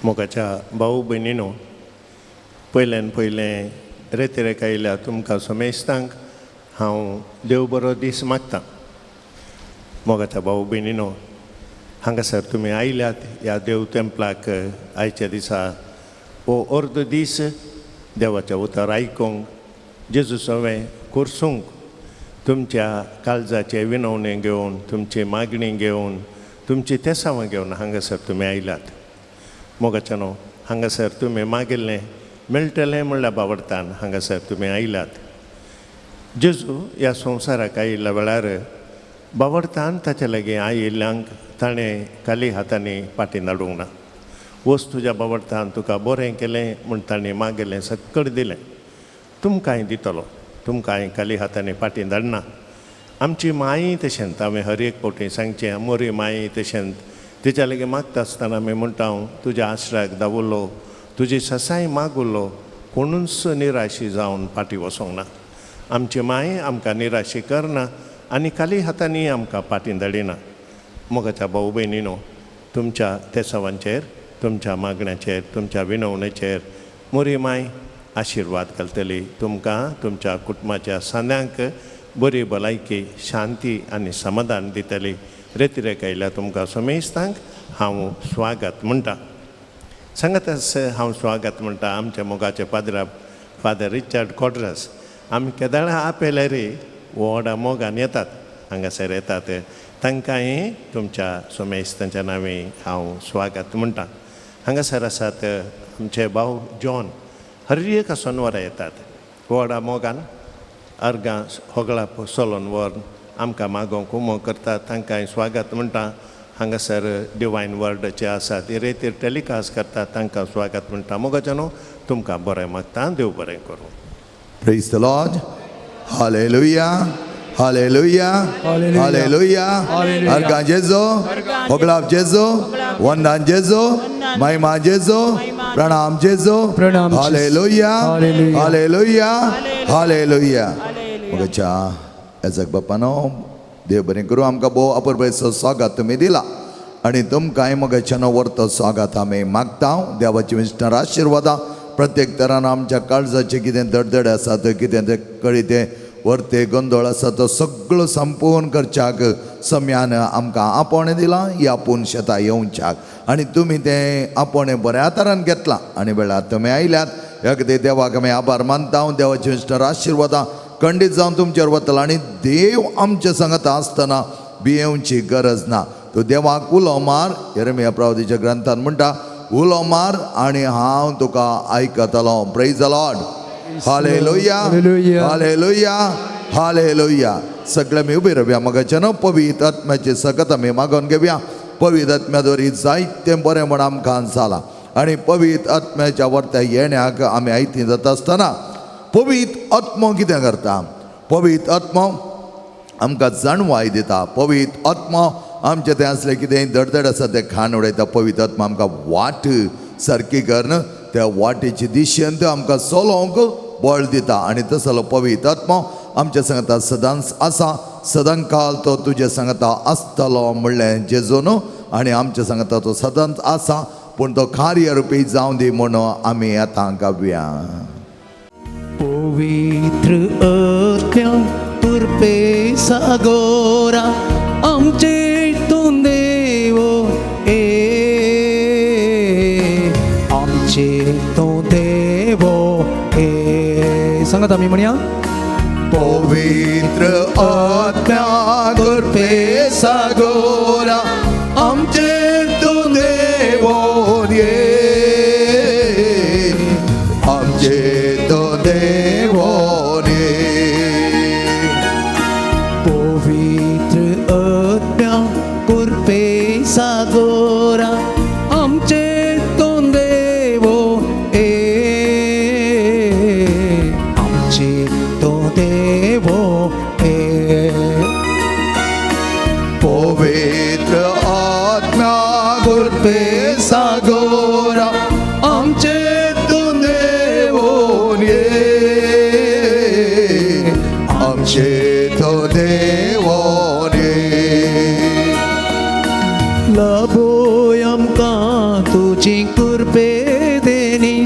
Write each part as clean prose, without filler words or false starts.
मोगाच्या भाऊ भयणीनो, पयल्यान पयलें रेतिरेक आयिल्ल्या तुमकां समेस्तांक हांव देव बरो दीस मागतां. मोगाच्या भाऊ भयणीनो, हांगासर तुमी आयल्यात ह्या देव तेंपलाक आयच्या दिसा हो अर्द दीस देवाचें उतर आयकूंक, जेजू सवें कोर्सूंक, तुमच्या काळजाचे विनवणे घेवन, तुमची मागणी घेवन, तुमची तेसावां घेवन हांगासर तुमी आयल्यात. मोगाच्या न्हू, हांगासर तुमी मागिल्लें मेळटलें म्हणल्यार बावडतान हांगासर तुमी आयल्यात. जेजू ह्या संवसाराक आयिल्ल्या वेळार बावडतान ताच्या लागीं आयिल्ल्यांक ताणें खाली हातांनी फाटीं धाडूंक ना. वच तुज्या बावडतान तुका बरें केलें म्हूण ताणें मागिल्लें सक्कड दिलें. तुमकांय दितलो, तुमकांय खाली हातांनी फाटीं धाडना. आमची माई तशेंच हांवें हर एक फावटी सांगचें, मोरी माई तशेंच तिच्या लागीं मागता आसतना आमी म्हणटा, तुज्या आश्राक दावुलो, तुजी ससाय मागुलो, कोणूच निराशी जावन फाटीं वचोंक ना. आमची माय आमकां निराशी करना आनी खाली हातांनी आमकां फाटीं धाडिना. मोगाच्या भाऊ भयणीनो, तुमच्या तेसावांचेर, तुमच्या मागण्याचेर, तुमच्या विनवणेचेर मोरी माय आशिर्वाद घालतली. तुमकां तुमच्या कुटुंबाच्या सांद्यांक बरी भलायकी, शांती आनी समाधान दितली. रेतिरेक आयल्या तुमकां समेस्तांक हांव स्वागत म्हणटा. सांगातच हांव स्वागत म्हणटा आमच्या मोगाचे पाद्रा फादर रिचर्ड कॉड्रस. आमी केदाळा आपयल्यार व्हडा मोगान येतात, हांगासर येतात. तांकांय तुमच्या सोमेस्तांच्या नांवी हांव स्वागत म्हणटा. हांगासर आसात आमचे भाव जॉन, हर एका सोनवारा येतात व्हडा मोगान, अर्गां होगळा सोलोन व्हरून आमकां मागोवंक उमो करतात. तांकांय स्वागत म्हणटा. हांगासर डिवायन वर्डाचे आसात ते रेतीर टेलिकास्ट करतात, तांकां स्वागत म्हणटा. मोगाच्या न्हू, तुमकां बरें मागता, देव बरें करूं. Praise the Lord. Hallelujah. Hallelujah. Hallelujah. Hallelujah. Hallelujah. अर्गां जेजो, होगळाप जेजो, वंदन जेजो, महिमा जेजो, प्रणाम जेजो. प्रणाम जेजो. Hallelujah. Hallelujah. Hallelujah. Hallelujah. मोगाच्या याजक बापानो, देव बरें करूं. आमकां भोव अपुरबायेचो स्वागत तुमी दिला आनी तुमकांय मोगाच्यान व्हरतो स्वागत आमी मागता. देवाची विष्णर आशिर्वादां प्रत्येक तरान आमच्या काळजाचे कितें दडदड आसा ते, कितें ते कळी ते व्हरते गोंदळ आसा तो सगळो संपूर्ण करच्याक सम्यान आमकां आपोवणें दिलां. ही आपूण शेतां येवच्याक आनी तुमी तें आपोवणें बऱ्या तरान घेतलां आनी वेळार तुमी आयल्यात. ह्या खातीर देवाक आमी आभार मानता. देवाची विष्णर आशिर्वादां खंडीत जावन तुमचेर वतलो आनी देव आमच्या सांगता आसतना भियेवची गरज ना. तूं देवाक उलो मार, यरमिया प्रवादीच्या ग्रंथान म्हणटा, उलो मार आनी हांव तुका आयकतलो. Praise the Lord. Hallelujah. Hallelujah. Hallelujah. Hallelujah. सगळे आमी उबे रावया. मगाच्यान पवित्र आत्म्याची सकत आमी मागोवन घेवया. पवित्र आत्म्या जायतें बरें म्हण आमकां जालां आनी पवित्र आत्म्याच्या वर्त्या येण्याक आमी आयती जाता आसतना पवित्र आत्मो कितें करता? पवित्र आत्मो आमकां जाणवाय दिता. पवित्र आत्मो आमचें तें आसलें कितें दडदड आसा तें खाण उडयता. पवित्र आत्मो आमकां वाट सारकी करून त्या वाटेची दिशेन आमकां चलोवंक बळ दिता आनी तसलो पवित्र आत्मो आमच्या सांगता सदांच आसा, सदांकाल तो तुज्या सांगता आसतलो म्हणलें जेजून आनी आमच्या सांगता तो सदांच आसा, पूण तो कार्य रुपी जावं दी म्हणून आमी आतां गावया. पवित्र आत्म्या कृपे सागोरा आमचे तूं देवो ए, आमचे तूं देवो ए. सांगात आमी म्हणया. पवित्र आत्म्या कृपे सागोरा आमचे तूं देवो ये, आमचे तूं देवो ये. पवित्र आत्म्या कृपे सागोरा आमचे तूं देवो ए, आमचे तूं देवो ए. पवित्र आत्म्या कृपे सागोरा आमचे तूं देवो ये, आमचे तूं देवो ये. लाभोय आमकां तुजी कृपे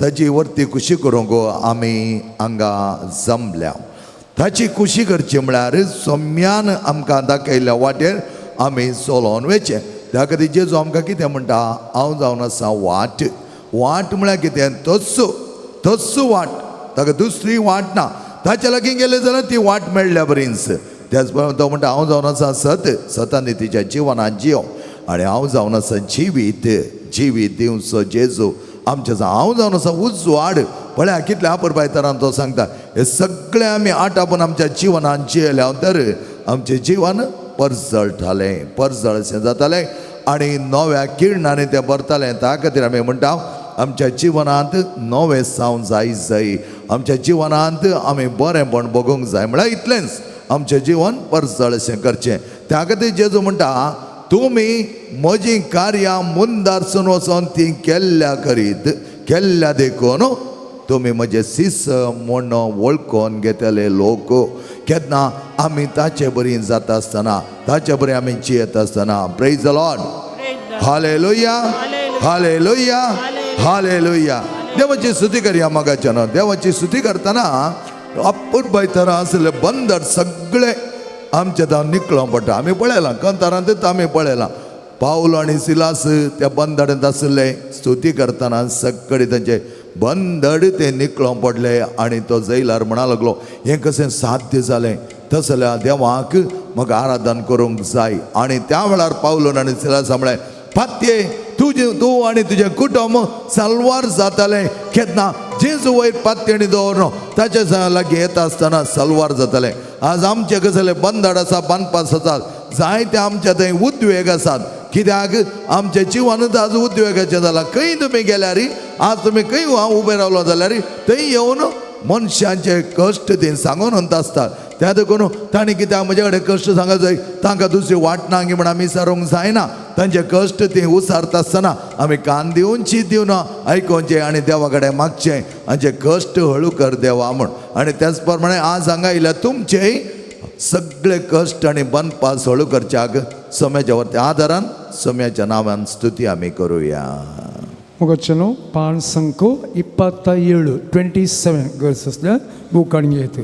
ताची वरती खुशी करूंक आमी हांगा जमल्या. ताची खुशी करची म्हळ्यार सोम्यान आमकां दाखयल्ल्या वाटेर आमी चलोवन वयचें. त्या खातीर जेजू आमकां कितें म्हणटा, हांव जावन आसा वाट. वाट म्हळ्यार कितें, तस्सो तस्सो वाट, ताका दुसरी वाट ना. ताच्या लागीं गेले जाल्यार ती वाट मेळ्ळ्या बरीच. त्याच प्रमाणे तो म्हणटा हांव जावन आसा सत, सतान तिच्या जिवनान जियो, आनी हांव जावन आसा जिवीत, जिवीत दिवचो जेजू आमच्या. हांव जावन आसा उजवाड. पळया कितल्या अपुरबाय तरान तो सांगता. हे सगळे आमी आटापून आमच्या जिवनान जियेल्या तर आमचें जिवन परजळटालें, परजळ अशें जातालें आनी नव्या किरणांनी तें भरतालें. त्या खातीर आमी म्हणटा आमच्या जिवनांत नवें सावन जाय जाय, आमच्या जिवनांत आमी बरेंपण बगूंक जाय. म्हळ्यार इतलेंच आमचें जिवन परजळ अशें करचें. त्या खातीर जेजू म्हणटा तुमी म्हजीं कार्यां मुंदारसून वचोन तीं केल्ल्या करीत, केल्ल्या देखून तुमी म्हजे शिस म्हूण वळखून घेतले लोक. केन्ना आमी ताचे बरी जाता आसतना, ताचे बरी आमी जियेत आसतना. Praise the Lord, hallelujah, hallelujah, hallelujah. देवाची स्तुती करया मगाच्यान. देवाची स्तुती करतना अपुरबाय तरा आसले बंदर सगळे आमच्या धांव निकळोंक पडटा. आमी पळयलां कंतारांतच आमी पळयलां पावल आनी सिलास त्या बंदरांत आसले स्तुती करतना सगळे तांचे बंदड ते निकळोंक पडले आनी तो जैलार म्हणा लागलो हें कशें साध्य जालें, तसल्या देवाक म्हाका आराधन करूंक जाय. आनी त्या वेळार पावलो आनी सिलास म्हळें पात्ये तुजें तूं आनी तुजें कुटुंब सलवार जातालें. केन्ना जेजू वयर पात्यणी दवरनो ताच्या लागीं येता आसतना सलवार जातालें. आज आमचे कसले बंदड आसा, बांदपास आसात, जायते आमच्या थंय उद्वेग आसात. कित्याक आमच्या जिवनूच आज उद्वेगाचें जालां. खंय तुमी गेल्यार, आज तुमी खंय हांव उबें रावलो जाल्यार थंय येवन मनशांचे कश्ट ते सांगून म्हणटा आसतात. त्या देखून तांणी कित्याक म्हजे कडेन कश्ट सांगत जाय, तांकां दुसरी वाट ना म्हण आमी सारूंक जायना. तांचे कश्ट ते उसारता आसतना आमी कान दिवन ची दिवन आयकोवचें आनी देवा कडेन मागचें हांचे कश्ट हळू कर देवा म्हूण. आनी त्याच प्रमाणे आज हांगा आयल्या तुमचेय सगळे कश्ट आनी बनपास हळू करच्याक सम्याच्या वरती आदारान सम्याच्या नांवान स्तुती आमी करुया. मुगचनो पान संको 27 27 गर्स असल्या बूक काडून घेत.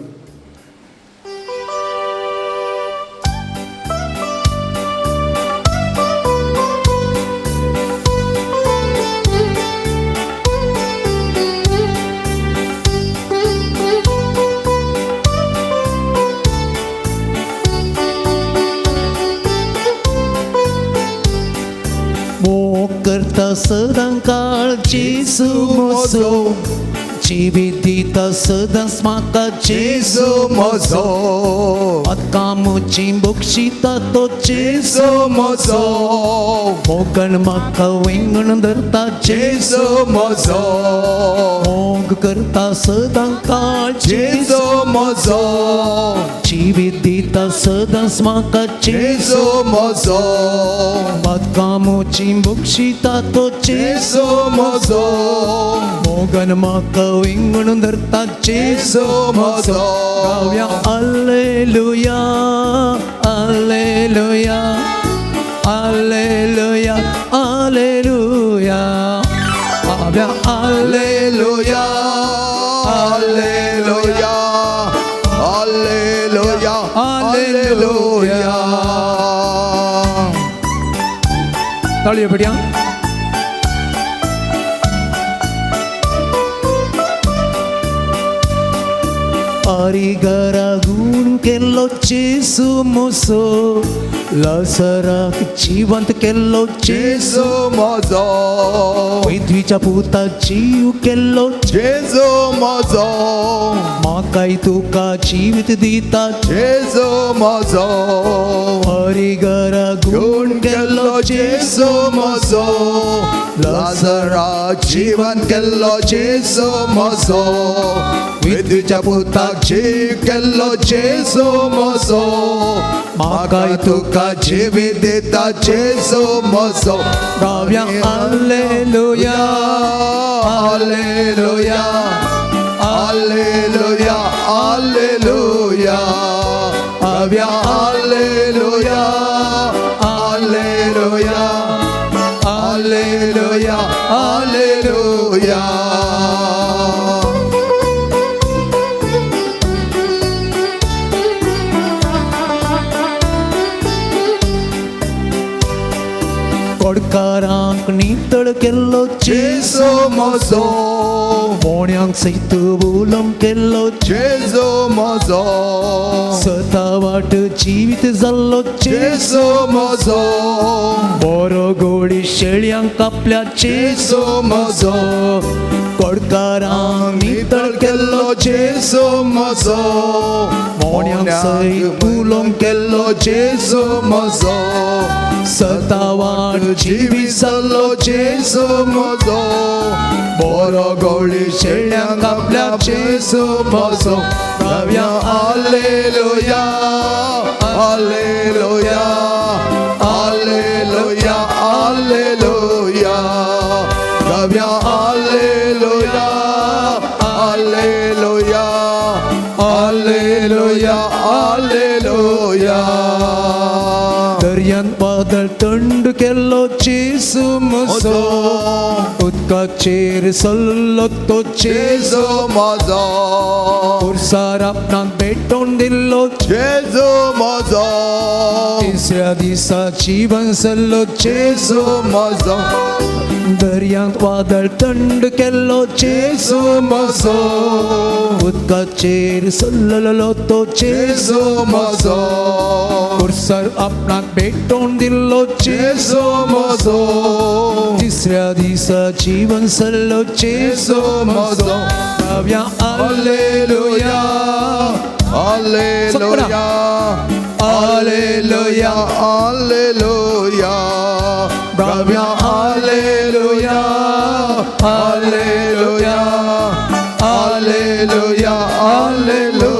सदां काळ जेजू म्हजो, जिवीत दिता सदांच म्हाका जेजू म्हजो, आतां म्हजी बक्षिता तो जेजू म्हजो, मोगण म्हाका वेंगण धरता जेजू म्हजो, मोग करता सदां काळ जेजू म्हजो, जिवीत दिता सदांच म्हाका जेजू म्हजो, आतां म्हजी बक्षिता तो जेजू म्हजो, मोगन म्हाका वेंगण धरता जेजू म्हजो. गावया alleluia, alleluia, alleluia, alleluia. गावया alleluia, alleluia, alleluia, alleluia. ताळयो पडया. हरिगरा गुण केल्लो जेजू म्हजो, लसराक जिवंत केल्लो जेजू म्हजो, पृथ्वीच्या पुता जीव केल्लो जेजू म्हजो, म्हाकाय तुका जिवीत दिता जेजू म्हजो, हरिगरा गुण केल्लो जेजू म्हजो, लाजराक जिवंत केल्लो जेजू म्हजो, पृथ्वीच्या पुताक जीव केल्लो जेजू म्हजो, म्हाकाय तुका जिवीत दिता जेजू म्हजो. गावया alleluia, alleluia, alleluia, alleluia. गावया alleluia, alleluia, alleluia, alleluia. हालेलुया. कोडकारांक नितळ केल्लो जेजू म्हजो, मोण्यांक सयत उलोवंक केल्लो जेजू म्हजो, सतावाट जिवीत जाल्लो जेजू म्हजो, बरो गोडी शेळयांक आपल्या जेजू म्हजो, कोडकारांक नितळ केल्लो जेजू म्हजो, मोण्यांक सयत उलोवंक केल्लो जेजू म्हजो, सतावाट जिवीत जाल्लो जेजू म्हजो, बरो गवळी शेळ्यांक आपल्या जेजू म्हजो. गावया हालेलुया, हालेलुया, हालेलुया, हालेलुया. गावया हालेलुया, हालेलुया, हालेलुया, हालेलुया. दर्यांत वादळ थंड केल्लो जेजू म्हजो, उदकाचेर सल्लो तो जेजू म्हजो, पुरसार आपणाक भेटोवन दिल्लो जेजू म्हजो, तिसऱ्या दिसा जिवन सल्लो जेजू म्हजो, दर्यांत वादळ थंड केल्लो जेजू म्हजो, उदकाचेर सल्लो तो जेजू म्हजो, पुरसार आपणाक भेटोवन दिल्लो जेजू म्हजो, तिसऱ्या दिसा जिवन सल्लो जेजू म्हजो. गावया हालेलुया, हालेलुया, हालेलुया, हालेलुया. गावया हालेलुया, हालेलुया, हालेलुया, हालेलुया.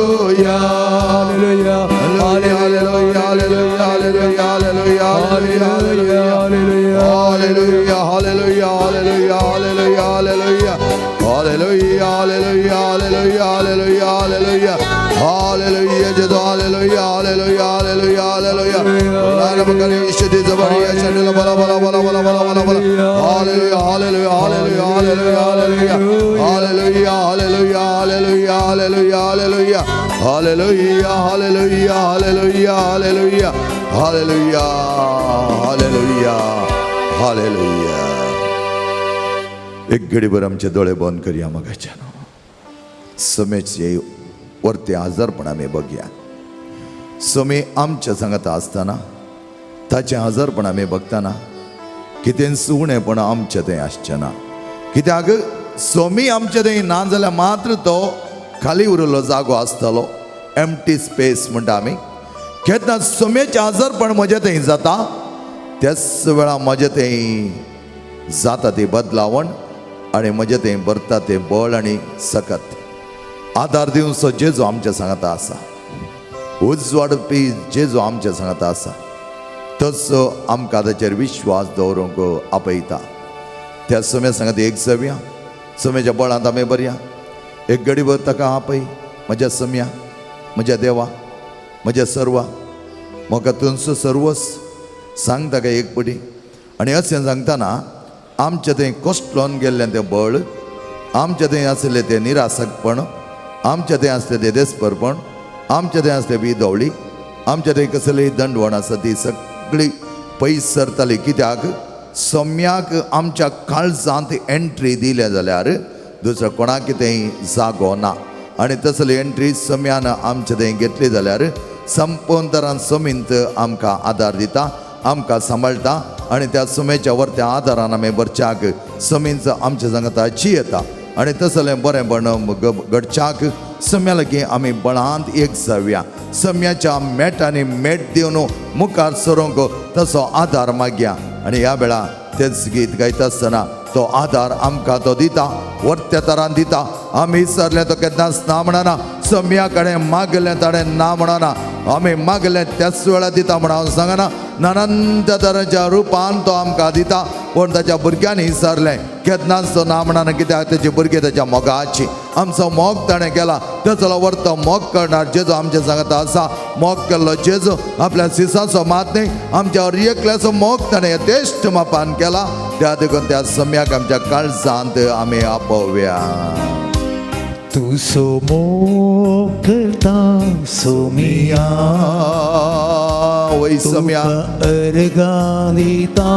हालेलुया, हालेलुया, हालेलुया, हालेलुया, हालेलुया, हालेलुया, हालेलुया, हालेलुया, हालेलुया, हालेलुया, हालेलुया, हालेलुया, हालेलुया, हालेलुया, हालेलुया, हालेलुया, जेजू हालेलुया, हालेलुया, हालेलुया, हालेलुया. हालेलुया, हालेलुया, हालेलुया, हालेलुया, हालेलुया, हालेलुया, हालेलुया, हालेलुया, हालेलुया, हालेलुया, हालेलुया, हालेलुया, हालेलुया, हालेलुया, हालेलुया, हालेलुया. एक घडीभर आमचे दोळे बंद करया. मगाच्यान समेचे वरते आजारपण आमी बघया. समे आमच्या सांगाता आसतना ताचें आजारपण आमी बघताना कितेंच उणेपण आमचें थंय आसचें ना. कित्याक सोमी आमचे थंय ना जाल्यार मात्र तो खाली उरिल्लो जागो आसतलो, एम्प्टी स्पेस म्हणटा आमी. केन्ना सोम्याचें आजारपण म्हजें थंय जाता त्याच वेळा म्हजें थंय जाता ती बदलावण आनी म्हजें थंय भरता तें बळ आनी सकत आदार दिवचो जेजू आमच्या सांगाता आसा, उजवाडपी जेजू आमच्या सांगाता आसा. तसो आमकां ताचेर विश्वास दवरूंक आपयता. त्या सम्या सांगात एक जावया, सम्याच्या बळांत आमी बरया. एक घडीभर ताका आपय, म्हज्या सम्या, म्हज्या देवा, म्हज्या सर्वा, म्हाका तुमचो सर्वस सांग ताका एक पटी. आनी अशें सांगतना आमचें थंय कोसळोन गेल्लें तें बळ, आमचें थंय आसलें तें निरासकपण, आमचें थंय आसलें तें देसपरपण, आमचें थंय आसलें बी धवळी, आमचें थंय कसली दंडवण आसा ती सगळी पयस सरताली. कित्याक सम्याक आमच्या काळजांत एंट्री दिल्या जाल्यार दुसरो कोणाक थंय जागो ना. आनी तसली एंट्री सम्यान आमचे थंय घेतली जाल्यार संपूर्ण तरान समींत आमकां आदार दिता, आमकां सांबाळटा. आनी त्या सुमेच्या वरत्या आदारान आमी बरच्याक समींच आमच्या सांगाता जियेता. आनी तसलें बरेंपण घडच्याक सम्या लागीं आमी बळांत एक जावया. सम्याच्या मेटांनी मेट दिवन मुखार सरूंक तसो आदार मागया. आनी ह्या वेळा तेच गीत गायता आसतना तो आदार आमकां तो दिता, वरत्या तरान दिता. आमी विसरले तो केन्नाच ना म्हणना, सम्या कडेन मागलें ताणें ना म्हणना, आमी मागलें त्याच वेळार दिता म्हण हांव सांगना. नानांत तरांच्या रुपान तो आमकां दिता, पूण ताच्या भुरग्यांनी विसरलें केन्नाच तो ना म्हणना. कित्याक तेजे भुरगे ताच्या मोगाची. आमचो मोग ताणें केला तेचो वर्तो मोग करणार जेजो आमच्या सांगता आसा मोग केल्लो जेजो आपल्या सिसाचो मात न्ही आमच्या एकल्याचो मोग ताणें यथेश्ट मापान केला त्या देखून त्या सम्याक आमच्या काळजांत आमी आपोवया. तूं सोमो करता सोमिया वय सम्या अर्गां दिता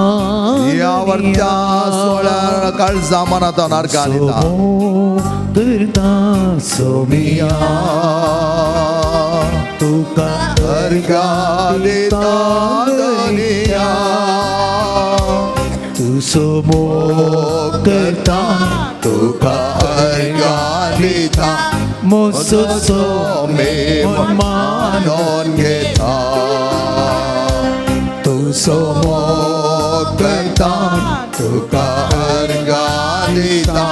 ह्या वरत्या सोळ्या काळजा मनात अर्गां दिता सोमो करता सोमिया तुका अर्गां दिता धनिया तूं सोमो करता तुका अर्गां दिता मोसो सोमे मानो मानून घेता तूं सोमो करता तुका अर्गां दिता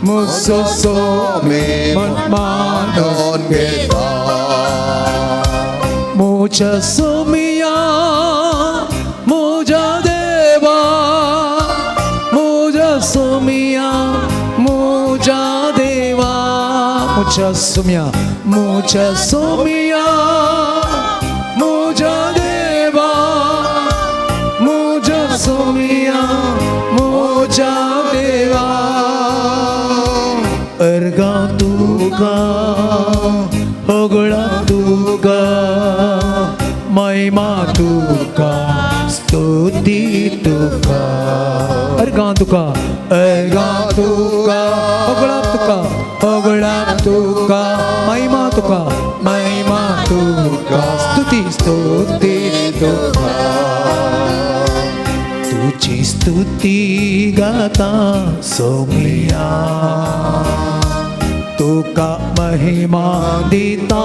मोसो सोमे मानो मानून घेता. मोजा सोमिया मोजा देवा मोजा सोमिया मोजा देवा मोजा सोमिया मोजा सोमिया मोजा देवा मोजा सोमिया मोजा देवा अर्गां तुका होगळा तुका महिमा तुका स्तुती तुका अर्गां तुका अर्गां तुका होगळा तुका होगळा तुका महिमा तुका महिमा तुका स्तुती स्तुती तुका तुजी स्तुती गाता सोमिया तुका महिमा दिता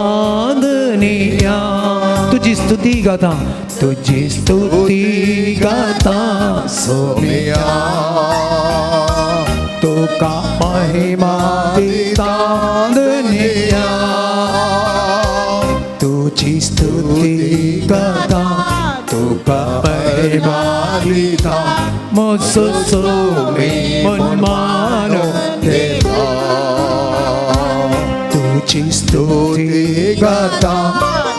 धनिया तुजी स्तुती गाता तुजी स्तुती गाता सोमिया तुका महिमा दिता धनिया तुजी स्तुती गाता तुका महिमा दिता मोसो सोमी मन मानो तुजी स्तुती गाता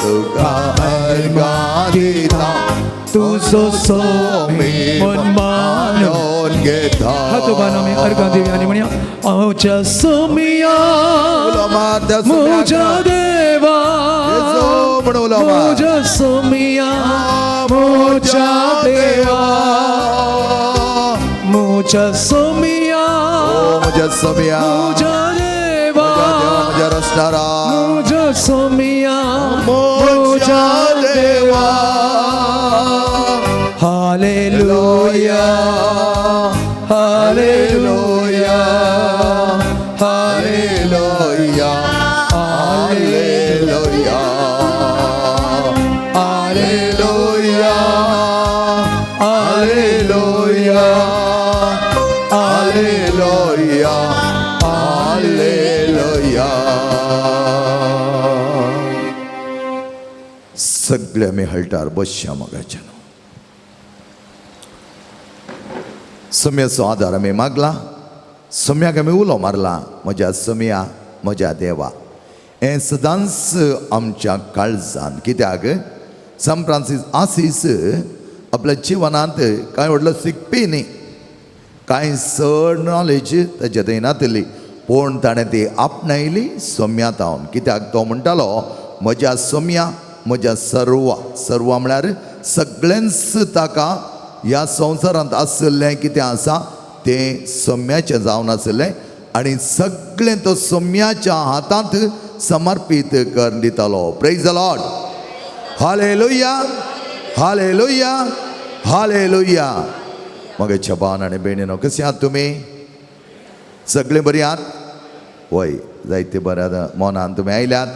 तुका अर्गां दिता तुजो सोमी मन मानो मानून घेता. हात उबारून आमी अर्गां दिवया आनी म्हणया आमच्या सोमिया उलो मार त्या सोम्याक. म्हज्या देवा जेजू म्हण उलो मार. म्हज्या सोमिया म्हज्या देवा म्हज्या सोमिया ओ म्हज्या सोम्या म्हज्या देवा म्हज्या देवा म्हज्या रचणारा म्हज्या सोमिया म्हज्या देवा. हालेलुया हालेलुया हालेलुया हालेलुया हालेलुया हालेलुया हालेलुया हालेलुया. सगळे आमी हळटार बसया मोगाच्यान. सम्याचो आदार आमी मागला सम्याक आमी उलो मारला म्हज्या सम्या म्हज्या देवा हें सदांच आमच्या काळजान. कित्याक सान फ्रांसीस आसीस आपल्या जिवनांत कांय व्हडलो शिकपी न्ही कांय चड नॉलेज ताच्या थंय नातली पूण ताणें ती आपणायली सोम्या तावन. कित्याक तो म्हणटालो म्हज्या सोम्या म्हज्या सर्वा सर्वा म्हळ्यार सगळेंच ताका ह्या संवसारांत आशिल्लें कितें आसा तें सोम्याचें जावन आशिल्लें आनी सगळें तो सोम्याच्या हातांत समर्पीत करून दितालो. Praise the Lord. Hallelujah hallelujah hallelujah. मगे छबान आनी भयणीनो कशी आहात तुमी? सगळीं बरी आहात? वय जायते बऱ्या मनान तुमी आयल्यात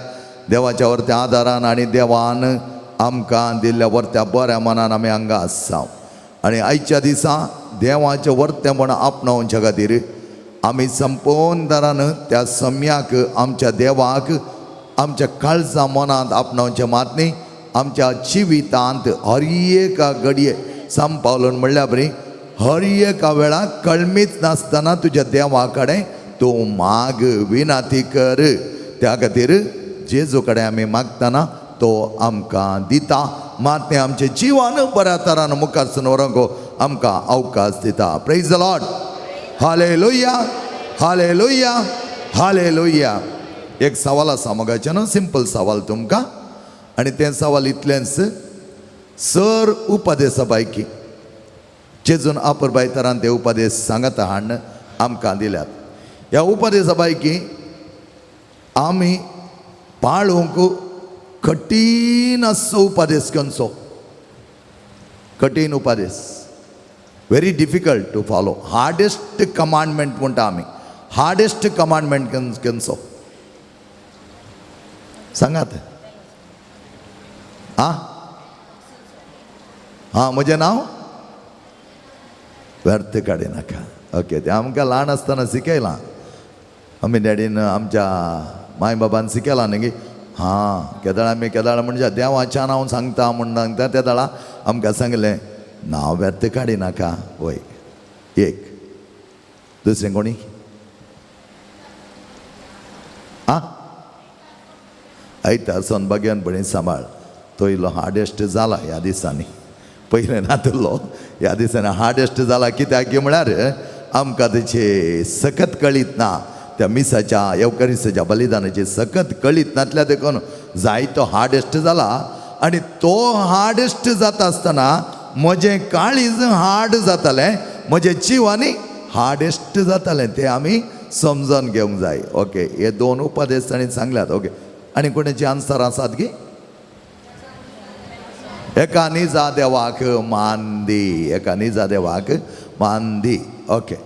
देवाच्या वरत्या आदारान आनी देवान आमकां दिल्ल्या वरत्या बऱ्या मनान आमी हांगा आसा. आनी आयच्या दिसा देवाचें वरतेंपण आपणावच्या खातीर आमी संपूर्ण दरान त्या सम्याक आमच्या देवाक आमच्या काळजा मनांत आपणावचें मात न्ही आमच्या जिवितांत हर एका घडये साम पावलन म्हणल्या बरी हर एका वेळार कळमीच नासतना तुज्या देवा कडेन तूं माग, विनाती कर. त्या खातीर जेजू कडेन आमी मागतना तो आमकां दिता. मात तें आमचें जिवन बऱ्या तरान मुखार सून व्हरूंक आमकां अवकाश दिता. Praise the Lord. Hallelujah, hallelujah, hallelujah. एक सवाल आसा मोगाचें न्हू, सिंपल सवाल तुमकां, आनी तें सवाल इतलेंच, सर उपदेसा पैकी जेजून अपुरबाय तरान ते उपदेश सांगता हाडून आमकां दिल्यात. ह्या उपदेसा पैकी आमी पाळूंक कठीण आसचो उपदेश खंयचो? कठीण उपदेश, very difficult to follow, hardest commandment म्हणटा आमी. हार्डेस्ट कमांडमेंट खंयचो सांगात? आं आं, म्हजें नांव व्यर्थ काडिनाका. ओके, तें आमकां ल्हान आसतना शिकयलां आमी, डॅडीन आमच्या माय बाबान शिकयलां न्ही. हां, केदळा आमी केदळा म्हणजे देवाच्यान हांव सांगता म्हूण सांगता, त्या वेळा आमकां सांगलें नांव व्यर्थ काडिनाका. वय एक, दुसरें कोणी? आं, आयता सौभाग्यानपणी सांबाळ. तो इल्लो हार्डेस्ट जाला ह्या दिसांनी, पयलें नातलो ह्या दिसांनी हार्डेस्ट जाला. कित्याक म्हळ्यार आमकां तेची सकत कळीत ना, त्या मिसाच्या येवकरिसाच्या बलिदानाची सकत कळीत नातल्या देखून जायतो हार्डेस्ट जाला. आनी तो हार्डेस्ट जाता आसतना म्हजें काळीज हार्ड जातालें, म्हजें जीव आनी हार्डेस्ट जातालें, तें आमी समजून घेवंक जाय. ओके, हे दोन उपदेश तांणी सांगल्यात. ओके, आनी कोणाची आन्सर आसात की? एका निजा देवाक मान दी, एका निजा देवाक मान दी. ओके,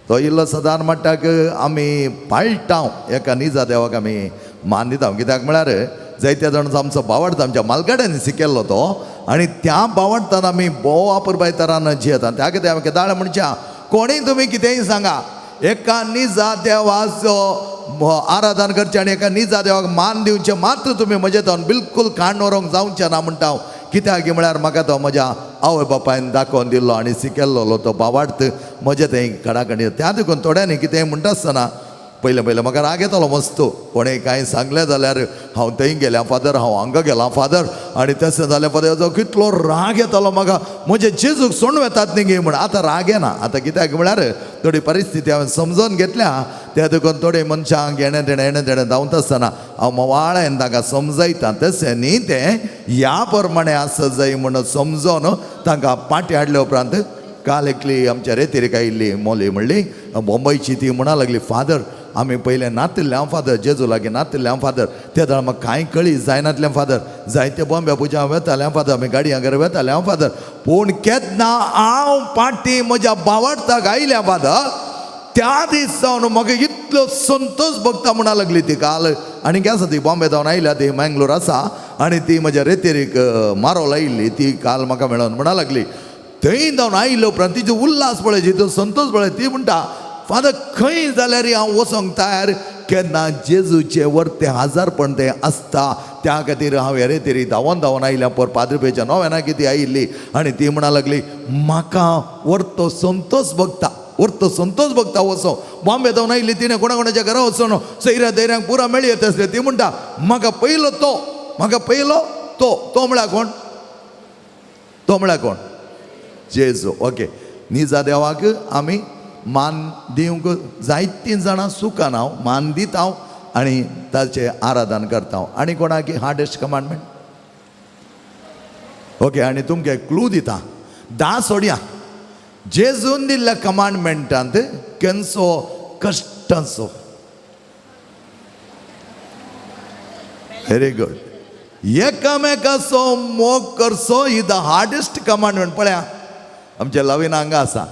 तो इल्लो सदां म्हणटाक आमी पाळटा, एका निजा देवाक आमी मान दिता. कित्याक म्हळ्यार जायत्या जाण आमचो बावडता, आमच्या मालगाड्यांनी शिकयल्लो तो, आनी त्या बावडतान आमी भोव अपुरबाय तरान जियेता. त्या खातीर आमी केदाळ म्हणच्या कोणीय तुमी कितेंय सांगा, एका निजा देवाचो आराधन करचें आनी एका निजा देवाक मान दिवचें मात्र तुमी म्हजें तो बिलकूल काण व्हरूंक जावचें ना म्हणटा हांव. कित्याक म्हळ्यार म्हाका तो म्हज्या आवय बापायन दाखोवन दिल्लो आनी शिकयल्लो तो बावाडत म्हजें तें कडाकडी. त्या देखून थोड्यांनी कितेंय म्हणटा आसतना पयलें पयलें म्हाका राग येतालो मस्त, कोणें कांय सांगलें जाल्यार हांव थंय गेल्यां फादर, हांव हांगा गेलां फादर, आनी तशें जालें फादर, हेजो कितलो राग येतालो म्हाका, म्हजे जेजूक सोडून वेतात न्ही गे म्हण. आतां राग येना आतां, कित्याक म्हळ्यार थोडी परिस्थिती हांवें समजून घेतल्या. त्या देखून थोडे मनशांक येणें तेणें येणें तेणें धांवता आसतना हांव मोवाळ्यान तांकां समजयता, तशें न्ही तें ह्या प्रमाणें आसत जाय म्हण समजून तांकां पाटी हाडल्या उपरांत काल एकली आमच्या रेतीर आयिल्ली मोली म्हणली बॉम्बयची, ती म्हणा लागली फादर आमी पयलें नातिल्लें हांव फादर, जेजू लागीं नातिल्लें हांव फादर, ते वेळार म्हाका कांय कळी जायनातलें फादर, जायते बॉम्बे पुजा वेतालें हांव फादर, आमी गाडयां घरा वेतालें हांव फादर, पूण केन्ना हांव पाटी म्हज्या बावडताक आयल्या फादर, त्या दीस जावन म्हाका इतलो संतोश भोगता म्हणा लागली ती काल. आनी कितें आसा ती बॉम्बे जावन आयल्या, ती मँगलोर आसा आनी ती म्हज्या रेतेरीक मारो लायिल्ली, ती काल म्हाका मेळोन म्हणा लागली. थंय जावन आयले उपरांत तिजो उल्हास पळय, तिजो संतोश पळय, ती म्हणटा फादर खंय जाल्यार हांव वचोंक तयार, केन्ना जेजूचें वर्तें हजारपण तें आसता, त्या खातीर हांव हेरे तेरी धांवन धांवन आयल्या पर पाद्रपेच्या नोवेना कितें आयिल्ली. आनी ती म्हणा लागली म्हाका वर्तो संतोश भोगता, वर्तो संतोश भोगता वचो. बॉम्बे धांवन आयिल्ली तिणें कोणा कोणाच्या घरा वचोन सैऱ्या धैर्यांक पुरा मेळी येत आसले. ती म्हणटा म्हाका पयलो तो, म्हाका पयलो तो, तो म्हळ्यार कोण, तो म्हळ्यार कोण? जेजू. ओके, निजा देवाक आमी मान दिवंक जायतीं जाणां सुखान हांव मान दिता हांव आनी ताचें आराधन करता हांव. आनी कोणाक हार्डेस्ट कमांडमेंट? ओके, आनी तुमकां एक क्लू दिता, धा सोडया, जेजून दिल्ल्या कमांडमेंटांत केन्सो कश्टांचो. व्हेरी गुड, एकामेकाचो मोग करचो ही the hardest commandment. पळया आमच्या लवीना हांगा आसा,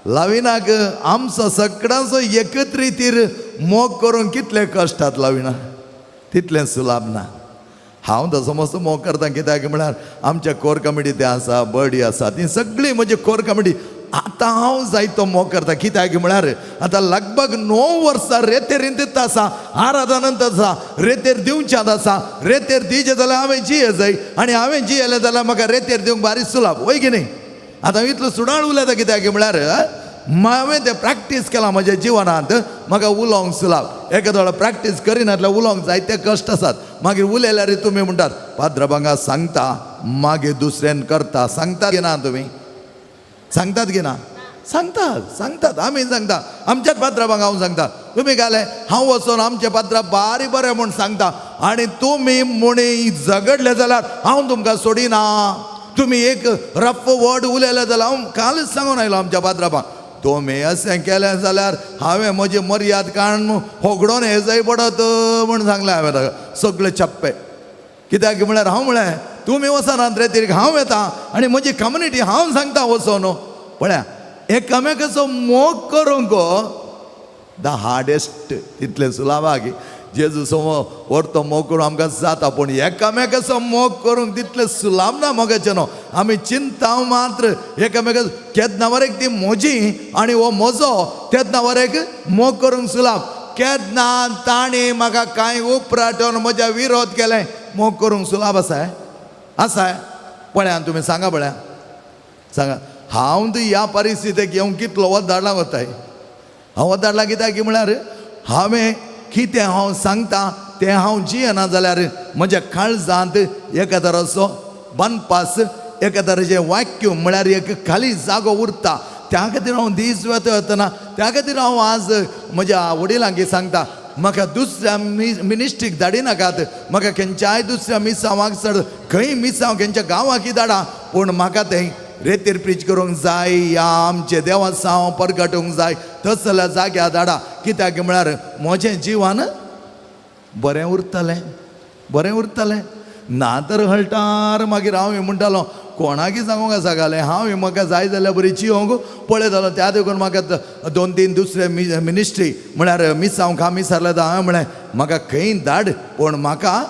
लवीनाक आमचो सगळ्यांचो एकत्रितीर मोग करूंक कितले कश्टात लवीना, तितलें सुलाभ ना. हांव तसो मस्त मोग करता, कित्याक म्हळ्यार आमच्या कोर कमिटी ते आसा, बर्डी आसा, ती सगळी म्हजी कोर कमिटी. आतां हांव जायतो मोग करता, कित्याक म्हळ्यार आतां लगभग 9 वर्सां रेतेरींत आसा, आराधनांत आसा, रेतेर दिवच्यांत आसा. रेतेर दिवचें जाल्यार हांवें जिये जाय, आनी हांवें जियेलें जाल्यार म्हाका रेतेर दिवंक बारीक सुलाभ, वय की न्ही? आतां इतलो सुडाळ उलयता कित्याक म्हळ्यार हांवें तें प्रॅक्टीस केलां म्हज्या जिवनांत, म्हाका उलोवंक सुलाभ. एका प्रॅक्टीस करिनातल्यार उलोवंक जायते कश्ट आसात. मागीर उलयल्यार तुमी म्हणटात पाद्रबांगा सांगता मागीर दुसऱ्यान करता. सांगतात की ना तुमी? सांगतात की ना? सांगतात, सांगतात. आमी सांगता आमच्याच पात्राबांक हांव सांगता, तुमी घाले हांव वचोन आमचे पात्रा बारी बरें म्हूण सांगता आनी तुमी म्हणी झगडले जाल्यार हांव तुमकां सोडिना. तुमी एक रफ वर्ड उलयले जाल्यार हांव कालच सांगून आयलो आमच्या पात्राबांक, तुमी अशें केलें जाल्यार हांवें म्हजी मर्याद काडून होगडोन हेजय पडत म्हूण सांगलें हांवें ताका. सगळे छप्पे. कित्याक म्हळ्यार हांव म्हळें तुमी वचनात रे तिरीक हांव येता आनी म्हजी कम्युनिटी हांव सांगता वचोन. पळया एकामेकाचो मोग करूंक the hardest तितलें सुलाभागी. जेजू समो व्हरतो मोग करूंक आमकां जाता, पूण एकामेकाचो मोग करूंक तितलें सुलाभ ना मोगाचें न्हू. आमी चिंता मात्र एकामेका केन्ना वरेक ती म्हजी आनी हो म्हजो, तेन्ना वरेक मोग करूंक सुलाभ. केन्ना तांणी म्हाका कांय उपराटून म्हज्या विरोध केलें, मोग करूंक सुलाभ आसा? आसा? पळया तुमी सांगा, पळया सांगा. हांव तूं ह्या परिस्थितीक येवंक कितलो वत धाडला वताय. हांव वत धाडला कित्याक म्हळ्यार हांवें कितें हांव सांगता तें हांव जियेना जाल्यार म्हज्या काळजांत एका तराचो बनपास, एका तरेचें वॅक्यूम म्हळ्यार एक खाली जागो उरता. त्या खातीर हांव दीस वेता वतना, त्या खातीर हांव आज म्हज्या वडिलांक सांगता म्हाका दुसऱ्या मिनिस्ट्रीक धाडिनाकात, म्हाका खंयच्याय दुसऱ्या मिसांवाक चड खंय मिसांव खंयच्या गांवाक धाडा, पूण म्हाका तें रेतीर प्रीच करूंक जाय या आमचे देवासांव परगटूंक जाय तसल्या जाग्यार धाडा. कित्याक म्हळ्यार म्हजें जिवन बरें उरतलें, बरें उरतलें. ना तर हळटार मागीर हांव म्हणटालो कोणाकी सांगूंक आसा घालें हांव म्हाका जाय जाल्यार बरी चियोंक पळयतालो. त्या देखून म्हाका दोन तीन दुसरे मिनिस्ट्री म्हळ्यार मिसांव खा मिसारले हांवें म्हळें म्हाका खंय धाड, पूण म्हाका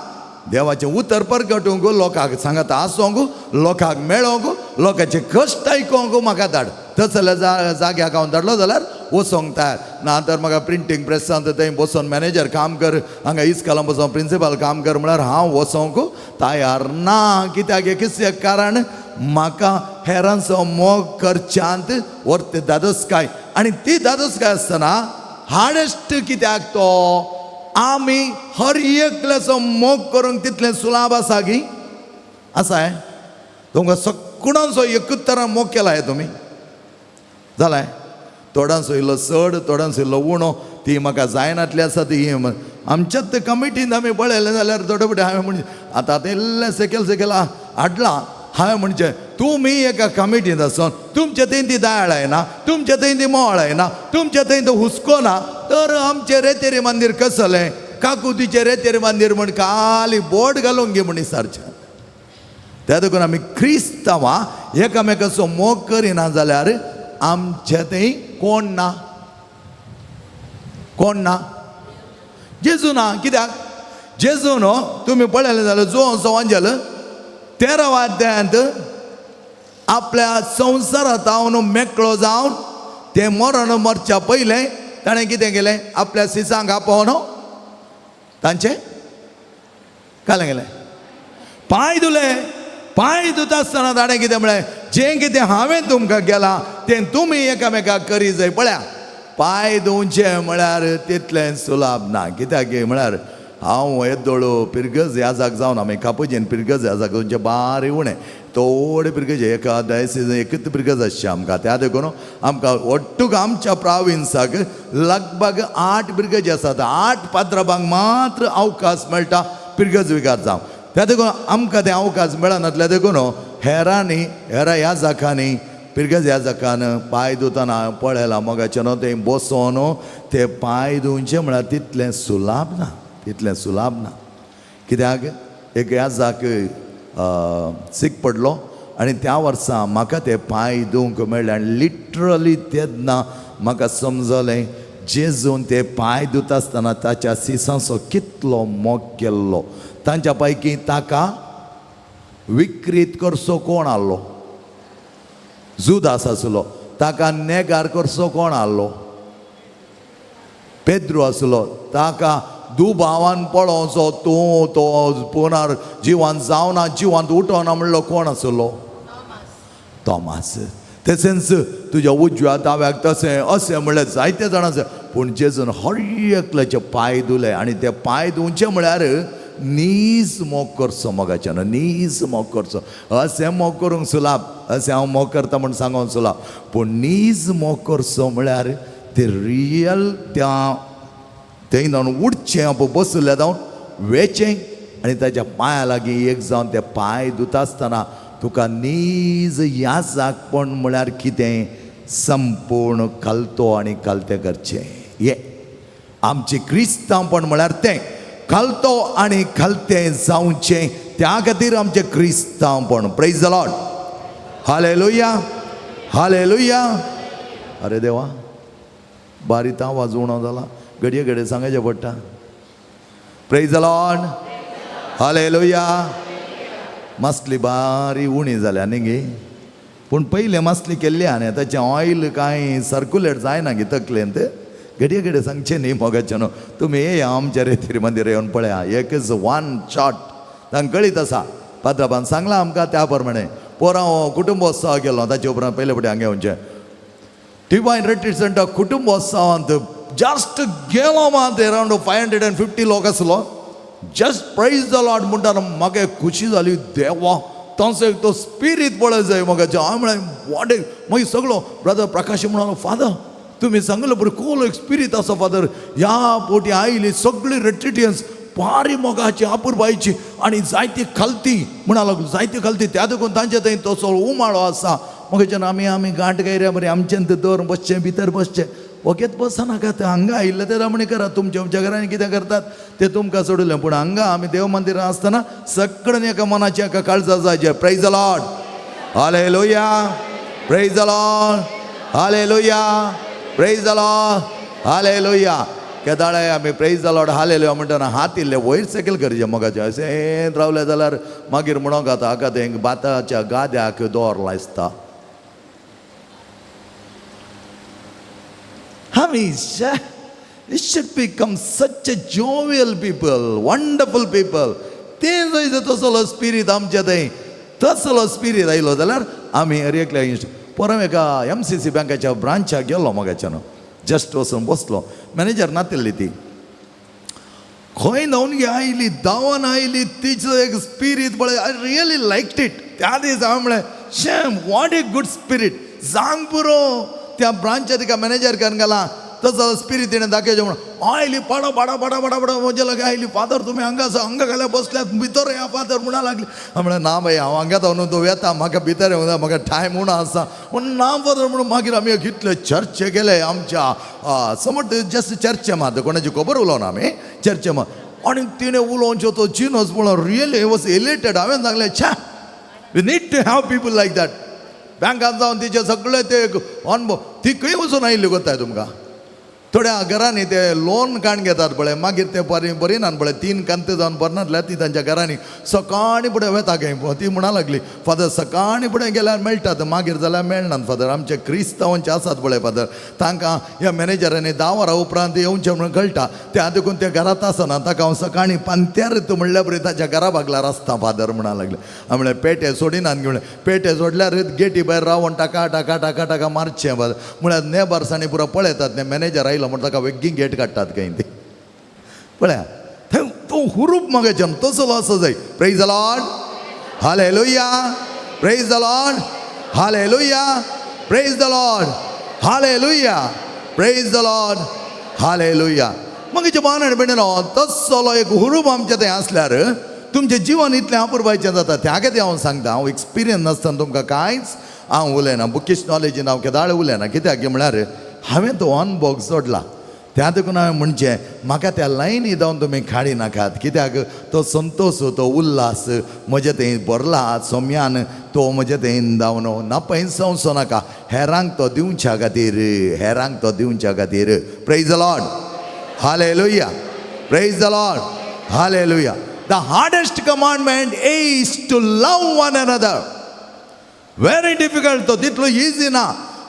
देवाचें उतर परगटूंक, लोकांक सांगात आसोंक, लोकांक मेळोंक, लोकांचे कश्ट आयकोंक म्हाका धाड. तसल्या जाग्याक हांव धाडलो जाल्यार वचोंक तयार. ना तर म्हाका प्रिंटींग प्रेसांत थंय बसोन मॅनेजर काम कर, हांगा इस्कॉलान बसोन प्रिंसिपल काम कर म्हळ्यार हांव वचोंक तयार ना. कित्याक कितें कारण म्हाका हेरांचो मोग करच्यांत व्हरते दादोसकाय, आनी ती दादोसकाय आसतना हार्डस्ट कित्याक तो आमी हर एकल्याचो मोग करूंक तितलें सुलाभ आसा की आसा. तुमकां सगळ्यांचो एकूच तरान मोग केला हे तुमी जालाय. थोड्यांचो इल्लो चड, थोड्यांचो इल्लो उणो, ती म्हाका जायनातली आसा ती आमच्याच कमिटीन आमी पळयलें जाल्यार थोडे फुडें हांवें म्हणजे आतां आतां इल्लें सेकेल सेकेल हाडलां. हांवें म्हणचें तुमी एका कमिटींत आसून तुमचे थंय ती दाळ येना, तुमचे थंय ती मोळ येना, तुमचे थंय तो हुस्को ना, तर आमचें रेतेरी मंदीर कसलें? काकुतीचें रेतेरी मंदीर म्हण खाली बोट घालूंक गे म्हण सारचें. त्या देखून आमी क्रिस्तांवां एकामेकाचो मोग करिना जाल्यार आमचे थंय कोण ना, कोण ना, जेजू ना. कित्याक जेजू न्हू तुमी पळयलें जाल्यार जो वांजेल 13 अध्यायांत आपल्या संवसारांत हांव मेकळो जावन तें मरण मरच्या पयलें ताणें कितें केलें? आपल्या सिसांक आपोवन तांचे कालें गेलें, पांय धुले. पांय धुता आसतना ताणें कितें म्हळें? जें कितें हांवें तुमकां केलां तें तुमी एकामेकाक करी जाय. पळया पांय धुवचे म्हळ्यार तितलें सुलाभ ना. कित्याक म्हळ्यार हांव येदोळो पिरगज ह्या जाग जावन आमी कापुजीन पिरगज ह्या जाग जावचे बारी उणें थोडे पिरगज एका डायसीज एकच पिरगज आसचें आमकां. त्या देखून आमकां ಒಟ್ಟುಗ್ आमच्या प्राविन्साक लगभग 8 पिरगज आसात. 8 पात्राबांक मात्र अवकाश मेळटा पिरगज विकार जावं. त्या देखून आमकां ते अवकाश मेळनातल्या देखून हेरांनी हेरा ह्या जाकांनी पिरगज ह्या जाकान पांय धुतना पळयलां मोगाचें न्हू तें बसोन ते पांय धुवचे म्हळ्यार तितलें सुलाभ ना, तितलें सुलाभ ना. कित्याक एक ह्या जाक सीक पडलो आनी त्या वर्सा म्हाका ते पांय धुवंक मेळ्ळे आनी लिटरली तेन्ना म्हाका समजलें जेजून ते पांय धुता आसतना ताच्या सिसांचो कितलो मोग केल्लो. तांच्या पैकी ताका विक्रीत करचो कोण आहलो? जुदास आसलो. ताका नेगार करचो कोण आहलो? पेद्रू आसलो. ताका दुबावान पळोवचो तूं तो पुनर जिवान जावना जिवांत उठोना म्हणलो कोण आसलो? तोमास. तशेंच तुज्या उजव्या दाव्याक तशें अशें म्हणल्यार जायते जाणां आसा. पूण जेजून हर एकल्याचे पांय धुले आनी ते पांय धुवचे म्हळ्यार नीज मोग करचो मोगाच्यान, नीज मोग करचो. अशें मोग करूंक सुलाप, अशें हांव मोग करता म्हूण सांगोंक सुलाप, पूण नीज मोग करचो म्हळ्यार ते रियल त्या थंय जावन उठचें, आप बसल्या जावन वेचें आनी ताच्या पांया लागीं एक जावन ते पांय धुता आसतना तुका नीज याजाकपण म्हळ्यार कितें संपूर्ण खालतो आनी खालतें करचें. हे आमचें क्रिस्तांवपण म्हळ्यार तें खालतो आनी खालतें जावचें, त्या खातीर आमचें क्रिस्तांवपण. Praise the Lord, hallelujah, hallelujah. अरे देवा, बारीक आवाज उणो जाला, घडये घडये सांगायचें पडटा. Praise the Lord, hallelujah. मासली बारी उणी जाल्या न्ही गे, पूण पयलें मासली केल्ली आनी ताचें ऑयल कांय सर्कुलेट जायना गे तकलेंत. घडये घडये सांगचें न्ही मोगाचें न्हू, तुमी येया आमच्या रेतीर मंदिर येवन पळया, एकच वन शॉट तांकां कळीत आसा. पात्राबान सांगलां आमकां त्या प्रमाणे. पोरां कुटुंबोत्सव गेलो ताचे उपरांत पयले फावटी हांगा येवचें डिवायन रिट्रीट सेंटर कुटुंबोत्सवांत जस्ट गेलो मात अरावंड 550 लोक आसलो. जस्ट प्रायज the Lord म्हणटा म्हाका एक खुशी जाली, देवा तसो एक तो स्पिरीत पळय जाय म्हाका. हांवें म्हळें what a, मागीर सगळो ब्रदर प्रकाश म्हणलो, फादर तुमी सांगलें बरें, कोल एक स्पिरीत आसा फादर. ह्या पोटी आयली सगळी रिट्रिटियन्स भारी मोगाची आपुरबायची आनी जायती खालती म्हणा लागलो, जायती खालती. त्या देखून तांचे थंय तसो उमाळो आसा. मगे जेन्ना आमी आमी गांठ गायऱ्या बरें आमच्यान तें दवर बसचें, भितर बसचें, वगेत बसनाका. तें हांगा आयिल्लें तें रमणी करात, तुमच्या तुमच्या घरांनी कितें करतात तें तुमकां सोडलें, पूण हांगा आमी देव मंदिरां आसतना सगळ्यांनी एका मनाचें एका काळजा जायचें. Praise the Lord, hallelujah, praise the Lord, hallelujah, praise the Lord, hallelujah. केदाळे आमी प्रेज the Lord hallelujah म्हणटना हात इल्ले वयर सकयल करचे मोगाचे, अशें रावलें जाल्यार मागीर म्हणोंक जाता हाका तें भाताच्या गाद्याक दोर लायता. आमी it should become such a jovial people, wonderful people. तें जंय तसलो स्पिरीत आमच्या थंय तसलो स्पिरीत आयलो जाल्यार आमी हर एकल्या. परत एका MCC बँकाच्या ब्रांचाक गेलो मोगाच्यान, जस्ट वचून बसलो, मॅनेजर नातिल्ली ती खंय न्हांवन गे आयली, धांवन आयली, तिचो एक स्पिरीत पळय, I really liked it. त्या दीस हांवें म्हळें shame, what a good spirit. सांग पुरो त्या ब्रांच्या तिका मॅनेजर करून घाला तसो स्पिरीत तिणें दाखयचें म्हणून आयली पाडो पाडो पाडो पाडो पाडो म्हजे लागीं आयली. फादर तुमी हांगा आसा, हांगा घाल्या बसल्यात, भितर या फादर म्हणा लागली. हांवें म्हळें ना बाई, हांव हांगा न्हू तूं वेता, म्हाका भितर येवंक जाय, म्हाका टायम उणो आसा म्हूण ना फादर म्हणून. मागीर आमी कितले चर्चे गेले आमच्या समज जस्ट चर्चे मात कोणाची खबर उलोवना आमी चर्चे मात. आनी तिणें उलोवचो तो जिनोस म्हणून रियली वॉज एलेटेड. हांवें सांगलें छा, we need to have people like that. बँकान जावन तिचे सगळे ते अनुभव, ती खंय वचून आयिल्ली कोत्ताय तुमकां. थोड्या घरांनी ते लोन काडून घेतात पळय, मागीर ते बरी बरी नात पळय, 3 कंत जावन भरनातल्यार ती तांच्या घरांनी सकाळीं फुडें वेता खंय. ती म्हणा लागली फादर सकाळीं फुडें गेल्यार मेळटात, मागीर जाल्यार मेळनात फादर. आमचे क्रिस्तांवांचे आसात पळय फादर, तांकां ह्या मॅनेजरांनी 10 वरां उपरांत येवचें म्हणून कळटा, त्या देखून ते घरांत आसना, ताका हांव सकाळीं पांत्यार म्हणल्यार बरें ताच्या घरा बागल्यार आसता फादर म्हणा लागले. हांवें म्हणलें पेटे सोडिनात म्हणलें, पेटे सोडल्यार गेटी भायर रावन टाका टाका टाका टाका मारचें फादर. म्हळ्यार नेबर्सांनी पुरो पळयतात, ते मॅनेजर आयलो म्हण ताका वेगळी गेट काडटात खंय ती पळया. थंय तो हुरूप मागायचो तसलो आसा जाय. Praise the Lord, hallelujah, praise the Lord, hallelujah, praise the Lord, hallelujah, praise the Lord, hallelujah. मागीर बाण भयणीनो तसलो एक हुरूप आमच्या थंय आसल्यार तुमचें जिवन इतलें अपुरबायचें जाता. त्या खातीर हांव सांगता, हांव एक्सपिरियन्स नासतना तुमकां कांयच हांव उलयना, बुकीश नॉलेजीन हांव केदाळ उलयना. कित्याक म्हळ्यार हांवें तो अनुभव जोडला, त्या देखून हांवें म्हणचें म्हाका त्या लायनी जावन तुमी काडी नाकात. कित्याक तो संतोश तो उल्हास म्हजे थंय भरला सोम्यान, तो म्हजे थंय धांवन ना पैसो नाका, हेरांक तो दिवच्या खातीर, हेरांक तो दिवच्या खातीर. Praise the Lord, hallelujah, praise the Lord, hallelujah. The hardest commandment is to love one another. Very difficult, तो तितलो इजी ना.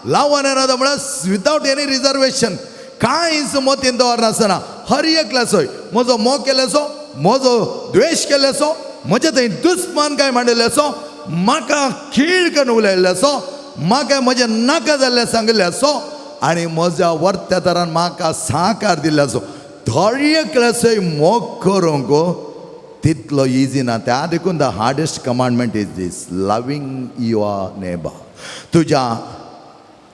लव वन अनदर म्हळ्यार विदावट एनी रिजर्वेशन, कांयच मतीन दवरनासतना हर एकल्याचोय म्हजो मोग केल्याचो, म्हजो द्वेश केल्याचो, म्हजे थंय दुस्मान काय मांडिल्ल्याचो, म्हाका खीळ करून उलयल्ल्याचो, म्हाका म्हजें नाका जाल्लें सांगिल्लें आसो आनी म्हज्या वर्त्यादारान म्हाका साकार दिल्लें आसो. धर एकल्याचोय मोग करूंक तितलो इजी ना. त्या देखून the hardest commandment is this, loving your neighbour. तुज्या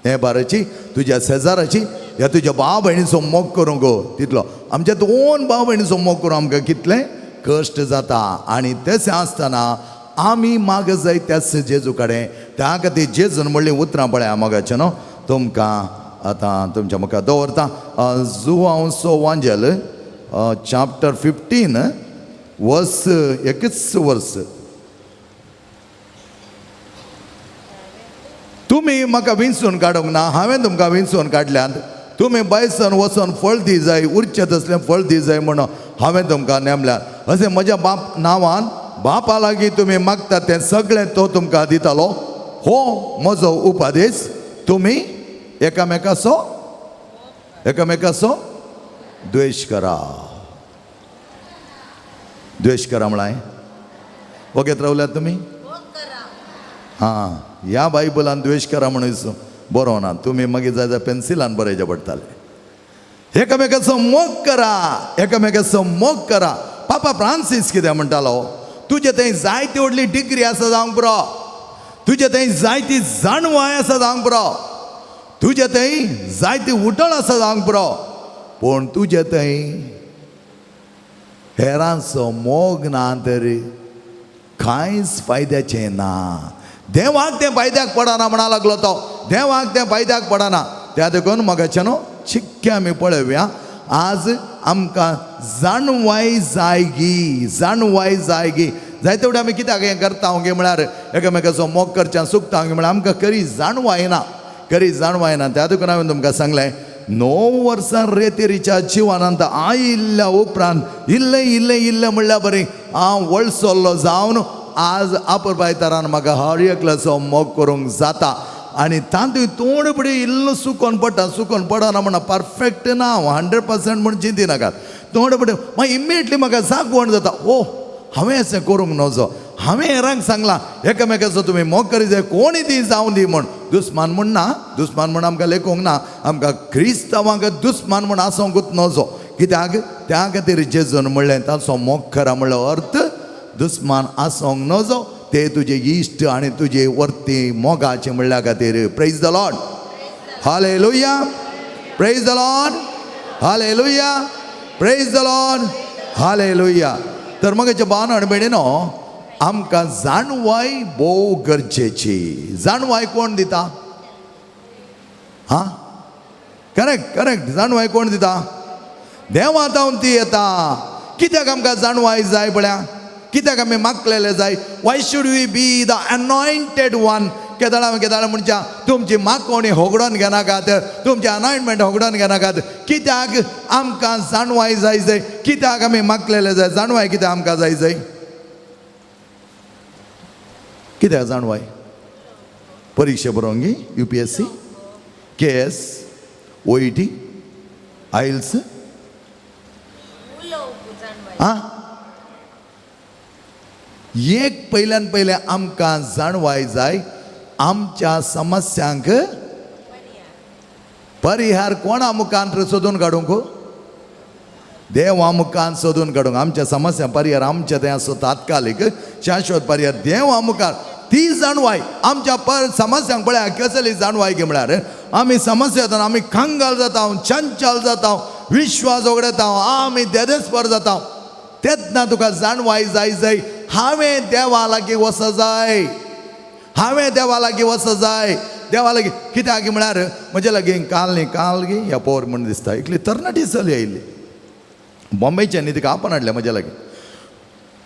नेबाराची, तुज्या शेजाराची ह्या तुज्या भाव भयणीचो मोग करूंक तितलो. आमच्या दोन भाव भयणीचो मोग करूंक आमकां कितलें कश्ट जाता. आनी तशें आसतना आमी माग जाय त्याच जेजू कडेन. त्या खातीर जेजून म्हणलीं उतरां पळया मोगाचें न्हू, तुमकां आतां तुमच्या मुखार दवरता. जुवांवचो वांजेल चॅप्टर 15 वर्स 21 वर्स. तुमी म्हाका विंचून काडूंक ना, हांवें तुमकां विंचून काडल्यात. तुमी बायसन वचून फळ दी जाय, उरचें तसलें फळ दी जाय म्हणून हांवें तुमकां नेमल्यात. अशें म्हज्या बाप नांवान बापा लागीं तुमी मागता तें सगळें तो तुमकां दितालो. हो म्हजो उपदेश, तुमी एकामेकाचो एकामेकाचो द्वेश करा. द्वेश करा म्हळाय वगेत रावल्यात तुमी? हां, ह्या बायबलान द्वेश करा म्हणून बरो ना, तुमी मागीर जाय जाल्यार पेन्सिलान बरयचें पडटालें. एकामेकाचो मोग करा, एकामेकाचो मोग करा. पापा फ्रांसीस कितें म्हणटालो, तुजे थंय जायती व्हडली डिग्री आसा जावंक पुरो, तुजे थंय जायती जाणवाय आसा जावंक पुरो, तुजे थंय जायती उटळ आसा जावंक पुरो, पूण तुजे थंय हेरांचो मोग ना तर कांयच फायद्याचें ना. देवाक तें फायद्याक पडना म्हणा लागलो तो, देवाक तें फायद्याक पडना. त्या देखून मोगाचें न्हू चिक्के आमी पळोवया. आज आमकां जाणवाय जायगी, जाणवाय जायगी. जायते फावटी आमी कित्याक हें करता गे म्हळ्यार एकामेकाचो मोग करच्यान चुकता गे म्हळ्यार आमकां खरी जाणवाय ना, खरी जाणवाय ना. त्या देखून हांवें तुमकां सांगलें, 9 वर्सां रेतेरीच्या जिवनांत आयिल्ल्या उपरांत इल्लें इल्लें इल्लें म्हणल्यार बरें हांव वळसल्लो जावन आज आपरपायतारान म्हाका हर एकल्याचो मोग करूंक जाता. आनी तातूंत तोंड फुडें इल्लो सुकोन पडटा, सुकोन पडना म्हणा परफेक्ट ना हांव 100% म्हूण चिंती नाकात. तोंड फुडें मागीर इमिडिएटली म्हाका जागवण जाता, ओ हांवें अशें करूंक नजो, हांवें हेरांक सांगलां एकामेकाचो तुमी मोग करी जाय, कोणी ती जावं दी म्हूण. दुस्मान म्हूण ना, दुस्मान म्हूण आमकां लेखूंक ना, आमकां क्रिस्तांवांक दुस्मान म्हूण आसूंकूच नजो. कित्याक त्या खातीर जेजून म्हणलें ताचो मोग करा म्हणलो अर्थ दुस्मान आसूंक नजो, ते तुजे इश्ट आनी तुजे वर्ती मोगाचे म्हणल्या खातीर. Praise the Lord, hallelujah, praise the Lord, hallelujah, praise the Lord, hallelujah. तर मगाच्या बान आनी भयणीनो, आमकां जाणवाय भोव गरजेची. जाणवाय कोण दिता? हां, करेक्ट करेक्ट. जाणवाय कोण दिता? देवा जावन ती येता. कित्याक आमकां जाणवाय जाय पळया? कित्याक आमी मागलेले जाय? Why should we be the anointed one? केदाळा केदाळा म्हणच्या तुमची मागवणी होगडोन घेनाकात, तुमची अनॉयंटमेंट होगडोन घेनाकात. कित्याक आमकां जाणवाय जाय जाय? कित्याक आमी मागलेले जाय? जाणवाय कित्याक आमकां जाय जाय? कित्याक जाणवाय? परिक्षा बरोवंक UPSC, KS, OET, IELTS. आं, एक पयल्यान पयलें आमकां जाणवाय जाय आमच्या समस्यांक परिहार कोणा मुखार सोदून काडूंक? देवा मुखार सोदून काडूंक. आमच्या समस्या परिहार आमच्या थंय आसो तात्कालीक शाश्वत परिहार देवा मुखार. ती जाणवाय आमच्या पर समस्यांक पळया कसली जाणवाय गे म्हळ्यार आमी समस्या जाता, आमी कंगाल जाता, चंचल जाता, विश्वास उगडता, आमी देदेस्पर जाता. तेन्ना तुका जाणवाय जाय जाय हांवें देवा लागीं वच जाय, हांवें देवा लागीं वच जाय, देवा लागीं. कित्याक म्हळ्यार म्हजे लागीं काल न्ही काल गी ह्या पोर म्हूण दिसता एकली तरणाटी चली आयिल्ली बॉम्बेच्यान न्ही, तिका आपण हाडल्या म्हज्या लागीं.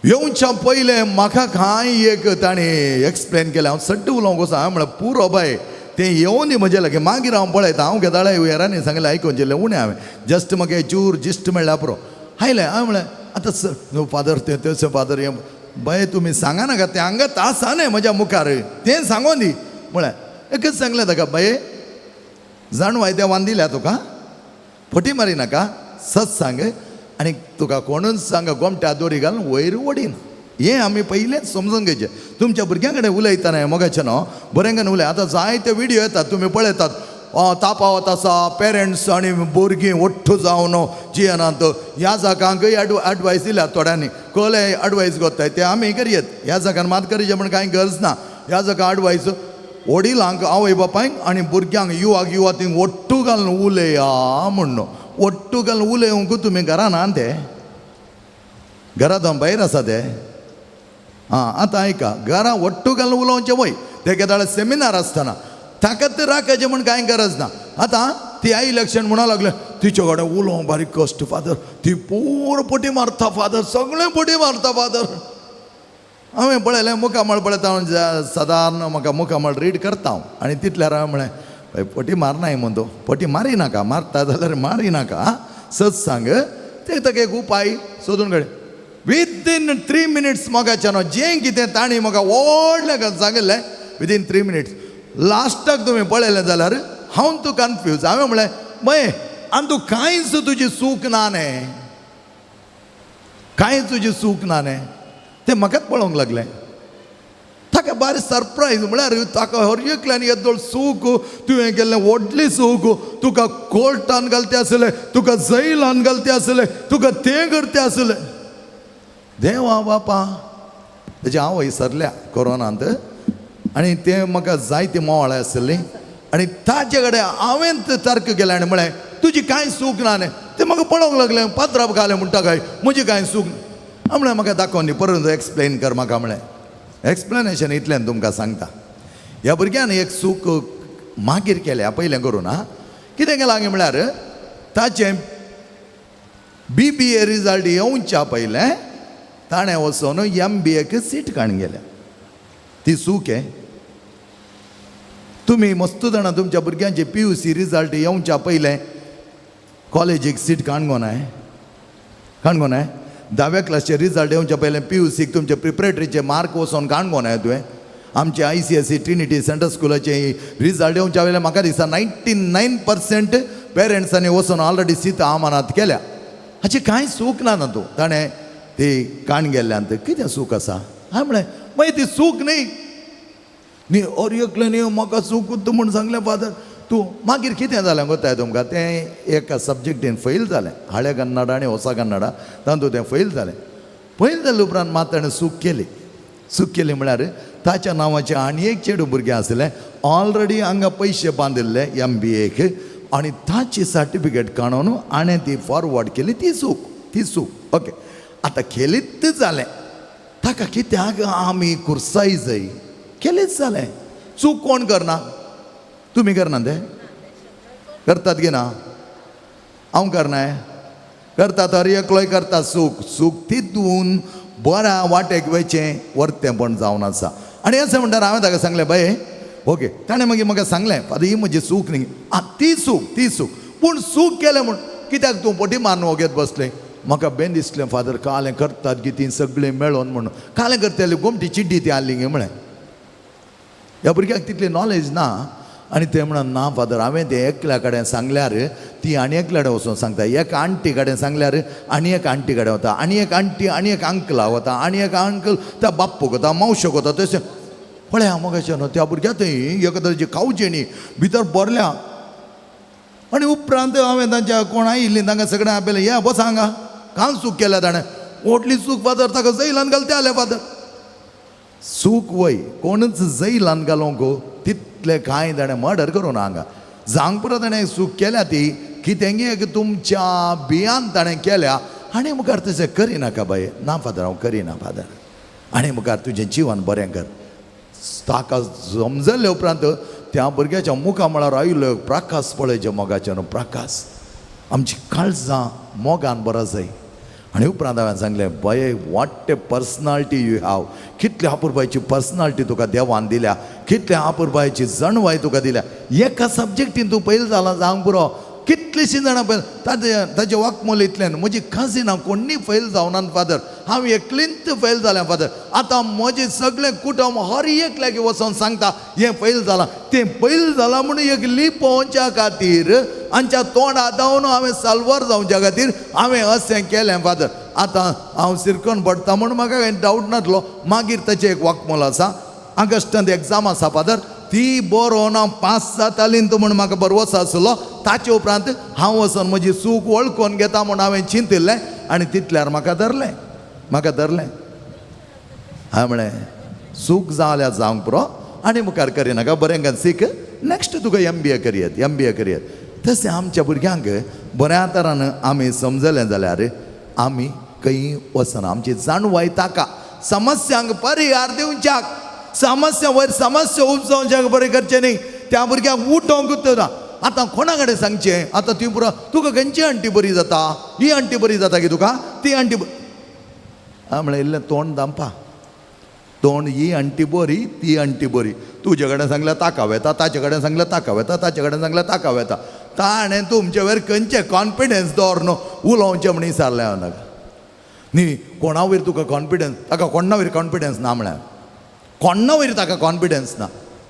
येवच्या पयलें म्हाका कांय एक ताणें एक्सप्लेन केलें. हांव सट्ट उलोवंक वचो, हांवें म्हळें पुरो बाय तें येवन दी म्हज्या लागीं, मागीर हांव पळयता. हांव केदाळा हेरांनी सांगलें आयकून जिल्लें उणें हांवें जस्ट म्हाका चूर जिश्ट मेळ्ळ्या पुरो. आयलें हांवें म्हळें आतां सर फादर तें तें फादर हें बाय तुमी सांगा नाका, तें हांगा आसा न्ही म्हज्या मुखार, तें सांगोन दी म्हळें. एकच सांगलें ताका, बाये जाणवाय देवान दिल्या तुका, फटी मारी नाका, सत सांग आनी तुका कोणूच सांग गोमट्या दोरी घालून वयर वडीन. हें आमी पयलेंच समजून घेवचें. तुमच्या भुरग्यां कडेन उलयतना मोगाचें न्हू बरें करून उलय. आतां जायते व्हिडियो येतात, तुमी पळयतात, तापावत आसा पेरंट्स आनी भुरगीं ओट्टू जावन जियेनात. ह्या जागांकय एडवायस दिल्या थोड्यांनी, कोले एडवायस करताय ते आमी करयेत. ह्या जागान मात करचें म्हण कांय गरज ना. ह्या जागा एडवायस वडिलांक, आवय बापायक आनी भुरग्यांक, युवाक युवातींक ओट्टू घालून उलया म्हण. ओट्टू घालून उलयवंक तुमी घरान ना, ते घरांत भायर आसा ते. आं आतां आयका, घरां ओट्टू घालून उलोवचें वय. ते केदाळ सेमिनार आसतना ताका तर राखायचें म्हण कांय गरज ना. आतां ती आई इलेक्शन म्हणा लागले, तिचे कडेन उलोवंक बारीक कश्ट फादर, ती पूर पटी मारता फादर, सगळें पटी मारता फादर. हांवें पळयलें मुखामळ पळयता हांव, सादारण म्हाका मुखामळ रीड करता हांव. आनी तितल्यार हांवें म्हळें, पटी मारनाय म्हण तूं, पटी मारी नाका, मारता जाल्यार मारी नाका, आं सच सांग. ते ताका एक उपाय सोदून काड. विदीन 3 मिनिट्स मोगाचें न्हू जें कितें तांणी म्हाका व्हडलें सांगिल्लें विदीन 3 मिनिट्स. लास्टाक तुमी पळयलें जाल्यार हांव तूं कन्फ्यूज. हांवें म्हळें, बय आनी तूं कांयच तुजी चूक ना न्ही, कांयच तुजी चूक ना न्ही. तें म्हाकाच पळोवंक लागलें. ताका बारीक सरप्रायज म्हळ्यार ताका हर एकल्यान येदोळ चूक तुवें केल्लें, व्हडली चूक, तुका कोर्टान घालते आसलें, तुका जैलान घालते आसलें, तुका तें करते आसलें. देवा बापा, तेजी आवय सरल्या कोरोनांत आनी तें म्हाका जायती मोवाळ आसली आनी ताचे कडेन हांवें तर्क केलें आनी म्हळें तुजी कांय चूक ना न्ही. तें म्हाका पळोवंक लागलें, पात्राप घालें म्हणटा काय म्हजी कांय चूक ना. हांवें म्हळें म्हाका दाखोवन दी, परत एक्सप्लेन कर म्हाका. म्हळें एक्सप्लेनेशन इतल्यान तुमकां सांगता. ह्या भुरग्यान एक चूक मागीर केल्या, पयलें करून. आं कितें केलां म्हळ्यार ताचें BBA result येवच्या पयलें ताणें वचून MBAक सीट काडून गेल्या. ती चूक हे. तुमी मस्त जाणां तुमच्या भुरग्यांचे PUC result येवच्या पयलें कॉलेजीक सीट काणगोनाय, काणगोनाय. 10व्या क्लासचे रिजल्ट येवच्या पयलें PUCक तुमचे प्रिपरेटरीचे मार्क वचोन काणगोनाय तुवें. आमचे ICSE Trinity central स्कुलाचे रिजल्ट येवच्या पयलें म्हाका दिसता 99% पेरंट्सांनी वचोन ऑलरेडी सीट आमानात केल्या. हाची कांय चूक ना ना तूं. ताणें ती काण गेल्ल्यान कितें चूक आसा? हांवें म्हळें मागीर ती चूक न्ही न्ही और एकलें न्ही म्हाका चूक तूं म्हूण सांगलें फादर तूं. मागीर कितें जालें गोताय तुमकां, तें एका सब्जेक्टीन फेल जालें, हळे कन्नडा आनी होसा कन्नडा तातूंत तें फेल जालें. फेल जाले उपरांत मात ताणें चूक केली. चूक केली म्हळ्यार ताच्या नांवाचें आनी एक चेडूं भुरगें आसलें, ऑलरेडी हांगा पयशे बांदिल्ले MBAक आनी ताची सर्टिफिकेट काडून हाणें ती फॉरवर्ड केली. ती चूक, ती चूक. ओके आतां केलीच जालें, ताका कित्याक आमी कुर्साय जाय, केलीच जालें. चूक कोण करना? तुमी करना ते करतात की ना? हांव करना, करतात हर एकलोय करता चूक. चूक तितून बऱ्या वाटेक वयचें वर्तेंपण जावन आसा. आनी अशें म्हणटार हांवें ताका सांगलें बाये ओके. ताणें मागीर म्हाका सांगलें फादर ही म्हजी चूक न्ही, आं ती चूक, ती चूक. पूण चूक केलें म्हूण कित्याक तूं पटी मारून वगेत बसलें? म्हाका बेन दिसलें फादर कालें करतात की ती सगळीं मेळोन म्हणून कालें करतली गोमटी चिड्डी ती आसली गे. म्हळें ह्या भुरग्याक तितली नॉलेज ना. आनी ते म्हणून ना फादर हांवें तें एकल्या कडेन सांगल्यार ती आनी एकल्या कडेन वचून सांगता, एका आंटी कडेन सांगल्यार आनी एक आंटी कडेन वता, आनी एक आंटी आनी एक अंकला वता, आनी एक अंकल त्या बाप्पूक वता, मावशेक वता. तशें पळया मोगाचें न्हू त्या भुरग्या थंय एका तरेची खावची न्ही भितर भरल्या. आनी उपरांत हांवें तांच्या कोण आयिल्लीं तांकां सगळें आपयलें, या बस हांगा, कांय चूक केल्या ताणें, व्हडली चूक फादर, ताका जैलान घालते आले फादर. चूक वय कोणूच जैलान घालूंक तितले कांय ताणें मर्डर करूं ना हांगा. जावंक पुरो ताणें चूक केल्या ती कितेंगी एक तुमच्या बियान ताणें केल्या. आनी मुखार तशें करिनाका बाये. ना फादर हांव करिना फादर. आनी मुखार तुजें जिवन बरें कर. ताका समजले उपरांत त्या भुरग्याच्या मुखामळार आयिल्लो प्रकाश पळयचें मोगाचें न्हू प्रकाश, आमची काळजां मोगान बरो जाय. आनी उपरांत हांवें सांगलें बाये what a personality you have, कितल्या अपुरबायेची पर्सनालिटी तुका देवान दिल्या, कितल्या अपुरबायेची जाणवाय तुका दिल्या. एका सब्जेक्टीन तूं पयल जाला जावंक पुरो, कितलींशीं जाणां पयल ताजे ताजे वाकमोल इतल्यान म्हजी कजिनां कोण्णी फेल जावना फादर, हांव एकलींत फेल जालें फादर. आतां म्हजें सगळें कुटुंब हर एकल्याक वचोन सांगता हें फेल जालां, तें फेल जालां म्हणून एक लिपोवच्या खातीर हांच्या तोंडा धांवन हांवें साल्वार जावच्या खातीर हांवें अशें केलें फादर. आतां हांव सिरकोन पडटा म्हूण म्हाका कांय डावट नासलो. मागीर ताचें एक वाकमोल आसा, ऑगस्टांत एग्जाम आसा फादर, ती बरोवन हांव पास जाताली तूं म्हूण म्हाका भरवंसो आसलो. ताचे उपरांत हांव वचोन म्हजी चूक वळखून घेता म्हूण हांवें चिंतिल्लें आनी तितल्यार म्हाका धरलें, म्हाका धरलें. हांवें म्हळें चूक जाल्यार जावंक पुरो आनी मुखार करिनाका, बरें करून सीक, नॅक्स्ट तुका MBA करयत, MBA करयत. तशें आमच्या भुरग्यांक बऱ्या तरान आमी समजलें जाल्यार आमी खंय वचना. आमची जाणवाय ताका समस्यांक परिहार दिवच्याक, समस्या वयर समस्या उपजावच्याक बरें करचें न्ही, त्या भुरग्यांक उठोवंक ना. आतां कोणा कडेन सांगचें? आतां ती पुरो तुका खंयची आंटी बरी जाता, ही आंटी बरी जाता की तुका ती आंटी? हांवें म्हळें इल्लें तोंड दामपा, तोंड ही आंटी बरी ती आंटी बरी, तुजे कडेन सांगल्यार ताका वेता, ताचे कडेन सांगल्यार ताका वेता, ताचे कडेन सांगल्यार ताका वेता. ताणें तुमचे वयर खंयचें कॉन्फिडन्स दवर न्हू उलोवचें म्हण विचारलें हांवें ताका. न्ही कोणा वयर तुका कॉन्फिडन्स, ताका कोणा वयर कॉन्फिडन्स ना म्हळ्यार कोणा वयर ताका कॉन्फिडन्स ना.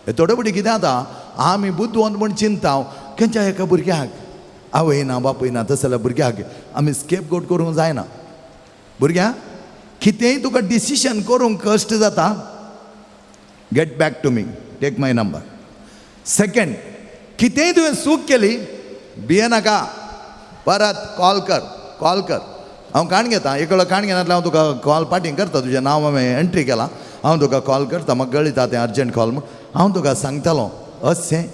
हे थोडे फावटी कितें जाता, आमी बुदवंत म्हूण चिंता खंयच्या एका भुरग्याक आवय ना बापूय ना तसो जाल्यार भुरग्याक आमी स्केप गोट करूंक जायना. भुरग्या कितेंय तुका डिसिशन करूंक कश्ट जाता, get back to me, take my number. Second, कितेंय तुवें चूक केली भियेनाका, परत कॉल कर, कॉल कर. हांव काण घेता, एकलो काण घेनातल्यार हांव तुका कॉल पाटींग करता, तुजें नांव हांवें एंट्री केलां, हांव तुका कॉल करता, म्हाका कळटा तें अर्जंट कॉल म्हूण. हांव तुका सांगतालो अशें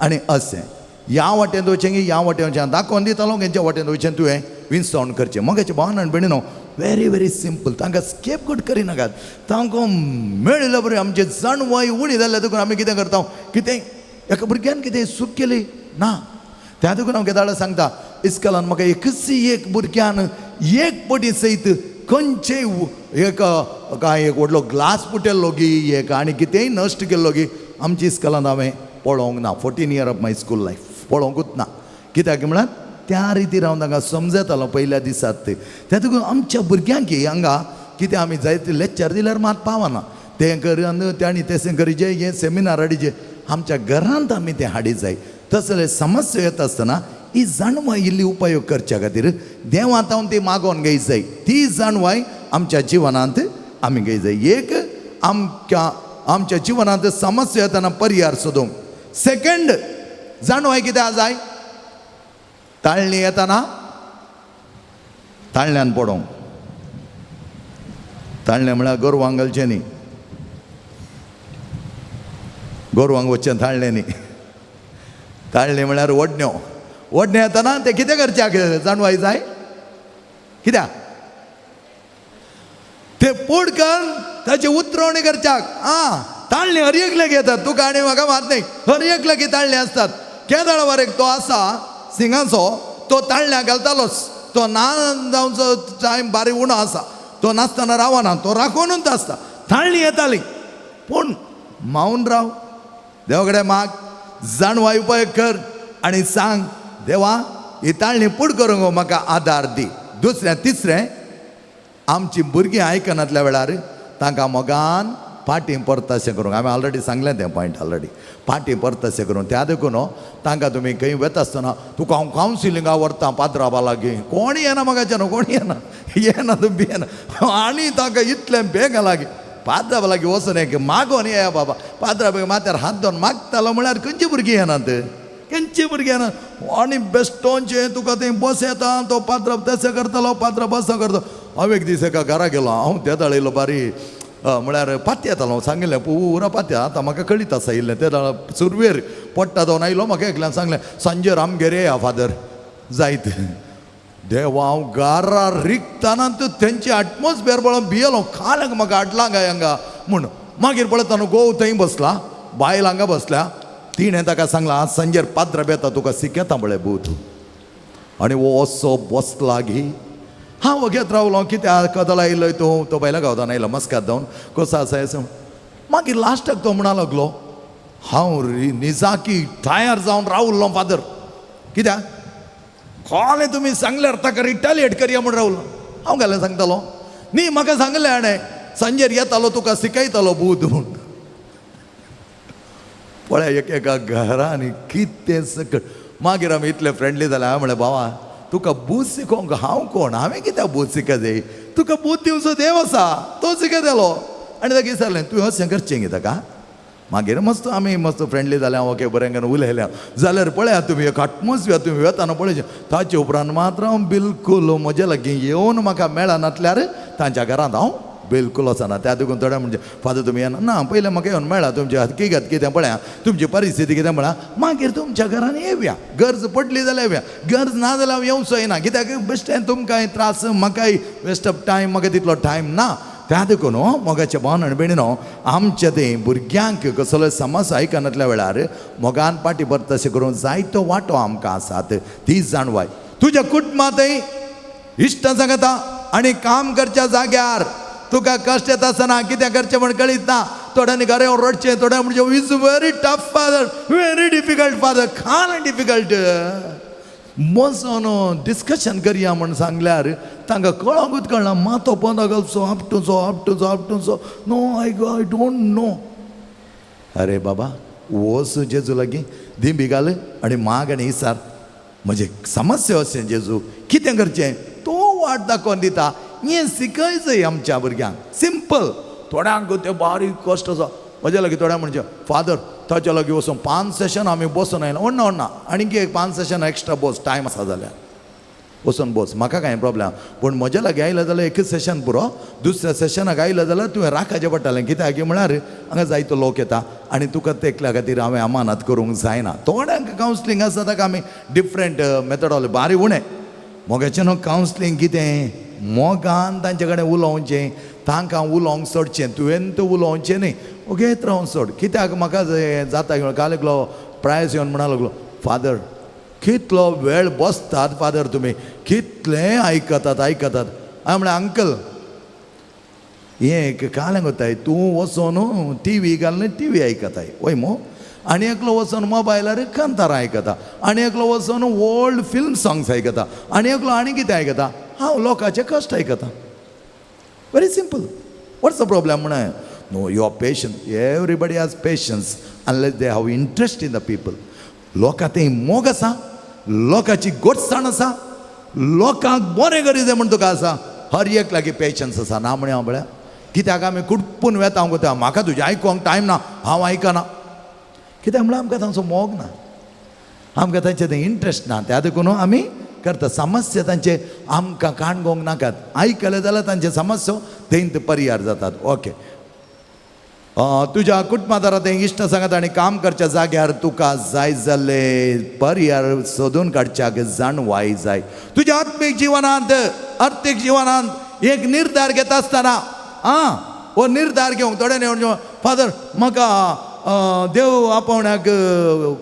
आनी अशें, ह्या वाटेन वचचें की ह्या वाटेन वचचें, दाखोवन दितालो खंयच्या वाटेन वचचें तुवें विंचवण करचें. मगाचे भावन आनी भयणीनो व्हेरी व्हेरी सिंपल, तांकां स्केप गोट करिनाकात. तांकां मेळिल्ले बरें आमचें जाणवाय उणी जाल्ल्या देखून आमी कितें करता, कितें एका भुरग्यान कितें चूक केली ना त्या देखून हांव केदाळ सांगता, इस्कॉलान म्हाका एकच एक भुरग्यान एक पटी सयत खंयचेय एक काय एक व्हडलो ग्लास फुटिल्लो गी एक आनी कितेंय नश्ट केल्लो गी आमच्या इस्कॉलान हांवें पळोवंक ना. 14 year of my school life पळोवंकूच ना. कित्याक म्हळ्यार त्या रितीर हांव तांकां समजतालो पयल्या दिसात ते. त्या देखून आमच्या भुरग्यांक हांगा कितें आमी जायते लेक्चर दिल्यार मात पावना, तें कर आनी तें करीचे, हें सेमिनार हाडीचे, आमच्या घरांत आमी तें हाडी जाय. तसले समस्या येता आसतना ही जाणवाय इल्ली उपयोग करच्या खातीर देवांत ती मागोवन घेय जाय. ती जाणवाय आमच्या जिवनांत आमी घेय जाय. एक आमच्या आमच्या जिवनांत समस्या येतना परिहार सोदूंक. सेकंड जाणवाय कितें जाय, ताळणी येतना ताळण्यान पडोवंक. ताळणें म्हळ्यार गोरवांक घालचें न्ही, गोरवांक वचचें ताळणें न्ही. ताळणें म्हळ्यार वडण्यो, वडणें येतना तें कितें करच्याक जाणवाय जाय, कित्याक ते पोडकन ताची उतरवणी करच्याक. आं ताळणी हर एकल्याक येतात, तुका आनी म्हाका मात न्ही, हर एकल्याक ताळणी आसतात. केदाळ एक तो आसा सिंगाचो, तो ताळण्या घालतालोच, तो ना जावचो टायम बारीक उणो आसा, तो नासतना रावना, तो राखोनूच आसता. ताळणी येताली पूण मावन राव, देवा कडेन माग, जाणवाय उपयोग कर आनी सांग देवा ही ताळणी पूड करूंक म्हाका आदार दी. दुसरें तिसरें, आमची भुरगीं आयकनातल्या वेळार तांकां मोगान फाटीं परताशें करूंक. हांवें ऑलरेडी सांगलें तें पॉयंट ऑलरेडी, फाटीं परताशें करूंक. त्या देखून तांकां तुमी खंय वता आसतना तुका हांव कावन्सिलिंगा व्हरता पाद्राबा लागीं, कोण येना म्हाका न्हू, कोण येना, येना तूं येना आनी तांकां इतलें बेगां लागीं पाद्राबा लागीं वचून एक मागोन येया बाबा, पाद्राबा माथ्यार हात धरून मागतालो म्हळ्यार खंयची भुरगीं येनात, खंयची भुरगीं येनात. आनी बेश्टोंचें तुका थंय बस येता, तो पाद्राब तशें करतालो, पाद्राब असो करता. हांव एक दीस एका घरा गेलो, हांव तेदाळ येयलो बारी म्हळ्यार पात्या येतालो, सांगिल्लें पुरा पात्या आतां म्हाका कळीत आसा इल्लें. तेदाळ सुरवेर पडटा जावन आयलो, म्हाका एकल्यान सांगलें सांजेर आमगेर येया फादर जायत. देवा हांव घरा रिगतना तेंचे एटमॉस्फियर पळोवन भियेलो, कालक म्हाका हाडलां काय हांगा म्हूण. मागीर पळयता न्हू घोव थंय बसला, बायल हांगा बसल्या, तिणें ताका सांगलां आज सांजेर पाद्राब येता तुका शिकयता पळय भूत. आनी हो असो बसला गी, हांव वगेत रावलो कित्याक कदला आयलो तूं, तो बायला गांवतान आयलो मस्कात जावन कसो आसा असो. मागीर लास्टाक तो म्हणा लागलो हांव निजाकी तयार जावन रावलो फादर, कित्याक कोणें तुमी सांगल्यार ताका रिटालिएट करया म्हूण रावलो. हांव घालें सांगतालो न्ही, म्हाका सांगलें हाणें सांजेर येतालो तुका शिकयतालो भूत म्हूण. पळय एक एका घरांनी कितें सकट. मागीर आमी इतले फ्रेंडली जाले. हांवें म्हणलें, बाबा तुका बूद शिकोवंक हांव कोण, हांवें कित्याक बूद शिकत जाय, तुका बूद दिवचो देव आसा, तो शिकयतलो. आनी ताका विचारलें, तुवें अशें करचें गे ताका. मागीर मस्त आमी मस्त फ्रेंडली जाले. हांव ओके बरें करून उलयलें. जाल्यार पळयात तुमी एक एटमॉस्फियर तुमी वेताना पळयचें. ताचे उपरांत मात्र हांव बिलकूल म्हजे लागीं येवन म्हाका मेळनातल्यार तांच्या घरांत हांव बिलकूल वचना. त्या देखून थोडे म्हणजे फादर तुमी येना ना, पयलें म्हाका येवन मेळा, तुमची हकीकत कितें पळया, तुमची परिस्थिती कितें पळया, मागीर तुमच्या घरान येवया. गरज पडली जाल्यार येवया, गरज ना जाल्यार हांव येवचो येना. कित्याक बेश्टें तुमकांय त्रास, म्हाकाय वेस्ट ऑफ टायम, म्हाका तितलो टायम ना. त्या देखून मोगाचे भावन आनी भयणीनो, आमच्या ते भुरग्यांक कसलोय समज आयकनातल्या वेळार मोगान पाटी भरता तशें करून जायतो वांटो आमकां आसात ती जाणवाय. तुज्या कुटुंबांतय इश्टां सांगता आनी काम करच्या जाग्यार तुका कश्ट येता आसतना कितें करचें म्हण कळीत ना. थोड्यांनी घरा येवन रडचें, थोड्या म्हणजे is very tough father, very difficult father, Khan difficult. बसोन डिस्कशन करया म्हण सांगल्यार तांकां कळोंकूच कळना. मातो पोंदा घालचो, आपटुचो आपटुचो आपटुचो, no I I don't know. अरे बाबा वच जेजू लागीं दिंबी घाल आनी माग आनी इसार म्हजें समस्या अशें जेजू कितें करचें, तो वाट दाखोवन दिता. हें शिकय जाय आमच्या भुरग्यांक सिंपल. थोड्यांक तें बारीक कश्ट आसा. म्हज्या लागीं थोड्या म्हणजे फादर ताच्या लागीं वचून 5 सेशन आमी बसून आयला. व्हडना व्हडना आनीक एक 5 सेशन एक्स्ट्रा बस, टायम आसा जाल्यार वचून बस, म्हाका कांय प्रॉब्लेम. पूण म्हज्या लागीं आयलें जाल्यार एकच सेशन पुरो, दुसऱ्या सेशनाक आयलें जाल्यार तुवें राखाचें पडटालें. कित्याक म्हळ्यार हांगा जायतो लोक येता आनी तुका तेकल्या खातीर हांवें अमानत करूंक जायना. थोड्यांक कावन्सिलींग आसा ताका आमी डिफरंट मेथडॉलॉजी बारी उणें. मोगाचें न्हू कावन्सिलींग कितें, मोगान तांचे कडेन उलोवचें, तांकां उलोवंक सोडचें, तुवें तें उलोवचें न्ही, ओगेत रावन सोड. कित्याक म्हाका जाता काल एकलो प्रायस येवन म्हणा लागलो, फादर कितलो वेळ बसतात फादर तुमी, कितलें आयकतात आयकतात. हांवें म्हणलें अंकल हें एक कालें कोताय, तूं वचोन टी व्ही घालून टी व्ही आयकताय वय मो, आनी एकलो वचोन मोबायलार कांतारां आयकता, आनी एकलो वचोन ओल्ड फिल्म सॉंग्स आयकता, आनी एकलो आनी कितें आयकता. हांव लोकांचे कश्ट आयकता. Very simple. What's the problem म्हणून? No, your patience, everybody has patience unless they have interest in the people. लोकां तें मोग आसा, लोकांची गोडसाण आसा, लोकांक बरें करी जाय म्हण तुका आसा. हर एक लागीं पेशन्स आसा ना म्हण हांव पळया. कित्याक आमी कुटपून वेता हांव कोता, म्हाका तुजें आयकोंक टायम ना, हांव आयकना. कित्याक म्हळ्यार आमकां तांचो मोग ना, आमकां तांचें तें इंट्रस्ट ना. त्या देखून आमी करता समस्या तांचे आमकां काणगोंक नाकात. आयकलें जाल्यार तांचे समस्या थंय परिहार जातात. ओके, तुज्या कुटुंबादारा तें इश्ट सांगत आनी काम करच्या जाग्यार तुका जाय जाल्ले परिहार सोदून काडच्याक जाणवाय जाय. तुज्या आत्मीक जिवनांत, अर्थीक जिवनांत एक निर्धार घेता आसतना आं हो निर्धार घेवंक थोड्यांनी म्हणजे फादर म्हाका देव आपोवण्याक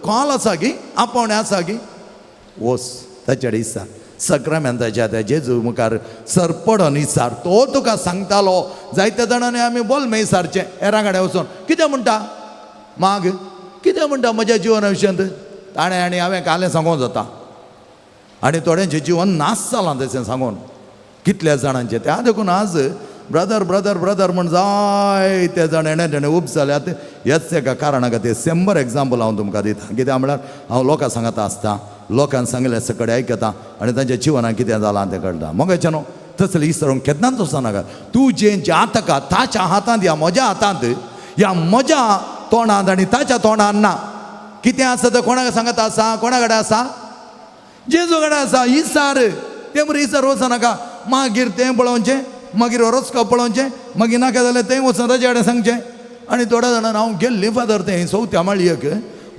कॉल आसा की, आपोवणें आसा की, वच ताचे कडेन इसार सक्रामेंताच्या त्या जेजू मुखार सरपडोन इसार. तो तुका सांगतालो. जायत्या जाणांनी आमी बोल इसारचें हेरां कडेन वचोन कितें म्हणटा माग, कितें म्हणटा म्हज्या जिवना विशयांत ताणें आनी हांवें कालें सांगोंक जाता. आनी थोड्यांचें जिवन नाश जालां तशें सांगून कितल्या जाणांचें. त्या देखून आज ब्रदर ब्रदर ब्रदर म्हण जायते जाण हेणें तेणें उब जाल्यात. ह्याच एका कारणा खातीर 100 एग्जाम्पल हांव तुमकां दिता. कित्याक म्हळ्यार हांव लोकां सांगता आसता, लोकांक सांगलें सकडेन आयकता आनी तांच्या जिवनांत कितें जालां तें कळटा. मोगाचें न्हू तसलें इसरोंक केन्नाच वचनाका. तूं जें जातका ताच्या हातांत या म्हज्या हातांत या म्हज्या तोंडांत आनी ताच्या तोंडांत ना. कितें आसा तें कोणाक सांगता आसा, कोणा कडेन आसा, जेजू कडेन आसा. इसार तें बरें इसार वचनाका. मागीर तें पळोवचें, मागीर हॉरोस्कोप पळोवचें, मागीर नाका जाल्यार तें वचून ताचे कडेन सांगचें. आनी थोड्या जाणांक हांव गेल्ली फादर तें चवथ्या माळयेक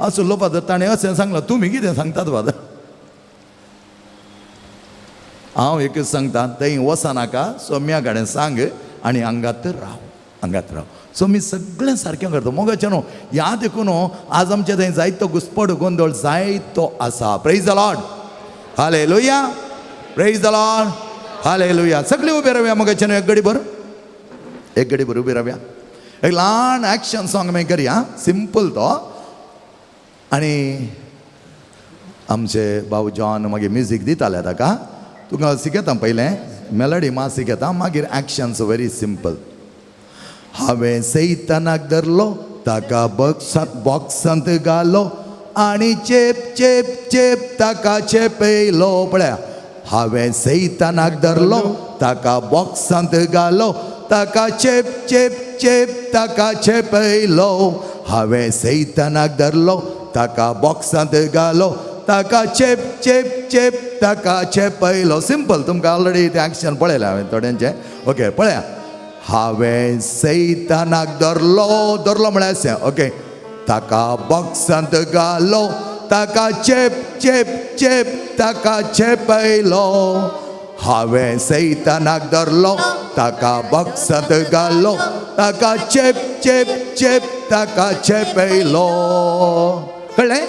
आसलो फादर, ताणें अशें सांगलां, तुमी कितें सांगतात फादर. हांव एकच सांगता, थंय वचनाका, सोम्या कडेन सांग आनी हांगात राव, हांगात राव. सो मी सगळें सारकें करता. मोगाचें न्हू ह्या देखून आज आमचें थंय जायतो घुसपड गोंदळ जायतो आसा. Praise the Lord, hallelujah, praise the Lord, hallelujah. सगळीं उबे रावया मोगाचें न्हू, एक गडीभर, एक गडीभर उबे रावया. एक ल्हान एक्शन सॉंग आमी करया, सिंपल तो. आनी आमचे भाऊ जॉन मागीर म्युजीक दिताले ताका. तुका शिकयता पयलें मेलडी मात शिकयता, मागीर एक्शन्स व्हेरी सिंपल. हांवें सैतानाक धरलो, ताका बॉक्सांत घालो, आनी चेप चेप चेप ताका चेपयलो. पळया, हांवें सैतानाक धरलो ताका बॉक्सांत घालो ताका चेप चेप चेप ताका चेपयलो. हांवें सैतानाक धरलो ताका बॉक्सांत घालो ताका चेप चेप चेप ताका चेपयलो. सिंपल, तुमकां ऑलरेडी तें एक्शन पळयलें हांवें थोड्यांचें. ओके, पळया, हांवें सैतानाक धरलो, धरलो म्हळ्यार अशें, ओके, ताका बॉक्सांत घालो ताका चेप चेप चेप ताका चेपयलो. हांवें सैतानाक धरलो ताका बॉक्सांत घालो ताका चेप चेप चेप ताका चेपयलो. कळ्ळें?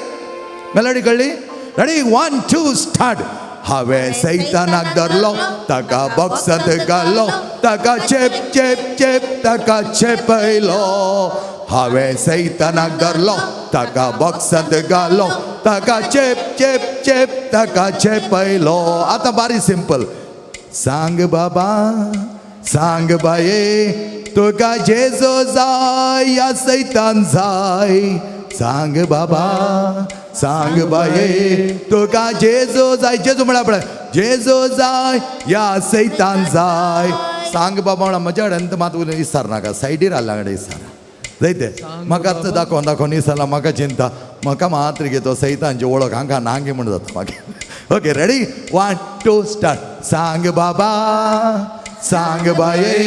मेलोडी कळ्ळी? Ready, 1 2 start. हांवें सैतानाक धरलो ताका बॉक्सांत घालो ताका चेप चेप चेप ताका चेपयलो. हांवें सैतानाक धरलो ताका बॉक्सांत घालो ताका चेप चेप चेप ताका चेपयलो. आतां बारी सिंपल. सांग बाबा सांग बाये तुका जेजो जाय या सैतान जाय. सांग बाबा सांग बाये तुका जेजो जाय. जेजो म्हळ्यार पळय, जेजो जाय या सैतान जाय. सांग बाबा म्हळ्यार म्हज्या कडेन मात विसार नाका, सायडीर आसल्या कडेन विसार जायते म्हाका आतां दाखोवन दाखोवन विसरला, म्हाका चिंता, म्हाका मात्र घेतो सैतानची वळख हांगा नांगी म्हण जाता म्हाका. Okay, ready, 1 2 start. सांग बाबा सांग बाये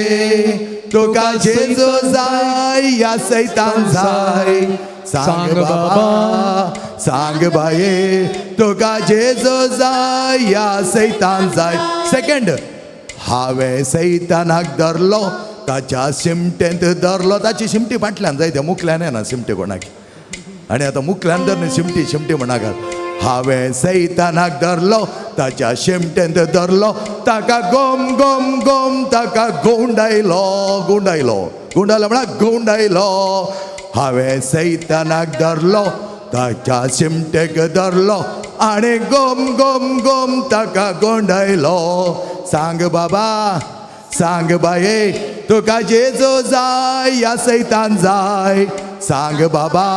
तुका जेजो जाय या सैतान जाय. सांग बाबा सांग बाये तुका जेजो जाय या सैतान जाय. सेकंड, हांवें सैतानाक धरलो ताच्या शिमटेंत धरलो. ताची शिमटी फाटल्यान जाय, त्या मुखल्यान येना शिमटी कोणाक. आनी आतां मुखल्यान धर न्ही, शिमटी शिमटी म्हणाका. हांवें सैतानाक धरलो ताच्या शिमटेंत धरलो ताका गोम गोम गोम ताका गुंडायलो. गुंडायलो, गुंडायलो म्हळ्यार गुंडायलो. हांवें सैतानाक धरलो ताच्या शिमटेक धरलो आनी गोम गोम गोम ताका गुंडायलो. सांग बाबा सांग बाये तुका जेजो जाय या सैतान जाय. सांग बाबा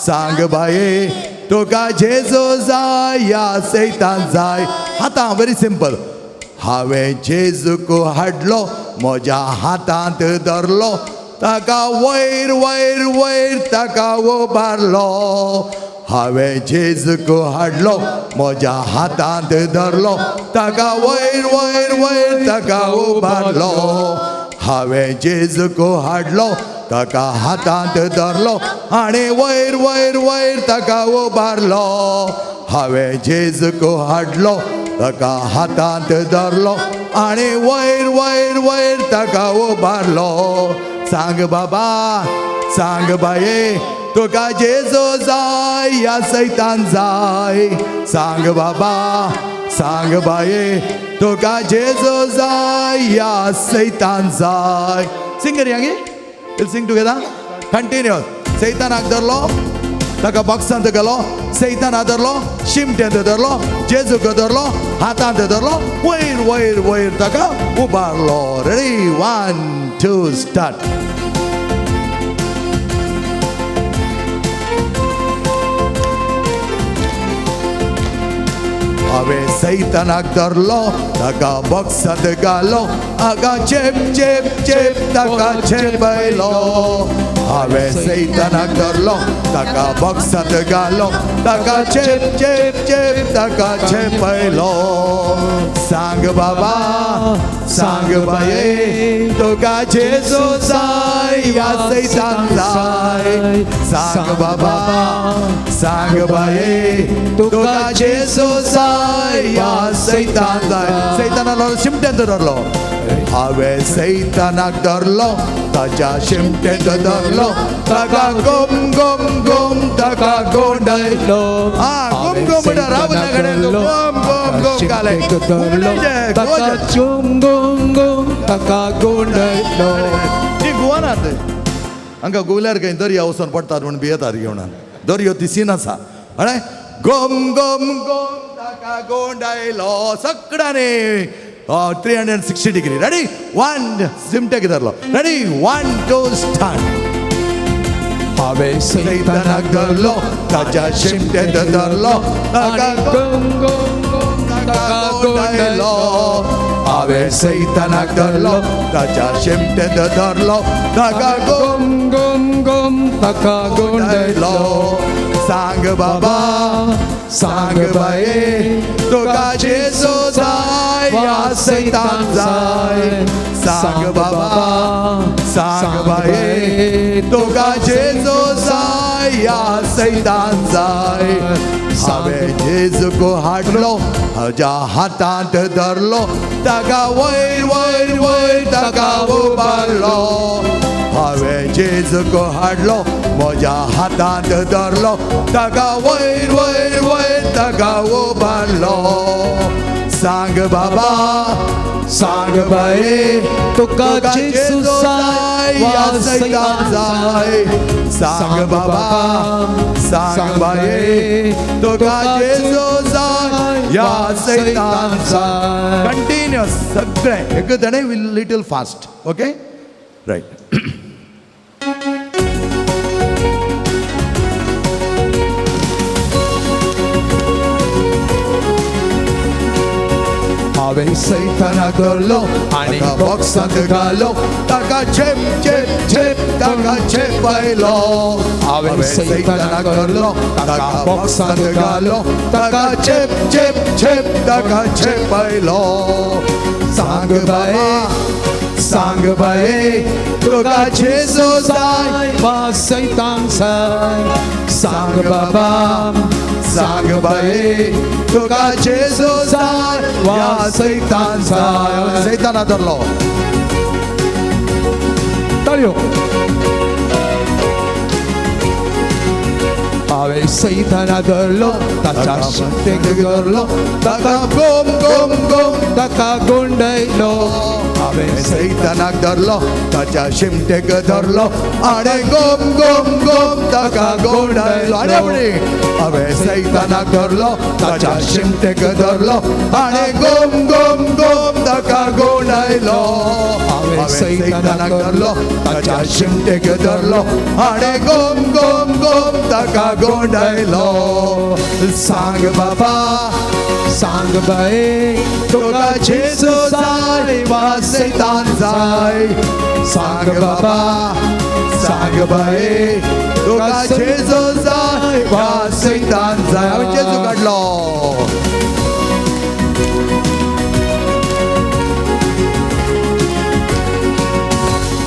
सांग बाये तुका जेजो जाय या सैतान जाय. आतां व्हेरी सिंपल. हांवें जेजूक हाडलो म्हज्या हातांत धरलो ताका वयर वयर वयर ताका उबारलो. हांवें जेजूक हाडलो म्हज्या हातांत धरलो ताका वयर वयर वयर ताका उबारलो. हांवें जेजूक हाडलो ताका हातांत धरलो आनी वयर वयर वयर ताका उबारलो. हांवें जेजूक हाडलो ताका हातांत धरलो आनी वयर वयर वयर ताका उबारलो. सांग बाबा सांग बाये तुका जेजो जाय या सैतान जाय. सांग बाबा सांग बाये तुका जेजो जाय या सैतान जाय. सिंग करया गे, will sing together continuous. सैतानाक धरलो ताका बॉक्सांत घालो, सैतानाक धरलो शिमट्यांत धरलो, जेजूक धरलो हातांत धरलो वयर वयर वयर ताका उबारलो. Ready, 1 2 start. हांवें सैतानाक धरलो ताका बॉक्सांत घालो आगा चेप चेप चेप ताका चेपयलो. हांवें सैतानाक धरलो ताका बॉक्सांत घालो ताका चेप चेप चेप ताका चेपयलो. सांग बाबा सांग बाये तुका जेजो जाय या सैतान जाय. सांग बाबा सांग बाये तुका जेजो जाय या सैतान जाय. सैतानाक शिमट्यांत धरलो. हांवें सैतानाक धरलो ताच्या शिमटेंत धरलो ताका गोम गोम गोम ताका गोंडायलो. हा, गोम गोम म्हणटा रावल्या कडेन गोम गोम गोम घालें गोम गोम गोम ताका गोंडायलो. ती गोवानात हांगा गोवल्यार खंय दर्या वचून पडटात म्हूण भियेतात घेवन दर्यो ती सीन आसा. अळे गोम गोम गोम ताका गोंडायलो सगळ्यांनी 360 डिग्री. रेडी, 1 सिमटेक धरलो. Ready, 1 2 start. हांवें सैतानाक धरलो ताच्या शिमटेंत धरलो ताका गोम गोम गोम ताका गोंडायलो. गोंडायलो. हांवें सैतानाक धरलो ताच्या शिमटेंत धरलो ताका गोम गोम गोम ताका गोंडायलो. गोंडायलो. सांग बाबा सांग बाये तुका जेजू जाय या सैतान जाय. सांग बाबा सांग बाये तुका जेजू जाय या सैतान जाय. हांवें जेजूक हाडलो म्हज्या हातांत धरलो ताका वयर वयर वयर ताका उबारलो. हांवें जेजूक हाडलो म्हज्या हातांत धरलो ताका वयर वयर वयर ताका उबारलो. सांग बाबा सांग बाये तुका जेजू जाय या सैतान जाय. सांग बाबा सांग बाये तुका जेजू जाय या सैतान जाय. कंटिन्युअस सगळें एकदां will little fast. Okay right. हांवें सैतानाक धरलो आनी बॉक्सांत घालो ताका झेप झेप झेप ताका झेप आयलो. हांवें सैतानाक धरलो ताका बॉक्सांत घालो ताका झेप झेप झेप ताका झेप आयलो. सांग बाये सांग बाये तुका जेजू जाय वा सैतान जाय. सांग बाबा सांग बाये तुका जेजू जाय वा सैतान जाय. सैताना धरलो. ताळयो. हांवें सैताना धरलो ताच्या शिमटेक धरलो ताका गोम गोम गोम ताका गोंडायलो. हांवें सैतानाक धरलो ताच्या शिमटेक धरलो आनी गोम गोम गोम ताका गोंडायलो. आनी आपणे हांवें सैतानाक धरलो ताच्या शिमटेक धरलो आनी गोम गोम गोम ताका गोंडायलो. हांवें सैतानाक धरलो ताच्या शिमटेक धरलो आनी गोम गोम गोम ताका गोंडायलो. सांग बाबा सांग बाये तुका जेजू जाय वा सैतान जाय. सांग बाबा सांग बाये तुका जेजू जाय वा सैतान जाय. हांवें जेजू काडलो.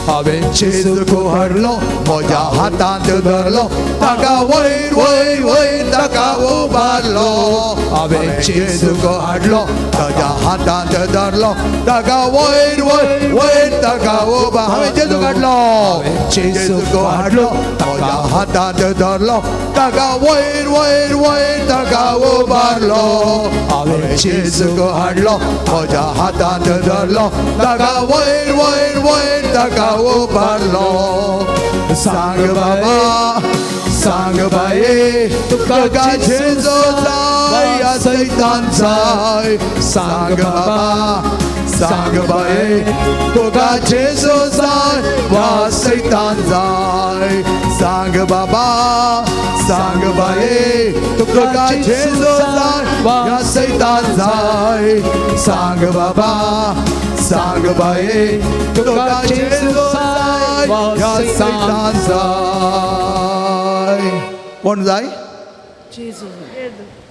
हांवें जेजूक हाडलो म्हज्या हातांत धरलो ताका वयर वयर वयर ताका उबारलो. हांवें जेजूक हाडलो ताच्या हातांत धरलो ताका वयर वयर वयर ताका उबार. हांवें जेजूक हाडलो. जेजूक हाडलो म्हज्या हातांत धरलो ताका वयर वयर वयर ताका उबारलो. हांवें जेजूक हाडलो म्हज्या हातांत धरलो ताका वयर वयर वयर ताका उबारलो. सांग बाबा सांग बाये तुका जेजू जाय या सैतान जाय. सांग बाबा सांग बाये तुका जेजू जाय वा सैतान जाय. सांग बाबा सांग बाये तुका जेजू जाय या सैतान जाय. सांग बाबा सांग बाये तुका जेजू जाय या सैतान जाय. कोण जाय?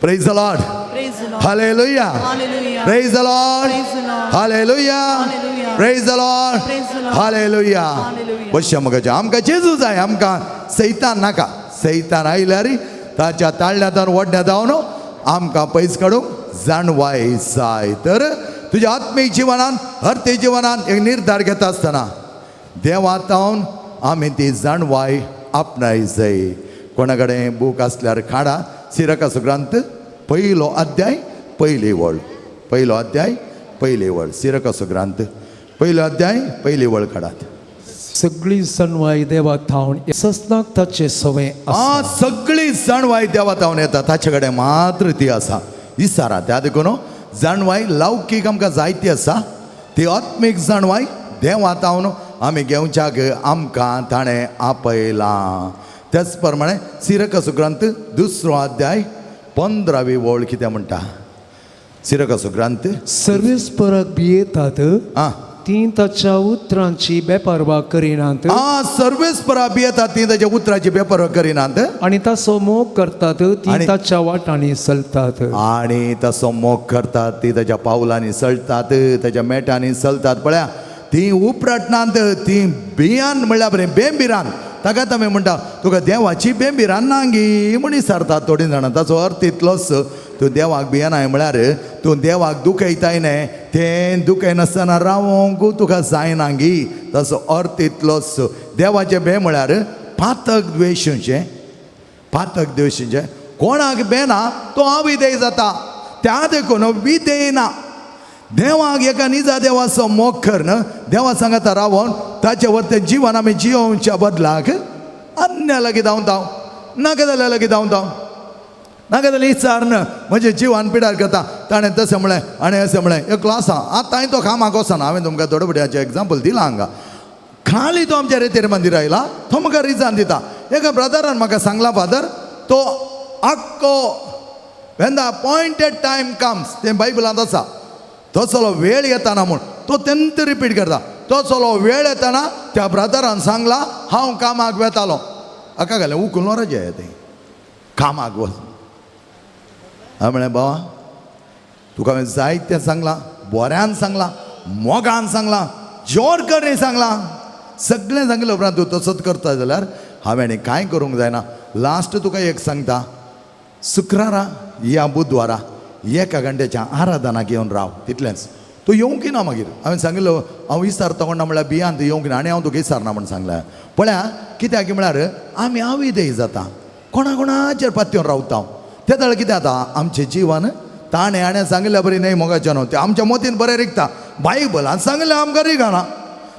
Praise the Lord. Praise the Lord. Hallelujah. Hallelujah. Praise the Lord. Praise the Lord. Hallelujah. Hallelujah. Praise the Lord. Praise the Lord. Hallelujah. Hallelujah. बश्या मगाच्या आमकां जेजू जाय, आमकां सैतान नाका. सैतान आयल्यार ताच्या ताळण्यांत वडण्यांत जावन आमकां पयस काडूंक जाणवाय जाय. तर तुज्या आत्मीक जिवनान हरते जिवनान एक निर्धार घेता आसतना देवातावन आमी ती जाणवाय आपणाय जाय. कोणा कडेन बूक आसल्यार काडा. सिरकाचो ग्रंथ पयलो अध्याय पयली वळ. पयलो अध्याय पयली वळ. सिरकाचो ग्रंथ पयलो अध्याय पयली वळ काडात. सगळी जाणवाय देवा थावन ससनाक ताचे सवय आ सगळी जाणवाय देवा थावन येता, ताचे कडेन मात्र ती आसा. इसारा त्या देखून जाणवाय लौकीक आमकां जायती आसा, ती आत्मीक जाणवाय देवा थावन आमी घेवच्याक आमकां ताणें आपयलां. त्याच प्रमाणे सिरकाचो ग्रंथ दुसरो अध्याय 15वी वळ कितें म्हणटा? सिरकाचो ग्रंथ सर्वेस्पराक भियेतात आं ती ताच्या उतरांची बेपारवा करिनात. आं, सर्वेस्परा भियेतात ती ताच्या उतराची बेपर्वा करिनात आनी ताचो मोग करतात ती ताच्या वाटांनी चलतात. आनी तसो मोग करतात ती ताच्या पावलांनी चलतात, ताच्या मेटांनी चलतात. पळया ती उपराटनात, ती भियान म्हणल्यार बरें बेंबिरान. ताकाच आमी म्हणटा तुका देवाची बेंबिरान नांगी म्हूण विचारतात थोडीं जाणां. ताचो अर्थ इतलोच, तूं देवाक भियेनाय म्हळ्यार तूं देवाक दुखयताय न्ही, तें दुखयनासतना रावोंक तुका जायना गी. ताचो अर्थ इतलोच. देवाचें भंय म्हळ्यार पातक द्वेशचें, पातक द्वेशचें. कोणाक बेना तो अविधेय जाता, त्या देखून विधेय ना. देवाक एका निजा देवाचो मोग करून देवा सांगाता रावोन ताचे वरतें जिवन आमी जियोवच्या बदलाक अन्य लागीं धांवता, नाका जाल्यार लागीं धांवता, नाका जाल्यार विचार न म्हजें जिवान पिडार करता. ताणें तशें म्हणलें आनी अशें म्हणलें. एकलो आसा आतांय तो कामाक वचना. हांवें तुमकां थोडे भुरग्याचें एग्जाम्पल दिलां हांगा. खाली तो आमच्या रेतेर मंदिर आयला, तो म्हाका रिजान दिता. एका ब्रदरान म्हाका सांगलां, फादर तो आख्खो when the appointed time comes, तें बायबलांत आसा, तसलो वेळ येताना म्हूण तो तेंत रिपीट करता. तसलो वेळ येताना त्या ब्रदरान सांगला हांव कामाक वेतालो. हाका घालें उखलून रजा तें कामाक वच. हांवें म्हणलें बाबा तुका हांवें जायतें सांगलां, बऱ्यान सांगलां, मोगान सांगलां, जोर करून सांगलां, सगळें सांगलें उपरांत तूं तसोच करता जाल्यार हांवें आनी कांय करूंक जायना. लास्ट तुका एक सांगता, शुक्रारा या बुधवारा एका घंट्याच्या आराधनाक येवन राव, तितलेंच. तूं येवंक ना मागीर. हांवें सांगिल्लो हांव विचारता कोणा म्हळ्यार बियान तूं येवंक ना आनी हांव तुका विचारना म्हूण सांगलें. पळया कित्याक म्हळ्यार आमी अविधेय जाता, कोणा कोणाचेर पातयेवन रावता. ते जाल्यार कितें जाता आमचें जिवन ताणें हाणें सांगिल्ल्या बरी न्हय मोगाचें न्हू, तें आमच्या मतीन बरें रिगता. बायबलान सांगिल्लें आमकां रिगना,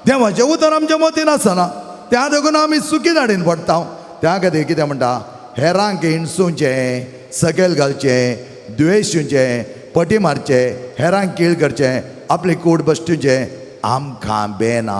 देवाचें उतर आमच्या मतीन आसना, त्या देखून आमी चुकी धाडीन पडटा. त्या खातीर कितें म्हणटा, हेरांक हिणसूचें, सकयल घालचें, द्वेशचें, पटी मारचें, हेरांक कीळ करचें, आपली कूड बसचें आमकां बेना.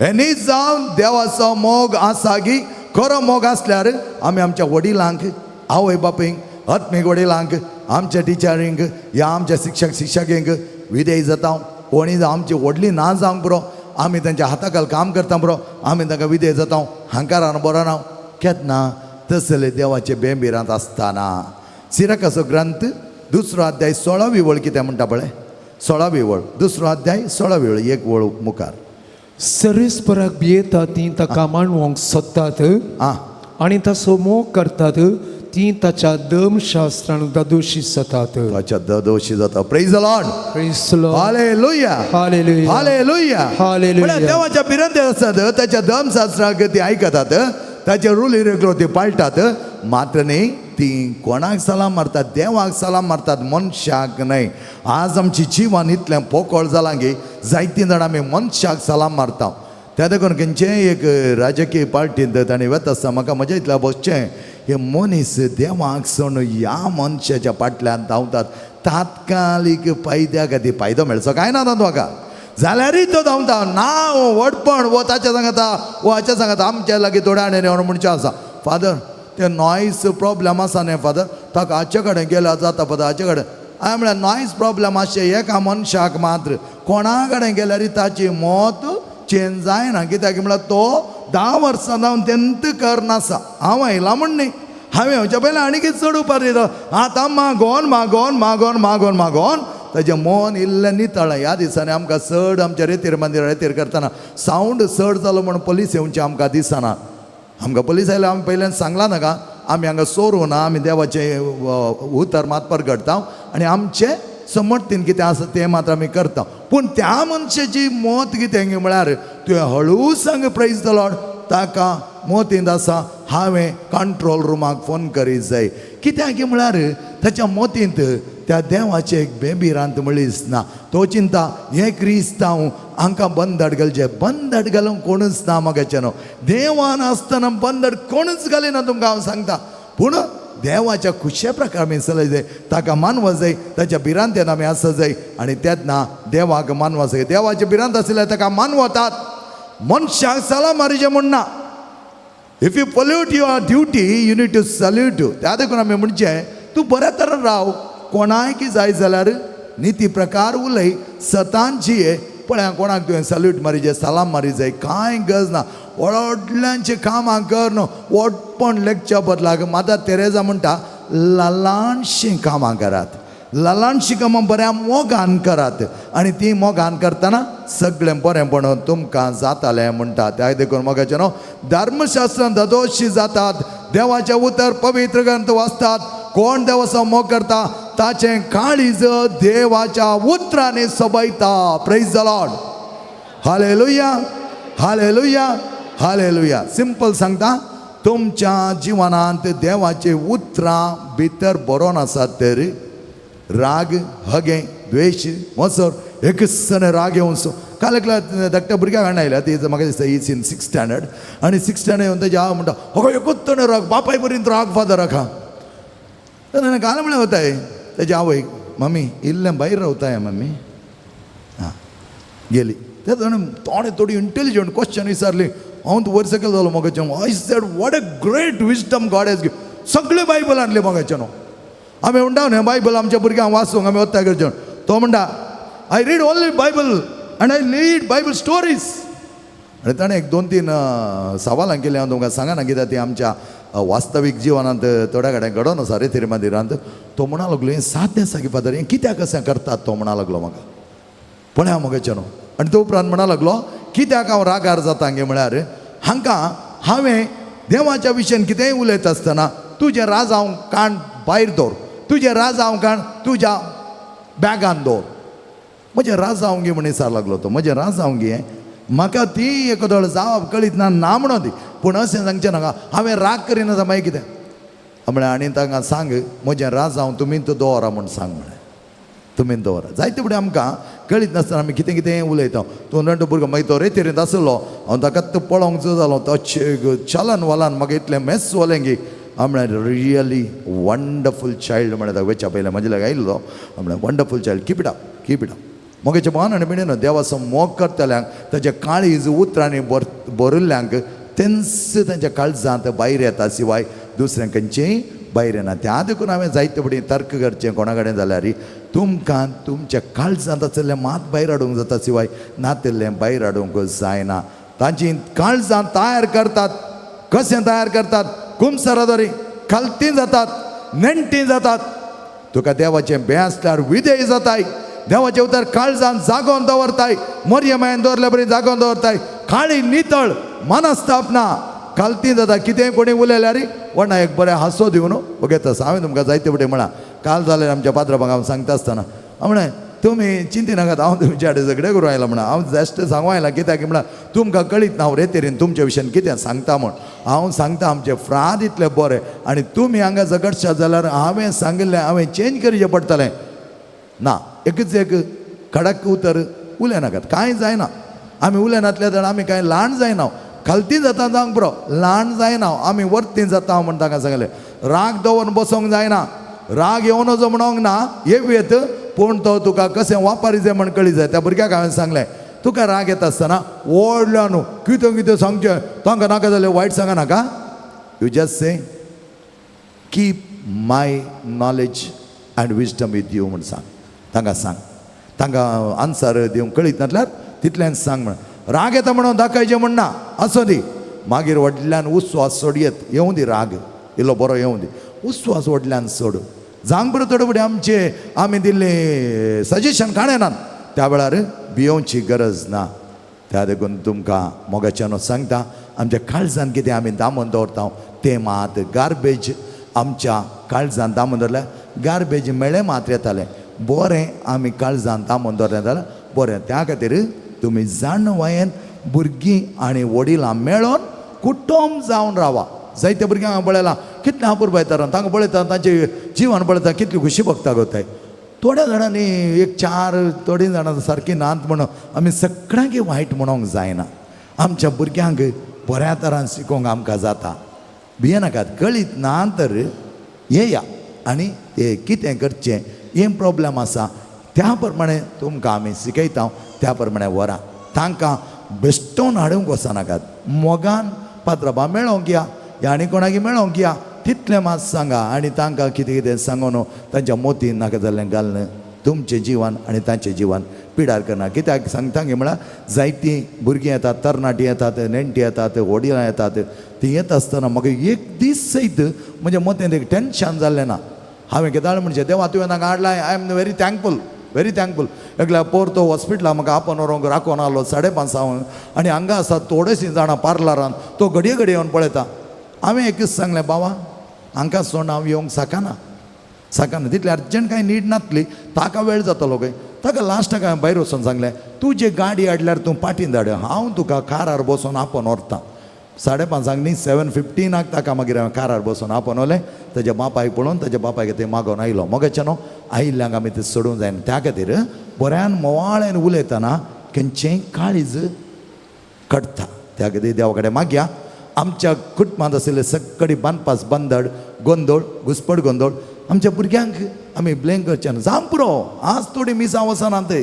हें न्ही जावन देवाचो मोग आसा की खरो मोग आसल्यार आमी आमच्या वडिलांक, आवय बापूंक, आत्मीक वडिलांक, आमच्या टिचरींक या आमच्या शिक्षक शिक्षकींक विधेय जाता. कोणी जावं आमची व्हडली ना जावंक पुरो, आमी तांच्या हाताखाल काम करता पुरो, आमी तांकां विधेय जाता. हांकारान बरो ना केन्ना तसले देवाचे बेंबिरांत आसतना. सिरकाचो ग्रंथ दुसरो अध्याय 16वी वळ कितें म्हणटा पळय, 16वी वळ, दुसरो अध्याय 16वी वळ, एक वळ मुखार. सर्वेस्पराक भियेतात ती ताका मांडवंक सोदतात आनी ताचो मोग करतात ती ताच्या दमशास्त्रान दादोशी जातात. ताच्या ददोशी जाता. Praise the Lord. Praise the Lord. Hallelujah. Hallelujah. Hallelujah. Hallelujah. म्हळ्यार देवाच्या भिरांते आसतात, ताच्या दमशास्त्राक ती आयकतात, ताचे रुली रेगलो ती पाळटात. मात्र न्ही ती कोणाक सलाम मारतात, देवाक सलाम मारतात, मनशाक न्हय. आज आमची जिवन इतलें पोकळ जालां की जायतीं जाणां आमी मनशाक सलाम मारता. त्या देखून खंयचेय एक राजकीय पार्टींत ताणें वता आसतना म्हाका म्हज्या इतल्या बसचें हे मनीस देवाक सोडून ह्या मनशाच्या फाटल्यान धांवतात. तात्कालीक फायद्या खातीर फायदो मेळचो कांय ना ताका, जाल्यारय तो धांवता ना व्हडपण वो ताच्या सांगता वो हाच्या सांगता. आमच्या लागीं थोड्या जाणांनी म्हणचें आसा, फादर ते नॉयज प्रॉब्लम आसा न्ही फादर, ताका हाचे कडेन गेल्यार जाता फादर, हाचे कडेन. हांवें म्हळ्यार नॉयज प्रॉब्लम आसचें एका मनशाक मात्र, कोणा कडेन गेल्यार ताची मत चेंज जायना. कित्याक म्हळ्यार तो 10 वर्सां जावन तेंत करनासा. हांव आयलां म्हूण न्ही, हांवें येवच्या पयलीं आनी कितें चड उपार दिता. आतां मागोन मागोन मागोन मागोन मागोन ताजें मन इल्लें नितळ्ळें. ह्या दिसांनी आमकां चड आमच्या रेतीर मंदिर रेतीर करतना सावंड चड जालो म्हूण पोलीस येवचें आमकां दिसना. आमकां पोलीस आयले आमी पयल्यान सांगलां नाका, आमी हांगा सोरूं ना, आमी देवाचें उतर मात परगडटा आनी आमचें समर्थीन कितें आसा तें मात्र आमी करता. पूण त्या मनशाची मत कितें म्हळ्यार तुवें हळू सांग प्रेज the Lord, ताका मोतींत आसा हांवें कंट्रोल रुमाक फोन करीत जाय. कित्याक म्हळ्यार ताच्या मोतींत त्या देवाचें एक बेबिरांत म्हणलीच ना. तो चिंता हें क्रिस्तांव हांकां बंदड घालचें, बंदड घालूंक कोणूच ना मगाचें न्हू. देवान आसतना बंदड कोणूच घालिना तुमकां हांव सांगता. पूण देवाच्या खुशे प्रकार आमी चलय जाय, ताका मानवा जाय, ताच्या भिरांतेन आमी आसा जाय आनी तेन्ना देवाक मानवा जाय. देवाचे भिरांत आशिल्ल्यार ताका मानवतात, मनशाक सलाम मारीचें म्हूण ना. If you pollute your duty you need to salute. त्या देखून आमी म्हणचें तूं बऱ्या तरेन राव, कोणायकी जाय जाल्यार निती प्रकार उलय, सतान जिये. पळय कोणाक तुवें सल्यूट मारी जाय, सलाम मारी जाय, कांय गरज ना. व्हडल्यांचें कामां कर न्हू, व्हडपण लेखच्या बदलाक मादर तेरेजा म्हणटा ल्हानशीं कामां करात, ल्हानशीं कामां बऱ्या मोगान करात आनी तीं मोगान करतना सगळें बरेंपण तुमकां जातालें म्हणटा. त्या देखून मोगाचें न्हू धर्मशास्त्रान ददोशी जातात, देवाचें उतर पवित्र ग्रंथ वाचतात. कोण देवाचो मोग करता ताचें काळीज देवाच्या उतरांनी सोबयता. Praise the Lord. Hallelujah, hallelujah, hallelujah. Simple सांगता, तुमच्या जिवनांत देवाचे उतरां भितर बरोवन आसात तर राग, हगे, द्वेश, मसर एकच राग येवचो. काल एकल्या धाकट्या भुरग्याक हाडून आयल्या, ती म्हाका दिसता is in 6th standard. आनी 6th standard येवन तेजी हांव म्हणटा अगो एकूच राग बापाय पर्यंत राग फादर आखा. तर काल म्हणलें वताय तेजी आवय, मम्मी इल्लें भायर रावताय मम्मी. आं गेली. ते थोडे थोडी इंटेलिजंट क्वेश्चन विचारली. हांव तूं वयर सकयल जालो मोगाचें. I said what a great wisdom God has give. सगळें बायबल हाडलें मोगाचें न्हू. आमी म्हणटा न्हय बायबल आमच्या भुरग्यांक वाचूंक आमी वता करचें. तो म्हणटा I read only Bible and I read Bible stories. आनी ताणें एक 2-3 सवालां केलीं. हांव तुमकां सांगना कित्याक ती आमच्या वास्तवीक जिवनांत थोड्या कडेन घडोवन आसा रे थेरी मंदिरांत. तो म्हणा लागलो हें सादें आसा की फादर, हें कित्याक अशें करतात. तो म्हणा लागलो म्हाका पळय मोगाचें न्हू. आनी तो उपरांत म्हणा लागलो कित्याक हांव रागार जाता गे म्हळ्यार हांकां हांवें देवाच्या विशयान कितेंय उलयता आसतना तुजें राजांव काण भायर दवर, तुजें राजांव काण तुज्या बॅगान दवर. म्हजें राजांव गे म्हण विचार लागलो तो. म्हजें राजांव गे म्हाका ती एकोदळ जावप कळीत ना ना म्हणून ती, पूण अशें सांगचें नाका हांवें राग करिना मागीर कितें म्हळ्यार. आनी तांकां सांग म्हजें राजांव तुमी तो दवरा म्हूण सांग म्हळें, तुमी दवरा. जायते फुडें आमकां कळीत नासतना आमी कितें कितें उलयता. तूं नेणटो भुरगो मागीर तो रेतेरींत आसलो, हांव ताका तो पळोवंक जाय जालो. तो चलन वलान म्हाका इतलें मेस जालें की हांव म्हळ्यार रियली वंडरफूल चायल्ड म्हळ्यार ताका वेच्या पयलें म्हजे लागीं आयिल्लो. हांव म्हळ्यार wonderful child, keep it up, keep it up. मोगाचें भावान आनी भयणीनो, देवाचो मोग करतल्यांक ताच्या काळीज उतरांनी भरिल्ल्यांक तेंच तांच्या काळजांत भायर येता शिवाय दुसऱ्यां खंयचेंय भायर येना. त्या देखून हांवें जायते फुडें तर्क करचें कोणा कडेन जाल्यार तुमकां तुमच्या काळजांत आशिल्लें मात भायर हाडूंक जाता शिवाय नातिल्लें भायर हाडूंक जायना. तांची काळजां तयार करतात. कशें तयार करतात? कुमसरादरी खालती जातात, नेणटी जातात. तुका देवाचें बें आसल्यार विधेय जाताय. देवाचें उतर काळजान जागोवन दवरताय, मोरये मायेन दवरल्या बरी जागोवन दवरताय. काळी नितळ मनस्ताप ना, खालती जाता. कितेंय कोणी उलयल्यार वणा एक बरें हांसो दिवन वगेत आसा. हांवें तुमकां जायते फुडें म्हळां, काल जाल्यार आमच्या पाद्रा हांव सांगता आसतना हांव म्हळें तुमी चिंती नाकात, हांव तुमच्या कडेन झगडें करूं आयलां म्हणा. हांव जस्ट सांगू आयलां कित्याक म्हळ्यार तुमकां कळीत ना हांव रेतेरीन तुमच्या विशयान कितें सांगता म्हूण. हांव सांगता आमचे फ्राद इतले बरें आनी तुमी हांगा झगडशात जाल्यार हांवें सांगिल्लें हांवें चेंज करचें पडटलें ना. एकच एक कडक उतर उलयनाकात, कांय जायना. आमी उलयनातले जाल्यार आमी कांय ल्हान जायना. खालती जाता जावंक पुरो, ल्हान जायना, आमी वर्ती जाता म्हूण तांकां सांगलें. राग दवरून बसोंक जायना, राग येवन वचो म्हणोंक ना, येवं येत, पूण तो तुका कशें वापरी जाय म्हण कळी जाय. त्या भुरग्याक हांवें सांगलें तुका राग येता आसतना व्हडल्या न्हू कितें कितें सांगचें तांकां नाका जाल्यार वायट सांगा नाका. You just say keep my knowledge and wisdom with you म्हूण सांग तांकां. सांग तांकां आन्सर दिवंक कळीत नासल्यार तितल्यान सांग म्हण. राग येता म्हणून दाखयचें म्हण ना, आसूं दी. मागीर व्हडल्यान उस्वास सोडयेत, येवं दी राग इल्लो बरो येवं दी, उस्वास व्हडल्यान सोड. जावंक बरो थोडे फुडें आमचे आमी दिल्लें सजेशन काडनात त्या वेळार भियोवची गरज ना. त्या देखून तुमकां मोगाच्यान सांगता, आमच्या काळजान कितें आमी दामून दवरता तें मात गार्बेज. आमच्या काळजान दामून दवरल्यार गार्बेज मेळ्ळें मात येतालें. बरें आमी काळजान दामून दवरलें जाल्यार बरें. त्या खातीर तुमी जाणवायेन भुरगीं आनी वडिलां मेळोन कुटुंब जावन रावा. जायते भुरग्यांक हांव पळयलां कितलें अपुरबाय तर तांकां पळयता तांचें जिवन पळयता कितली खुशी भोगता गोताय. थोड्या जाणांनी एक चार थोडीं जाणां सारकीं नात म्हणून आमी सगळ्यांक वायट म्हणोंक जायना. आमच्या भुरग्यांक बऱ्या तरान शिकोवंक आमकां जाता. भियेनाकात, कळीत ना तर येया आनी ते कितें करचें हें प्रॉब्लम आसा त्या प्रमाणे तुमकां आमी शिकयता, त्या प्रमाणे व्हरा. तांकां बेश्टोवन हाडूंक वचनाकात, मोगान पात्राबा मेळोंक या, या आनी कोणाक मेळोंक या, तितलें मात सांगा. आनी तांकां कितें कितें सांगून तांच्या मोतीन नाका जाल्लें घालून तुमचें जिवन आनी तांचें जिवन पिडार करना. कित्याक सांगता गे म्हळ्यार जायतीं भुरगीं येतात, तरणाटीं येतात, नेणटीं येतात, व्हडिलां येतात. तीं येता आसतना म्हाका एक दीस सयत म्हज्या मतेंत एक टेंशन जाल्लें ना. हांवें केदाळ म्हणजे देवा तुवें तांकां हाडला, I am very thankful, very thankful. एकल्या पोर तो हॉस्पिटलां म्हाका आपोवन व्हरूंक राखोन आलो 5:30 आनी हांगा आसा थोडेशीं जाणां पार्लरान, तो घडये घडये येवन पळयता. हांवें एकच सांगलें, बाबा हांकां सोडून हांव येवंक शकना, शकना, तितलें अर्जंट कांय नीड नासली, ताका वेळ जातलो खंय. ताका लास्टाक हांवें भायर वचून सांगलें, तुजे गाडी हाडल्यार तूं पाटीन धाड, हांव तुका कारार बसून आपोवन व्हरता. 5:30 न्ही 7:15 ताका मागीर हांवें कारार बसून आपोवन व्हलें. ताज्या बापायक पळोवन ताज्या बापायक तें मागोवन आयलो. मोगाचें न्हू आयिल्ल्यांक आमी तें सोडूंक जायना. त्या खातीर बऱ्यान मोवाळ्यान उलयतना खंयचेंय काळीज कडटा. त्या खातीर देवा कडेन मागया आमच्या कुटुंबांत आशिल्ले सगळी बांदपास बंदड गोंदळ घुसपड गोंदळ आमच्या भुरग्यांक आमी ब्लेम करचें ना. जावंक पुरो आज थोडीं मिसां वचना ते,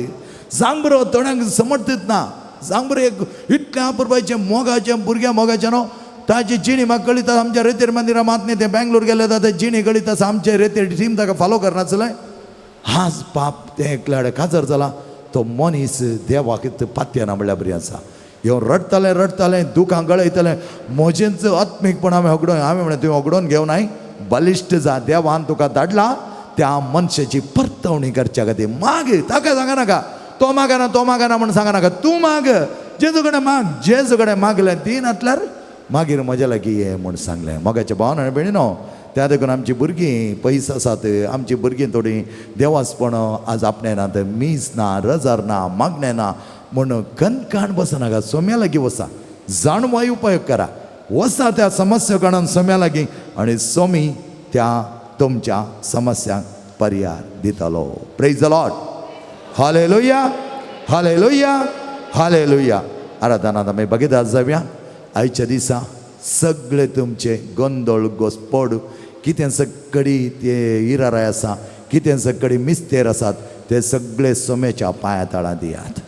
जावंक पुरो थोड्यांक समर्थीत ना, जावंक पुरो एक इतल्या अपुरबायचें मोगाचें भुरग्यां मोगाचें न्हू ताजी जिणी म्हाका कळीत आसा. आमच्या रेतेर मंदिरां मात न्ही तें बेंगलोर गेले ते जिणी कळीत आसा. आमचे रेतेर टीम ताका फॉलो करनासलें. आज पाप तें एकल्या काजर जाला, तो मनीस देवाक पातयेना म्हणल्यार बरी आसा. येवन रडटालें रडटालें, दुकां गळयतलें, म्हजेंच आत्मीकपण हांवें होगडोवन, हांवें म्हणलें तुवें होगडोवन घेवन I बलिश्ट जा, देवान तुका धाडला त्या मनशाची परतवणी करच्या खातीर. माग, ताका सांगा नाका तो मागना तो मागना म्हूण सांगा नाका, तूं माग, जेजू कडेन माग, जेजू कडेन मागलें ती नातल्यार मागीर म्हज्या लागीं ये म्हूण सांगलें. मोगाच्या भावन आनी भयणीनो, त्या देखून आमची भुरगीं पयस आसात, आमची भुरगीं थोडीं देवासपण आज आपणायनात, मीस ना, रजार ना, मागणें ना म्हूण कणकाण बसनाका. सोम्या लागीं वसा, जाणवाय उपयोग करा, वसा त्या समस्या काडून सोम्या लागीं आनी सोमी त्या तुमच्या समस्यांक पर्याय दितलो. Praise the Lord. Hallelujah, hallelujah, hallelujah. आराधनांत आमी भागीदार जावया. आयच्या दिसा सगळे तुमचे गोंदळ घोसपड कितें सगळी ते इराराय आसा, कितें सगळी मिस्तेर आसात, ते सगळे सोम्याच्या पांया तळां दियात.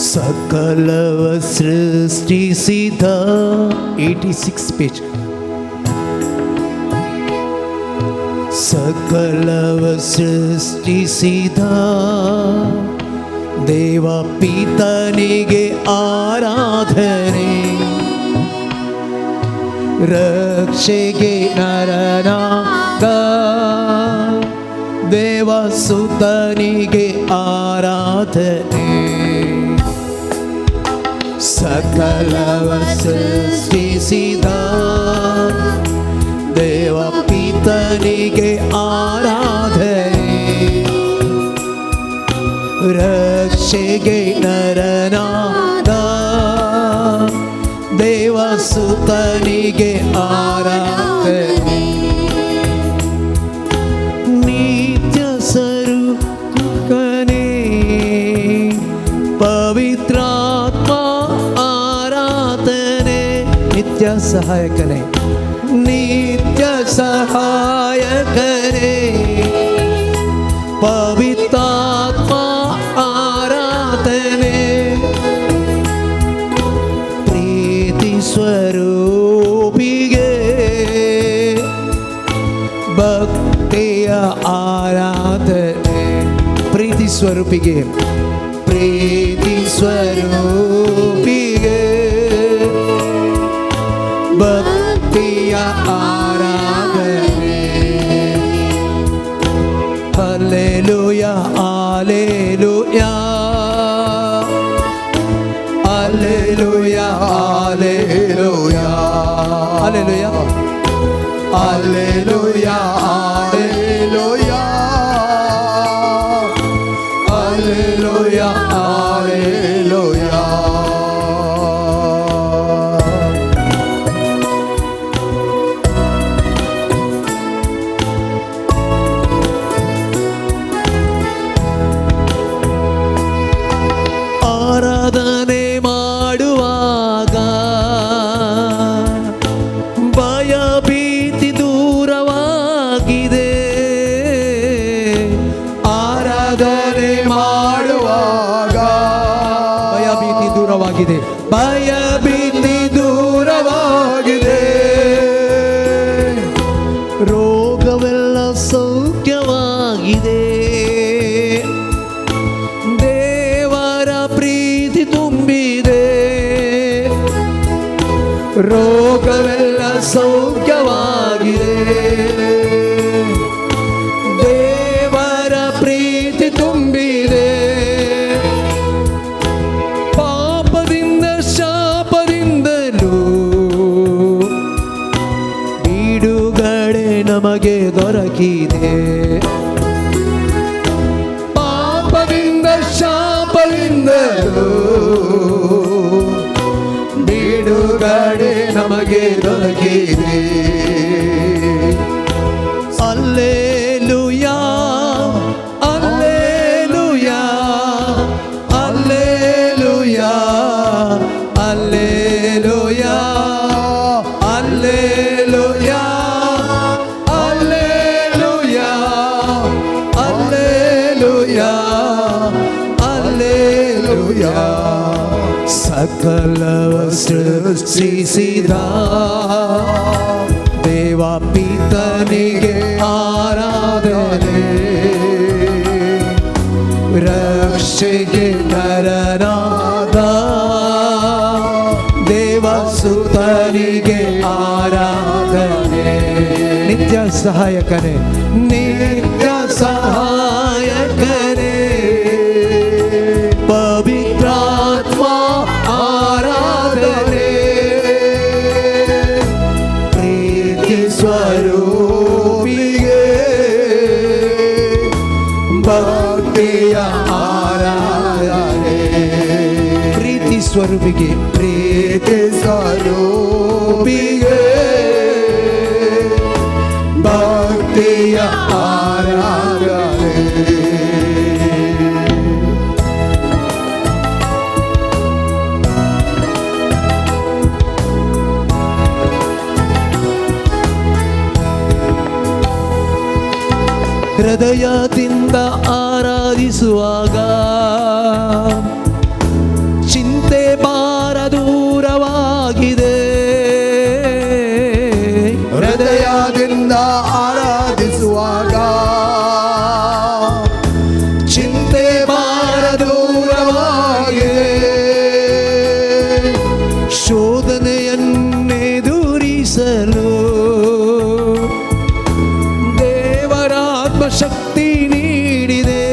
सकल सृष्टिसिद्ध 86 पेज. सकल सृष्टिसिद्ध देव पितनिगे आराधने, रक्षेगे नरनाग देव सुतनिगे आराधने. सकल सृष्टिसिद्ध देव पितनिगे आराधने, रक्षेगे नरनाद देव सुतनिगे आराधने. नित्य स्वरूपने पवित्रात्मा आराधने, नित्य सहायकने, नित्य सहायकने पवित्रात्मा आराधने. प्रीति स्वरूपिगे भक्तिय आराधने, प्रीति स्वरूपिगे, प्रीति स्वरूपिगे भक्तिय आराधने. Hallelujah, hallelujah, hallelujah, hallelujah, hallelujah, hallelujah, hallelujah, hallelujah, hallelujah. ಆರಾಧನೆ ಮಾಡುವಾಗ ಭಯಭೀತನಾಗಿ ಭಯ ಭೀತಿ ದೂರವಾಗಿದೆ, ರೋಗವೆಲ್ಲ ಸೌಖ್ಯವಾಗಿದೆ, ದೇವರ ಪ್ರೀತಿ ತುಂಬಿದೆ, ರೋಗವೆಲ್ಲ ಸೌಖ್ಯವಾಗಿದೆ, ದೇವರ ಪ್ರೀತಿ ತುಂಬಿದೆ, ಪಾಪದಿಂದ ಶಾಪದಿಂದಲೂ ಬಿಡುಗಡೆ ನಮಗೆ ದೊರಕಿದೆ, ಪಾಪದಿಂದ ಶಾಪದಿಂದಲೂ ಬಿಡುಗಡೆ ನಮಗೆ ದೊರಕಿದೆ. Alleluia, alleluia, alleluia, alleluia, alleluia, alleluia, alleluia, alleluia. ಸಕಲವ ಸೃಷ್ಟಿಸಿದ ದೇವ ಪಿತನಿಗೆ ಆರಾಧನೆ, ರಕ್ಷೆಗೆ ನರನಾದ ದೇವಸುತನಿಗೆ ಆರಾಧನೆ. ನಿತ್ಯ ಸಹಾಯಕನೇ, ನಿತ್ಯ ಸಹಾಯಕನೇ, ಪವಿತ್ರಾತ್ಮ ಆರಾಧನೆ, ಪ್ರೀತಿ ಸ್ವರೂಪಿಗೆ ಭಕ್ತಿಯ ಆರಾಧನೆ, ಪ್ರೀತಿ ಸ್ವರೂಪಿಗೆ, ಪ್ರೀತಿ ಸ್ವರೂಪಿಗೆ ಭಕ್ತಿಯ ಆರಾಧನೆ. ಹೃದಯದಿಂದ ಆರಾಧಿಸುವಾಗ ಚಿಂತೆ ಭಾರ ದೂರವಾಗಿದೆ, ಹೃದಯದಿಂದ ಆರಾಧಿಸುವಾಗ ಚಿಂತೆ ಭಾರ ದೂರವಾಗಿದೆ, ಶೋಧನೆಯನ್ನೆದುರಿಸಲು ದೇವರಾತ್ಮ ಶಕ್ತಿ ನೀಡಿದೆ,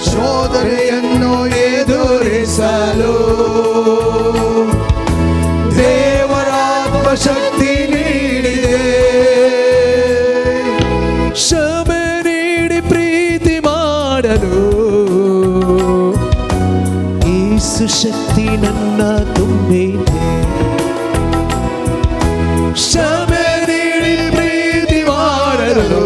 ಶೋಧನೆಯನ್ನು ಎದುರಿಸಲು ದೇವರಾತ್ಮ ಶಕ್ತಿ ನೀಡಿದೆ, ಕ್ಷಮೆ ನೀಡಿ ಪ್ರೀತಿ ಮಾಡಲು ಯೇಸು ಶಕ್ತಿ ನನ್ನ ತುಂಬಿದೆ, ಕ್ಷಮೆ ನೀಡಿ ಪ್ರೀತಿ ಮಾಡಲು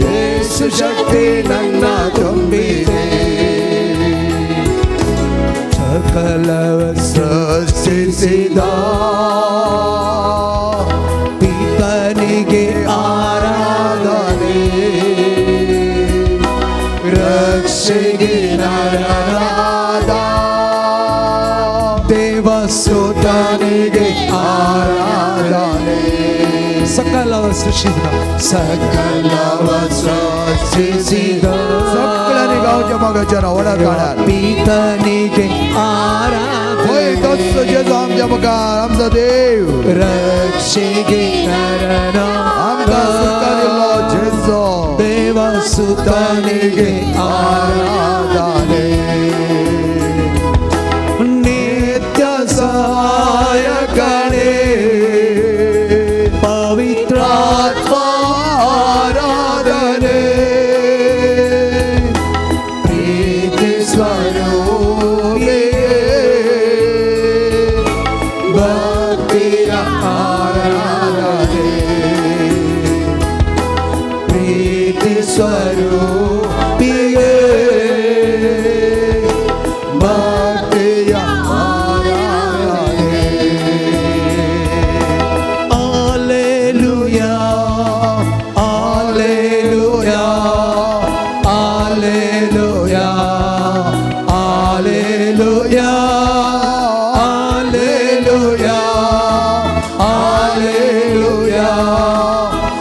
ಯೇಸು ಶಕ್ತಿ ನನ್ನ ತುಂಬಿದೆ. ಸಕಲವ ಸೃಷ್ಟಿಸಿದ ಪಿತನಿಗೆ ಆರಾಧನೆ, ರಕ್ಷೆಗೆ ನರನಾದ ದೇವಸುತನಿಗೆ ಆರಾಧನೆ, ಸಕಲವ ಸೃಷ್ಟಿಸಿದ, ಸಕಲವ ಸೃಷ್ಟಿಸಿದ ಸಕಲನಿಗೆ गांवच्या मोगाच्या व्हडा काळार ಪಿತನಿಗೆ ಆರಾಧನೆ, होय तोच जेजू आमच्या मुखार आमचो देव, ರಕ್ಷೆಗೆ ನರನಾದ आमकां सुटका दिल्लो जेजू, ದೇವಸುತನಿಗೆ ಆರಾಧನೆ, ನಿತ್ಯ ಸಹಾಯಕನೇ, ಪವಿತ್ರಾತ್ಮ ಆರಾಧನೆ, ಪ್ರೀತಿ ಸ್ವರೂಪಿಯೇ ಭಕ್ತಿಯ ಆರಾಧನೆ, ಪ್ರೀತಿ ಸ್ವರೂಪಿಯೇ Hallelujah, hallelujah,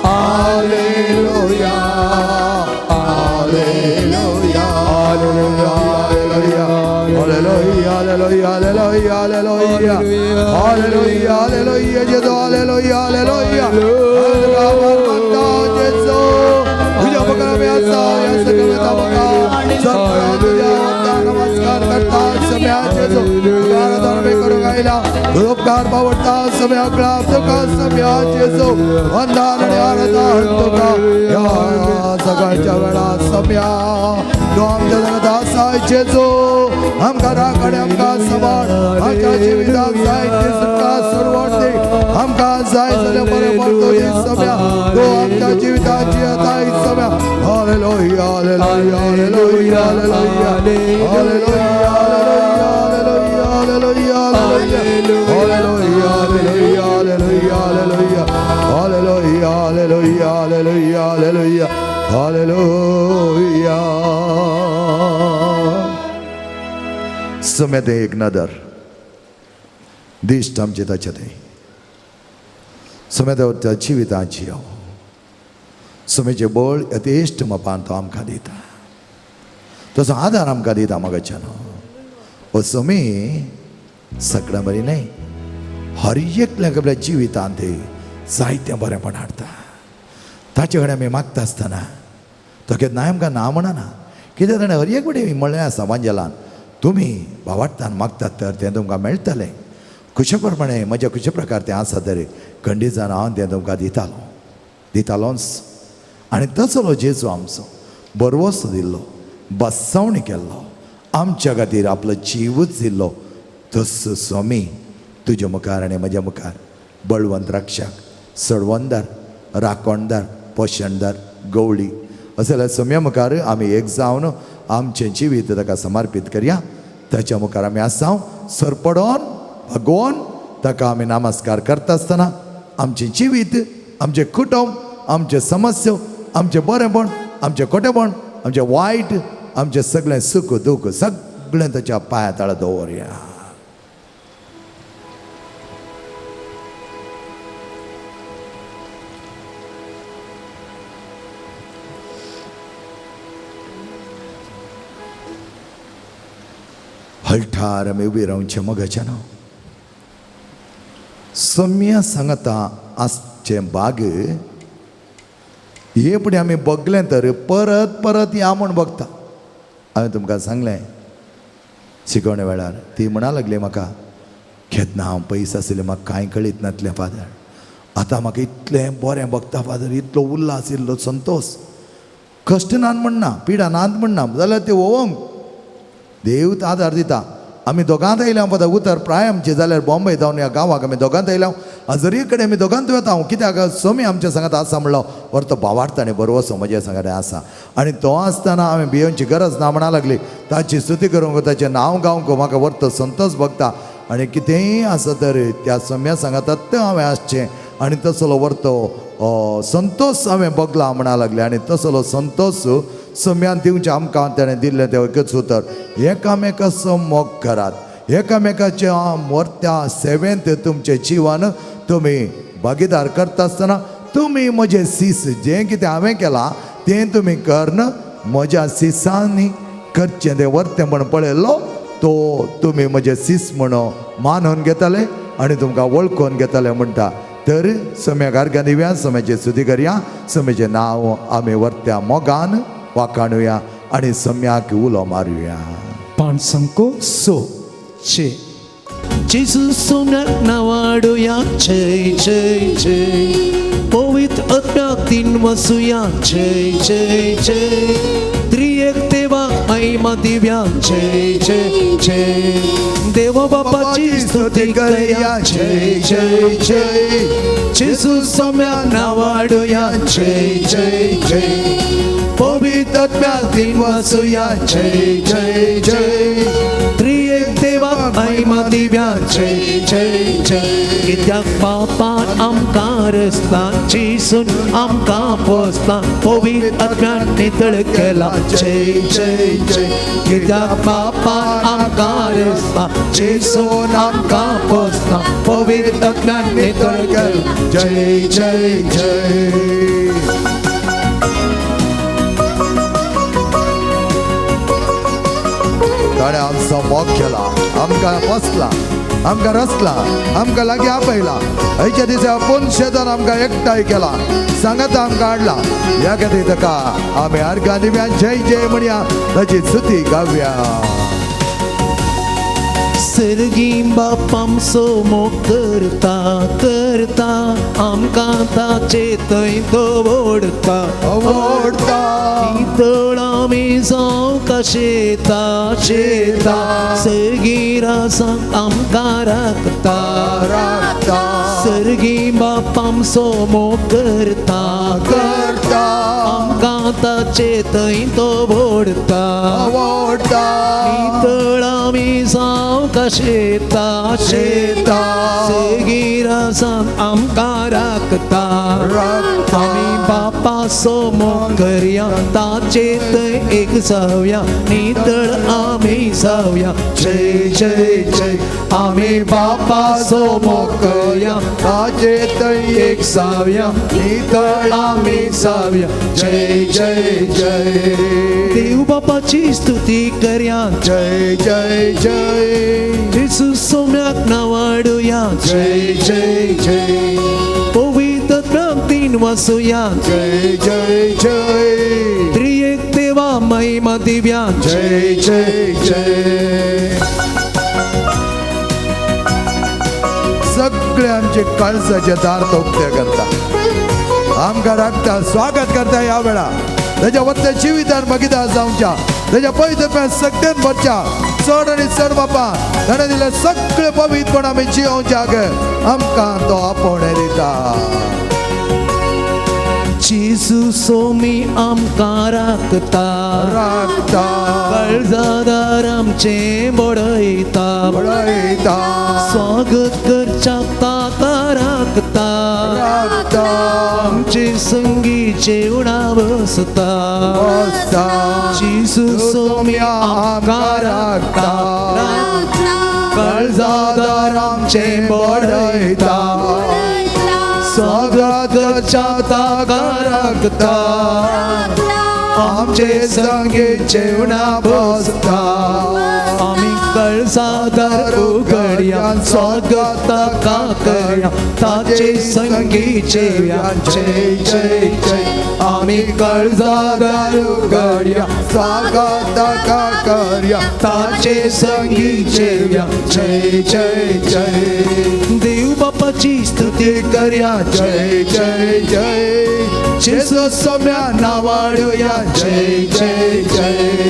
hallelujah, hallelujah, hallelujah, hallelujah, hallelujah, hallelujah, hallelujah, hallelujah, hallelujah, Jesu, hallelujah, hallelujah. Jesu, तुझ्या मुखार आमी आसा, ह्या सगळ्या मुखार सगळ्या तुझ्या नमस्कार करता सम्या जेजू, तुका आराधना आमी करूंक आयला, तुजो उपकार पावडटा सम्या क्लाप तुका सम्या जेजू, वंदन आनी आराधना तुका ह्या सकाळच्या वेळार सम्या तूं आमच्या सांगाता आसा जेजू, आमकां राखण आमकां सांबाळ, आमच्या जिविताक जाय ती सुटका सोडवण दी, आमकां जाय जाल्यार बरें पडतो दी सम्या, तूं आमच्या जिविताची आताय सम्या. Hallelujah, hallelujah, hallelujah, hallelujah, hallelujah, hallelujah, hallelujah, hallelujah, hallelujah, hallelujah, hallelujah, hallelujah, hallelujah, hallelujah, hallelujah. सम्या तें एक नदर दिश्ट आमचे ताचे तें सम्या त्या जिविताची हांव सम्याचें बळ यथेश्ट मपान तो आमकां दिता, तसो आदार आमकां दिता म्हाका हो समी सगळ्यां बरी न्हय, हर एकल्याक आपल्या जिवितांत ते जायतें बरेंपण हाडटा. ताचे कडेन आमी मागता आसतना तो केन्नाय आमकां ना म्हणना, कित्याक ताणें हर एक कडेन म्हणलें आसा वांजेलान, तुमी भावार्थान मागतात तर तें तुमकां मेळटलें, खुशे प्रमाणे म्हज्या खुशे प्रकार तें आसा तर खंडीजान हांव तें तुमकां दितालो दितालोच. आनी तसलो जेजू आमचो बरवसो दिल्लो, बसवणी केल्लो, आमच्या खातीर आपलो जिवूच दिल्लो, तसो स्वामी तुज्या मुखार आनी म्हज्या मुखार बळवंत रक्षक, सडवंदार, राखणदार, पोशणदार, गवळी अशें जाल्यार सम्या मुखार आमी एक जावन आमचें जिवीत ताका समर्पीत करया. ताच्या मुखार आमी आसाव सरपडोन भगवोन ताका आमी नमस्कार करता आसतना आमचें जिवीत, आमचें कुटुंब, आमचें समस्या, आमचें बरेंपण, आमचें खोटेपण, आमचें वायट, आमचें सगळें सुख दूख सगळें ताच्या पांया तळा दवरया. हळठार आमी उबी रावचें मगाचें न्हू सम्या सांगता आसचें बाग हे फुडें आमी बगलें तर परत परत या म्हूण बगता. हांवें तुमकां सांगलें शिकवणे वेळार, ती म्हणा लागली म्हाका, केन्ना हांव पयस आशिल्लें म्हाका कांय कळीत नासलें फादर, आतां म्हाका इतलें बरें बगता फादर, इतलो उल्हास, इल्लो संतोश, कश्ट नात म्हणना, पिडा नात म्हणना, जाल्यार ते ओवंक देव आदार दिता. आमी दोगांत आयल्या फादर, उतर प्राय आमचें जाल्यार बॉम्बे जावन ह्या गांवाक आमी दोगांत आयल्या, हजरी कडेन आमी दोगांत वता हांव, कित्याक सोमी आमच्या सांगात आसा म्हणलो वर तो भावार्थ आनी बरवसो म्हज्या सांगात आसा, आनी तो आसतना आमी भियोवची गरज ना म्हणा लागली. ताची स्तुती करूंक, ताचें नांव गावंक म्हाका वर्त संतोष भोगता, आनी कितेंय आसा तर त्या सोम्या सांगात तें हांवें आसचें, आनी तसलो वर्तो संतोष हांवें भोगला म्हणा लागलें. आनी तसलो संतोष सम्यान दिवचें आमकां ताणें दिल्लें तें एकच उतर, एकामेकाचो मोग करात, एकामेकाच्या मोर्त्या सेवेंत तुमचें जिवन तुमी भागीदार करता आसतना तुमी म्हजें सीस जें कितें हांवें केलां तें तुमी कर्ण म्हज्या सिसांनी करचें तें वर्तें म्हण पळयल्लो तो तुमी म्हजें सीस म्हण मानून घेताले आनी तुमकां वळखून घेताले म्हणटा. तर सम्याक अर्घां दिवया, सम्याचें स्तुती करया, सम्याचें नांव आमी वर्त्या मोगान वाखाणुया आनी सम्याक उलो मारुया. पांचसंको सो चे जेजू सोम्याक नावाडुया, जय जय जय, पवित्र आत्म्याक तीन वसुया, जय जय जय, त्रिएक देवा महिमा दिव्या, जय जय जय, देवा बापाची स्तुती करया, जय जय जय, जेजू सोम्याक नावाडुया, जय जय जय, पवित्र आत्म्याक तीन वसुया, जय जय जय, त्रिएक देवा महिमा दिव्या जय जय जय. कित्याक बापान आमकां रचला, जेजून आमकां पोसला, पवित्र आत्म्यान नितळ केला जय जय जय. कित्याक बापान आमकां रचला, जेजून आमकां पोसला, पवित्र आत्म्यान नितळ केला जय जय जय. ताणें आमचो मोग केला, आमकां पोसला, आमकां रचला, आमकां लागीं आपयला. हयच्या दिसा आपूण शेतान आमकां एकठांय केला, सांगाता आमकां हाडला. ह्या खातीर ताका आमी अर्गां दिव्या जय जय म्हणया, ताची स्तुती गावया. सर्गी बाप आमचो मोग करता करता, आमकां ताचे थंय तो ओडता ओडता. नितळ आमी जावंक शेता शेता, सर्गी रासाक आमकां राखता राखता. सर्गी बाप आमचो मोग करता करता, आमकां ताचे थंय तो ओडता ओडता. नितळ आमी जावंक शेता शेता, सर्गी रासाक आमकां राखता राखता. आमी बापाचो मोग करया, ताचे थंय एक जावया, नितळ आमी जावया जय जय जय. आमी बापाचो मोग करया, ताचे थंय एक जावया, नितळ आमी जावया जय जय जय. देव बापाची स्तुती करया जय जय जय. जेजू सोम्याक नावाडुया जय जय जय. पवित्र प्राप्तीन वसुया जय जय जय. त्रिएक देवा महिमा दिव्या जय जय जय. सगळे आमचे काळजाचे दार तो उक्ते करता, आमकां राखता, स्वागत करता. ह्या वेळा ताच्या वत्या जिवितान भगिदार जावच्या, ताच्या पवित्रपणान सगळ्यान भरच्या. चड आनी चड बापा ताणें दिलें सगळें पवित्रपण आमी जियोवच्याक आमकां तो आपोवणें दिता. जेजू सोमी आमकां राखता राखता, काळजादार आमचें बडयता बडयता. स्वागत करच्याक ताका राखता राखता, आमचे संगी जेवणा बसता बसता. जेजू सोमी आमकां राखता काळजादार आमचें बडयता स्वागत करच्याक ताका राखता आमचे संगी जेवणा बसता. आमी काळजादार उगडया, स्वागत ताका करया, ताचे संगी जेवया जय जय जय. आमी काळजादार उगडया, स्वागत ताका करया, ताचे संगी जेवया जय जय जय. देव बापाची स्तुती करया जय जय जय. जेजू सोम्या नावाडुया जय जय जय.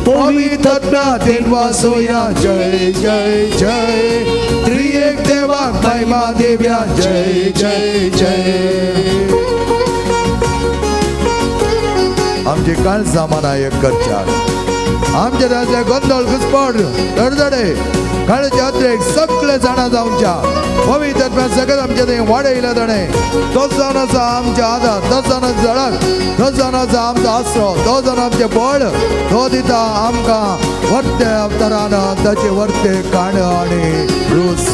पवित्र आत्म्यान वासुया जय जय जय. त्रिएक देवाक महिमा दिव्या जय जय जय. आमची काळजां मनां एक करच्याक, आमच्या राज्याक गोंदळ घुसपड धडधडे काळच्या यात्रेक सगळे जाणा जावच्या. पवित्र आत्म्यान सगळें आमच्या थंय वाडयलें ताणें. तोच जावन आसा आमच्या आदार, तोच जावन आसा झळक, तोच जावन आसा आमचो आसरो, तो जावन आमचें बळ. तो दिता आमकां वर्ते अवतरान ताचे वर्ते काण आनी रूस.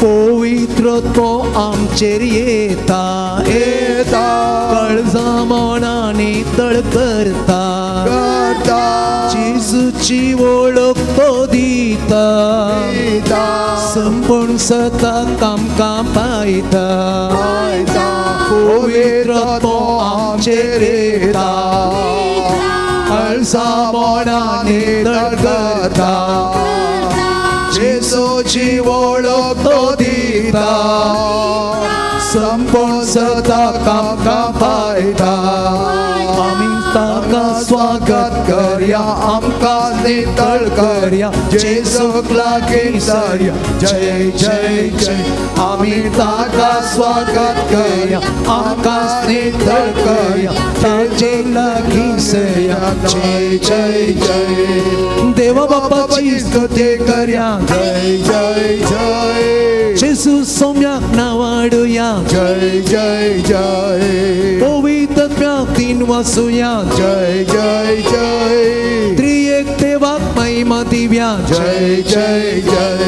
पवित्र तो आमचेर येता येता, काळजां मनां नितळ करता करता. जेजूची वळख तो दिता दिता, संपूर्ण सताक आमकां पायता पायता. पवित्र तो आमचेर येता काळजां मनां नितळ करता जेजूची वळख तो दिता संपूर्ण सताक आमकां पायता. आमी ताका स्वागत करया, आमकां नितळ करया, जेजूक लागीं सरया जय जय जय. आमी ताका स्वागत करया, आमकां नितळ करया, ताचे लागीं सरया जय जय जय. देवा बापाची बापाची स्तुती करया. जय जय जय जेजू सोम्याक नावाडुया. जय जय जय पवित्र तीन वासुया. जय जय जय त्रिएक देवाक महिमा दिव्या. जय जय जय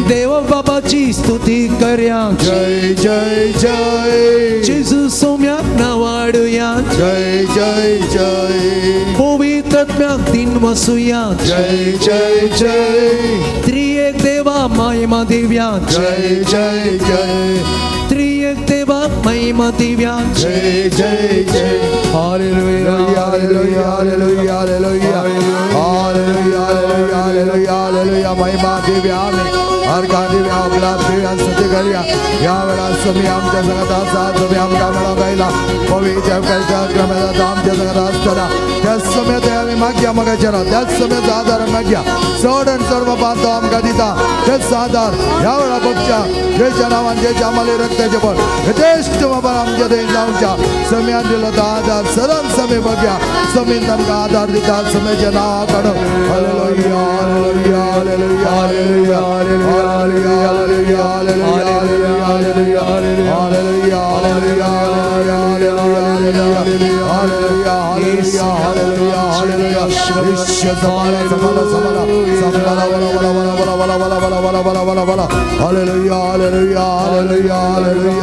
देव बाबाची स्तुती करया. जय जय जय जेजू सोम्याक नावाडुया. जय जय जय पवित्र तीन वासुया. जय जय जय त्रिएक देवा महिमा दिव्या. जय जय जय त्रिएक देवा महिमा दिव्या. जय जय जय. Hallelujah. Hallelujah, hallelujah, hallelujah, hallelujah, hallelujah, hallelujah. महिमा दिव्या आम्ही हरका दिव्या आपला दिव्या स्तुती करूया. या वेळा तुम्ही आमच्या संगत असा, तुम्ही आमकां मेळोवंक आयला पवित्र क्रमाचा आमच्या संगत आसतना त्याच समय आमी मागया मगाच्या त्याच समयाचो आदार मागया. चड आनी चड बाबा तो आमकां दिता तेच आदार ह्या वेळा बघच्या जेच्या नांवान जेच्या आम्हाला रक्ताचे बळ यथेश्ट बाबा आमच्या थंय जावच्या समयान दिलो तो आदार सदांच समय बघया. समीन आमकां आदार दिता समयाचें नांव काडून. Hallelujah, hallelujah, hallelujah, hallelujah, hallelujah, hallelujah, hallelujah, hallelujah, hallelujah, hallelujah, hallelujah, hallelujah, hallelujah, hallelujah. विश्व समाला समाला समाला समाला वला वला वला वला वला वला वला वला वला वला. Hallelujah, hallelujah, hallelujah, hallelujah,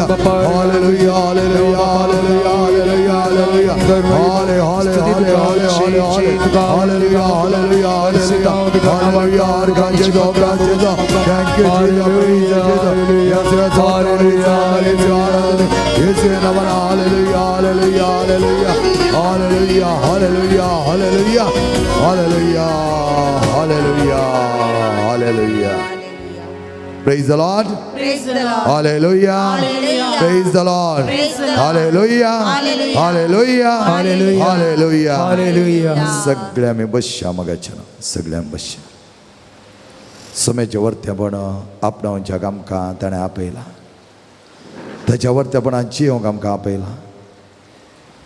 hallelujah, hallelujah, hallelujah, hallelujah, hallelujah. हाले हाले हाले हाले हाले हाले. Hallelujah, hallelujah, hallelujah, hallelujah. Arkanjedo, Arkanjedo. Thank you, Jesus. Praise Jesus. Yes, yes, hallelujah, hallelujah, hallelujah. Hallelujah, hallelujah, hallelujah, hallelujah, hallelujah, hallelujah, hallelujah, hallelujah, hallelujah. Praise the Lord. Praise the Lord. Hallelujah. Hallelujah. Praise the Lord. Praise the Lord. Hallelujah. Hallelujah. Hallelujah. Hallelujah. Hallelujah. Hallelujah. सगळ्या मी बसया मगाच्या सगळ्यां बसया. समेच्या वरतेपण आपणावच्या आमकां ताणें आपयला. ताच्या वरतेपणान जियोंक आमकां आपयला.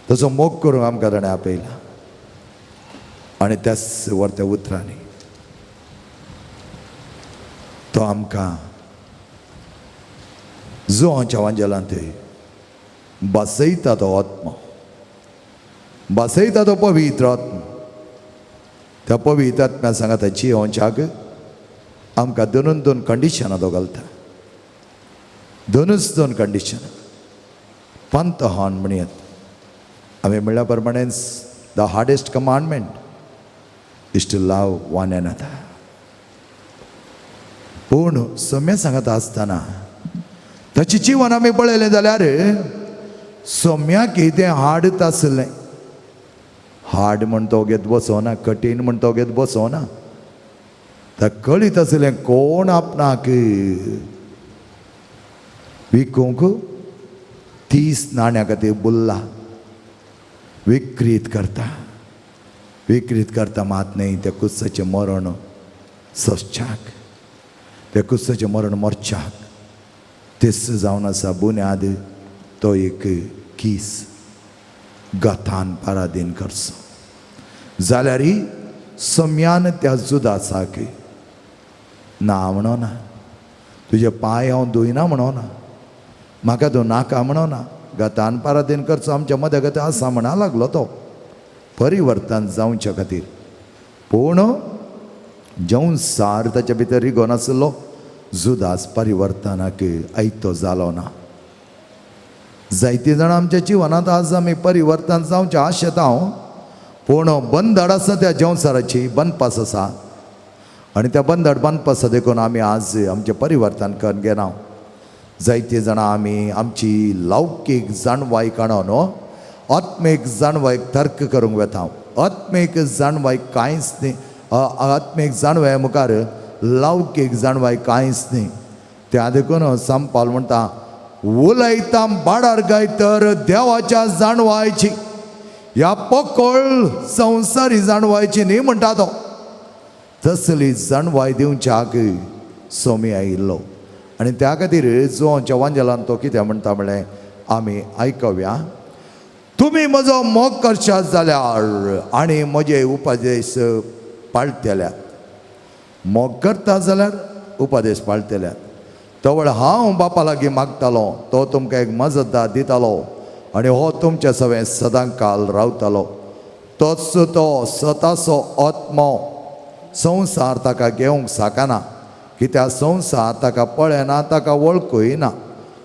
ताचो मोग करूंक आमकां ताणें आपयला. आनी त्याच वरत्या उतरांनी तो आमकां जुवांच्या वांजेलांत बसयता तो आत्मो, बसयता तो पवित्र आत्मो. त्या पवित्र आत्म्या सांगता जियोंच्याक आमकां दोनून दोन कंडिशनां तो घालता. दोनूच दोन कंडिशनां पंतहान म्हणयत आमी म्हणल्या प्रमाणेच the hardest commandment is to love one another. पूण सम्या सांगता आसतना ताची जिवन आमी पळयलें जाल्यार सम्याक तें हाडत आसलें. हाड म्हण तो घेत बसोना, कठीण म्हण तो घेत बसोना. ताका कळीत आसलें कोण आपणाक विकूंक 30 नाण्या खातीर बुल्ला विक्रीत करता. विक्रीत करता मात न्हय, त्या कुस्साचें मरण सोसच्याक, त्या कुस्साचें मरण मरच्याक तेच जावन आसा बुन्याद तो एक कीस गतान पारादीन करचो. जाल्यार सम्यान त्या जुदासाक ना म्हणोना, तुजे पांय हांव धुयना म्हणोना, म्हाका तूं नाका म्हणोना, गतान पारादीन करचो आमच्या मदगत आसा म्हणा लागलो तो परिवर्तन जावच्या खातीर. पूण जंवसार ताच्या भितर रिगोन आसलो जुदास परिवर्तनाक आयतो जालो ना. जायतीं जाणां आमच्या जिवनांत आज आमी परिवर्तन जावचें आशेता हांव, पूण बंदड आसा त्या जंवसाराची, बनपास आसा आनी त्या बंदड बांदपास देखून आमी आज आमचें परिवर्तन करून घेना. जायतीं जाणां आमी आमची लौकीक जाणवाय काडून आत्मीक जाणवायक तर्क करूंक वता. आत्मीक जाणवाय कांयच न्ही, आत्मीक जाणवाय मुखार लौकीक जाणवाय कांयच न्ही. त्या देखून संपाल म्हणटा उलयता बाडार गाय तर देवाच्या जाणवायची, ह्या पोकळ संवसारी जाणवायची न्ही म्हणटा तो. तसली जाणवाय दिवच्याक सोमी आयिल्लो आनी त्या खातीर जुवांच्या वांजेलान तो कितें म्हणटा म्हणलें आमी आयकव्या. तुमी म्हजो मोग करशात जाल्यार आनी म्हजे उपदेश पाळटल्यात मोग करता जाल्यार उपदेश पाळटल्यात. तवळ हांव बापा लागीं मागतालो, तो तुमकां एक मजतदार दितालो आनी हो तुमच्या सवें सदां काल रावतालो. तोच तो सताचो आत्मो, संवसार ताका घेवंक साकना, कित्याक संवसार ताका पळयना, ताका वळखूय ना.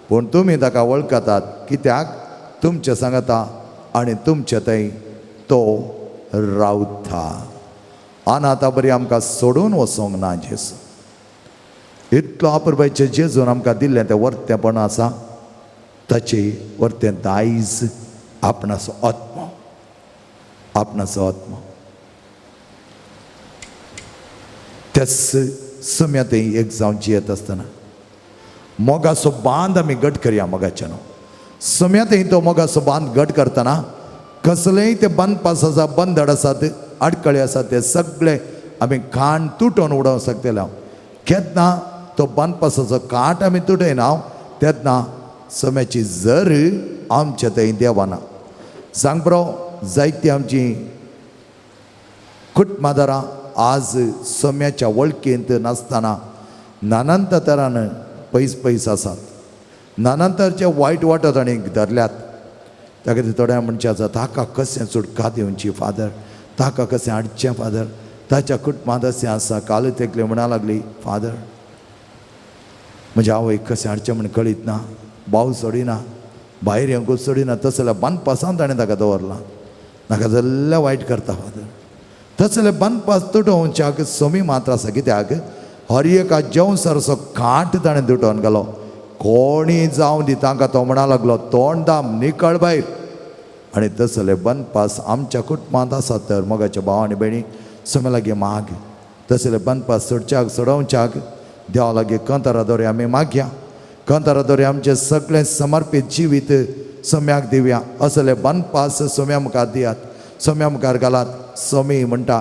पूण तुमी ताका वळखतात, कित्याक तुमचें सांगता आनी तुमचे थंय तो रावता. आनाथा बरी आमकां सोडून वचोंक ना जेजू. इतलो आपरबायचें जेजून आमकां दिल्लें तें वर्तेंपण आसा, ताचें वर्तें दायज आपणाचो आत्मो, आपणाचो आत्मो. त्याच सम्या थंय एक जावन जियेत आसतना मोगाचो बांद आमी घट करया. मोगाच्यान सम्या थंय तो मोगाचो बांद घट करतना कसलेय ते बांदपास आसा, बंदड आसात, आडखळी आसात, ते सगळे आमी खाण तुटोवन उडोवंक शकतले. हांव केन्ना तो बांदपासाचो काट आमी तुटयना तेन्ना सम्याची जर आमच्या थंय देवाना. सांग बरो, जायती आमची कुटुंबादारां आज सम्याच्या वळखींत नासतना नानांत तरान पयस पयस आसात, नानांतरचे वायट वाटो तांणी धरल्यात. ताका ते थोड्या म्हणचें आसा, ताका कशें सुटका दिवची फादर, ताका कशें हाडचें फादर, ताच्या कुटुंबांत अशें आसा. काल तेकले म्हणा लागली, फादर म्हज्या आवयक कशें हाडचें म्हण कळीत ना, भाव सोडिना, भायर येवंकूच सोडिना, तसल्या जाल्यार बांदपासान ताणें ताका दवरलां, नाका जाल्यार वायट करता फादर. तसले बांदपास तुटोवच्याक समी मात्र आसा, कित्याक हर एका जेवसारचो कांट ताणें तुटोवन घालो. कोणी जावं दी तांकां तो म्हणा लागलो, तोंड दाम निकळ भायर. आनी तसले बांदपास आमच्या कुटुंबांत आसात तर मोगाच्या भाव आनी भयणी समे लागीं माग. तसले बांदपास सोडच्याक सोडोवच्याक देवा लागीं कंतारा दोरे आमी मागया. कंतारा दोरे आमचें सगळें समर्पीत जिवीत सम्याक दिवया. असले बांदपास सम्या मुखार दियात, सम्या मुखार घालात. समी म्हणटा,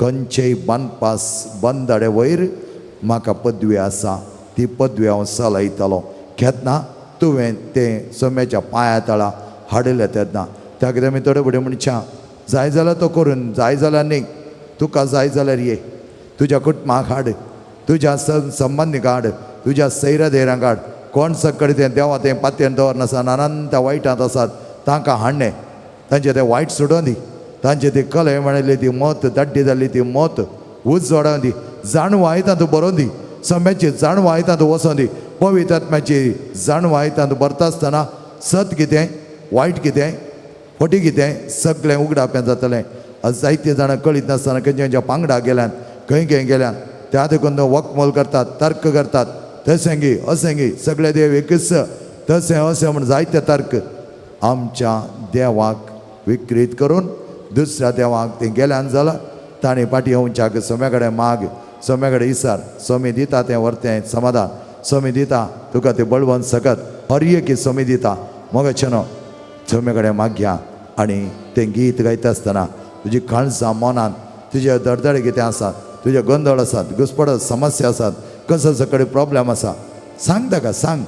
खंयचेय बांदपास बंदडे वयर म्हाका पदवी आसा, ती पदवी हांव चलयतलो. केन्ना तुवें तें सम्याच्या पांया तळा हाडिल्लें तेन्ना त्या खातीर आमी थोडे फुडें म्हणच्या, जाय जाल्यार तो करून, जाय जाल्यार न्ही, तुका जाय जाल्यार ये, तुज्या कुटुंबाक हाड, तुज्या संबंदीक हाड, तुज्या सैरा धैरांक हाड. कोण सगळे तें देवा तें पातयेन दवरनासतना नानांत वायटांत आसात तांकां हाडणें, तांचें तें वायट सोडून दी, तांचे ती कलय म्हणिल्ली ती मत, दाड्डी जाल्ली ती मत उजवाडावन दी, जाणवाय तातूंत बरोवन दी, सम्याची जाणवाय तातूंत वचोन दी, पवित्र आत्म्याची जाणवाय तातूंत भरता आसतना सत कितें, वायट कितें, फटी कितें सगळें उगडापें जातलें. जायते जाणां कळीत नासतना खंयच्या खंयच्या पांगडा गेल्यान, खंय खंय गेल्यान, त्या देखून वकमोल करतात, तर्क करतात, तशें गी अशें गी सगळे देव एकच, तशें अशें म्हण जायते तर्क आमच्या देवाक विक्रीत करून दुसऱ्या देवाक तें गेल्यान जाल्यार ताणें फाटीं येवच्याक सम्या कडेन माग, सम्या कडेन इसार, समी दिता तें व्हरतें समाधान, समी दिता तुका तें बळवंत सकत, हर एक समी दिता. मोगाचें न्हू सम्या कडेन मागया आनी तें गीत गायता आसतना तुजी काळजां मनान तुजे दडदडे कितें आसात, तुजे गोंदळ आसात, घुसपड समस्या आसात, कसो सगळे प्रॉब्लेम आसा, सांग ताका, सांग.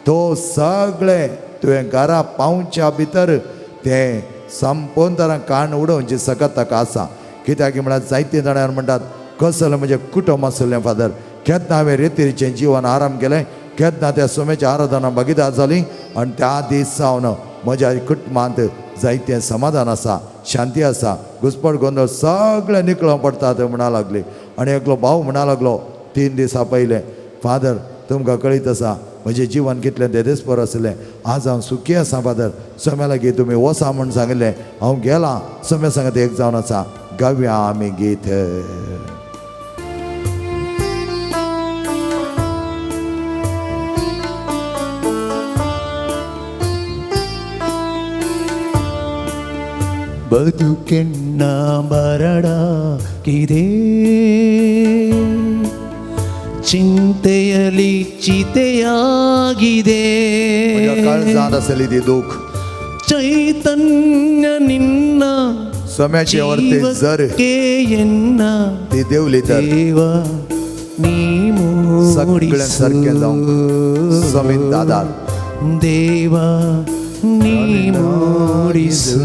तो सगळें तुवें घरा पावच्या भितर तें संपूर्ण तरान कान उडोवची सकत ताका आसा. कित्याक म्हळ्यार जायते जाणां म्हणटात, कसलें म्हजें कुटुंब आसलें फादर, केन्ना हांवें रेतीचें जिवन आराम केलें, केन्ना त्या सोम्याच्या आराधना भागीदार जाली आनी त्या दीस सावन म्हज्या कुटुंबांत जायतें समाधान आसा, शांती आसा, घुसपड गोंदळ सगळें निकळोवंक पडटा म्हणा लागली. आनी एकलो भाव म्हणा लागलो 3 दिसां पयलें, फादर तुमकां कळीत आसा म्हजें जिवन कितलें देदेस्पर आसलें, आज हांव सुखी आसा फादर, सोम्या लागीं तुमी वसा म्हूण सांगिल्लें, हांव गेलां, सोम्या सांगत एक जावन आसा. गावया आमी गीत. ಬದುಕೆನ್ನ ಬರಡಾಗಿದೆ, ಚಿಂತೆಯಲಿ ಚಿತೆಯಾಗಿದೆ, काळजांत आसली ती दूख ಚೈತನ್ಯ ನಿನ್ನ सोम्याचे वरती जर ಜೀವಕ್ಕೆ ಎನ್ನ ती देवली तर ದೇವ ನೀ सगळें सारकें जावंक समीन दादार ದೇವ ನೀ ಮೂಡಿಸು.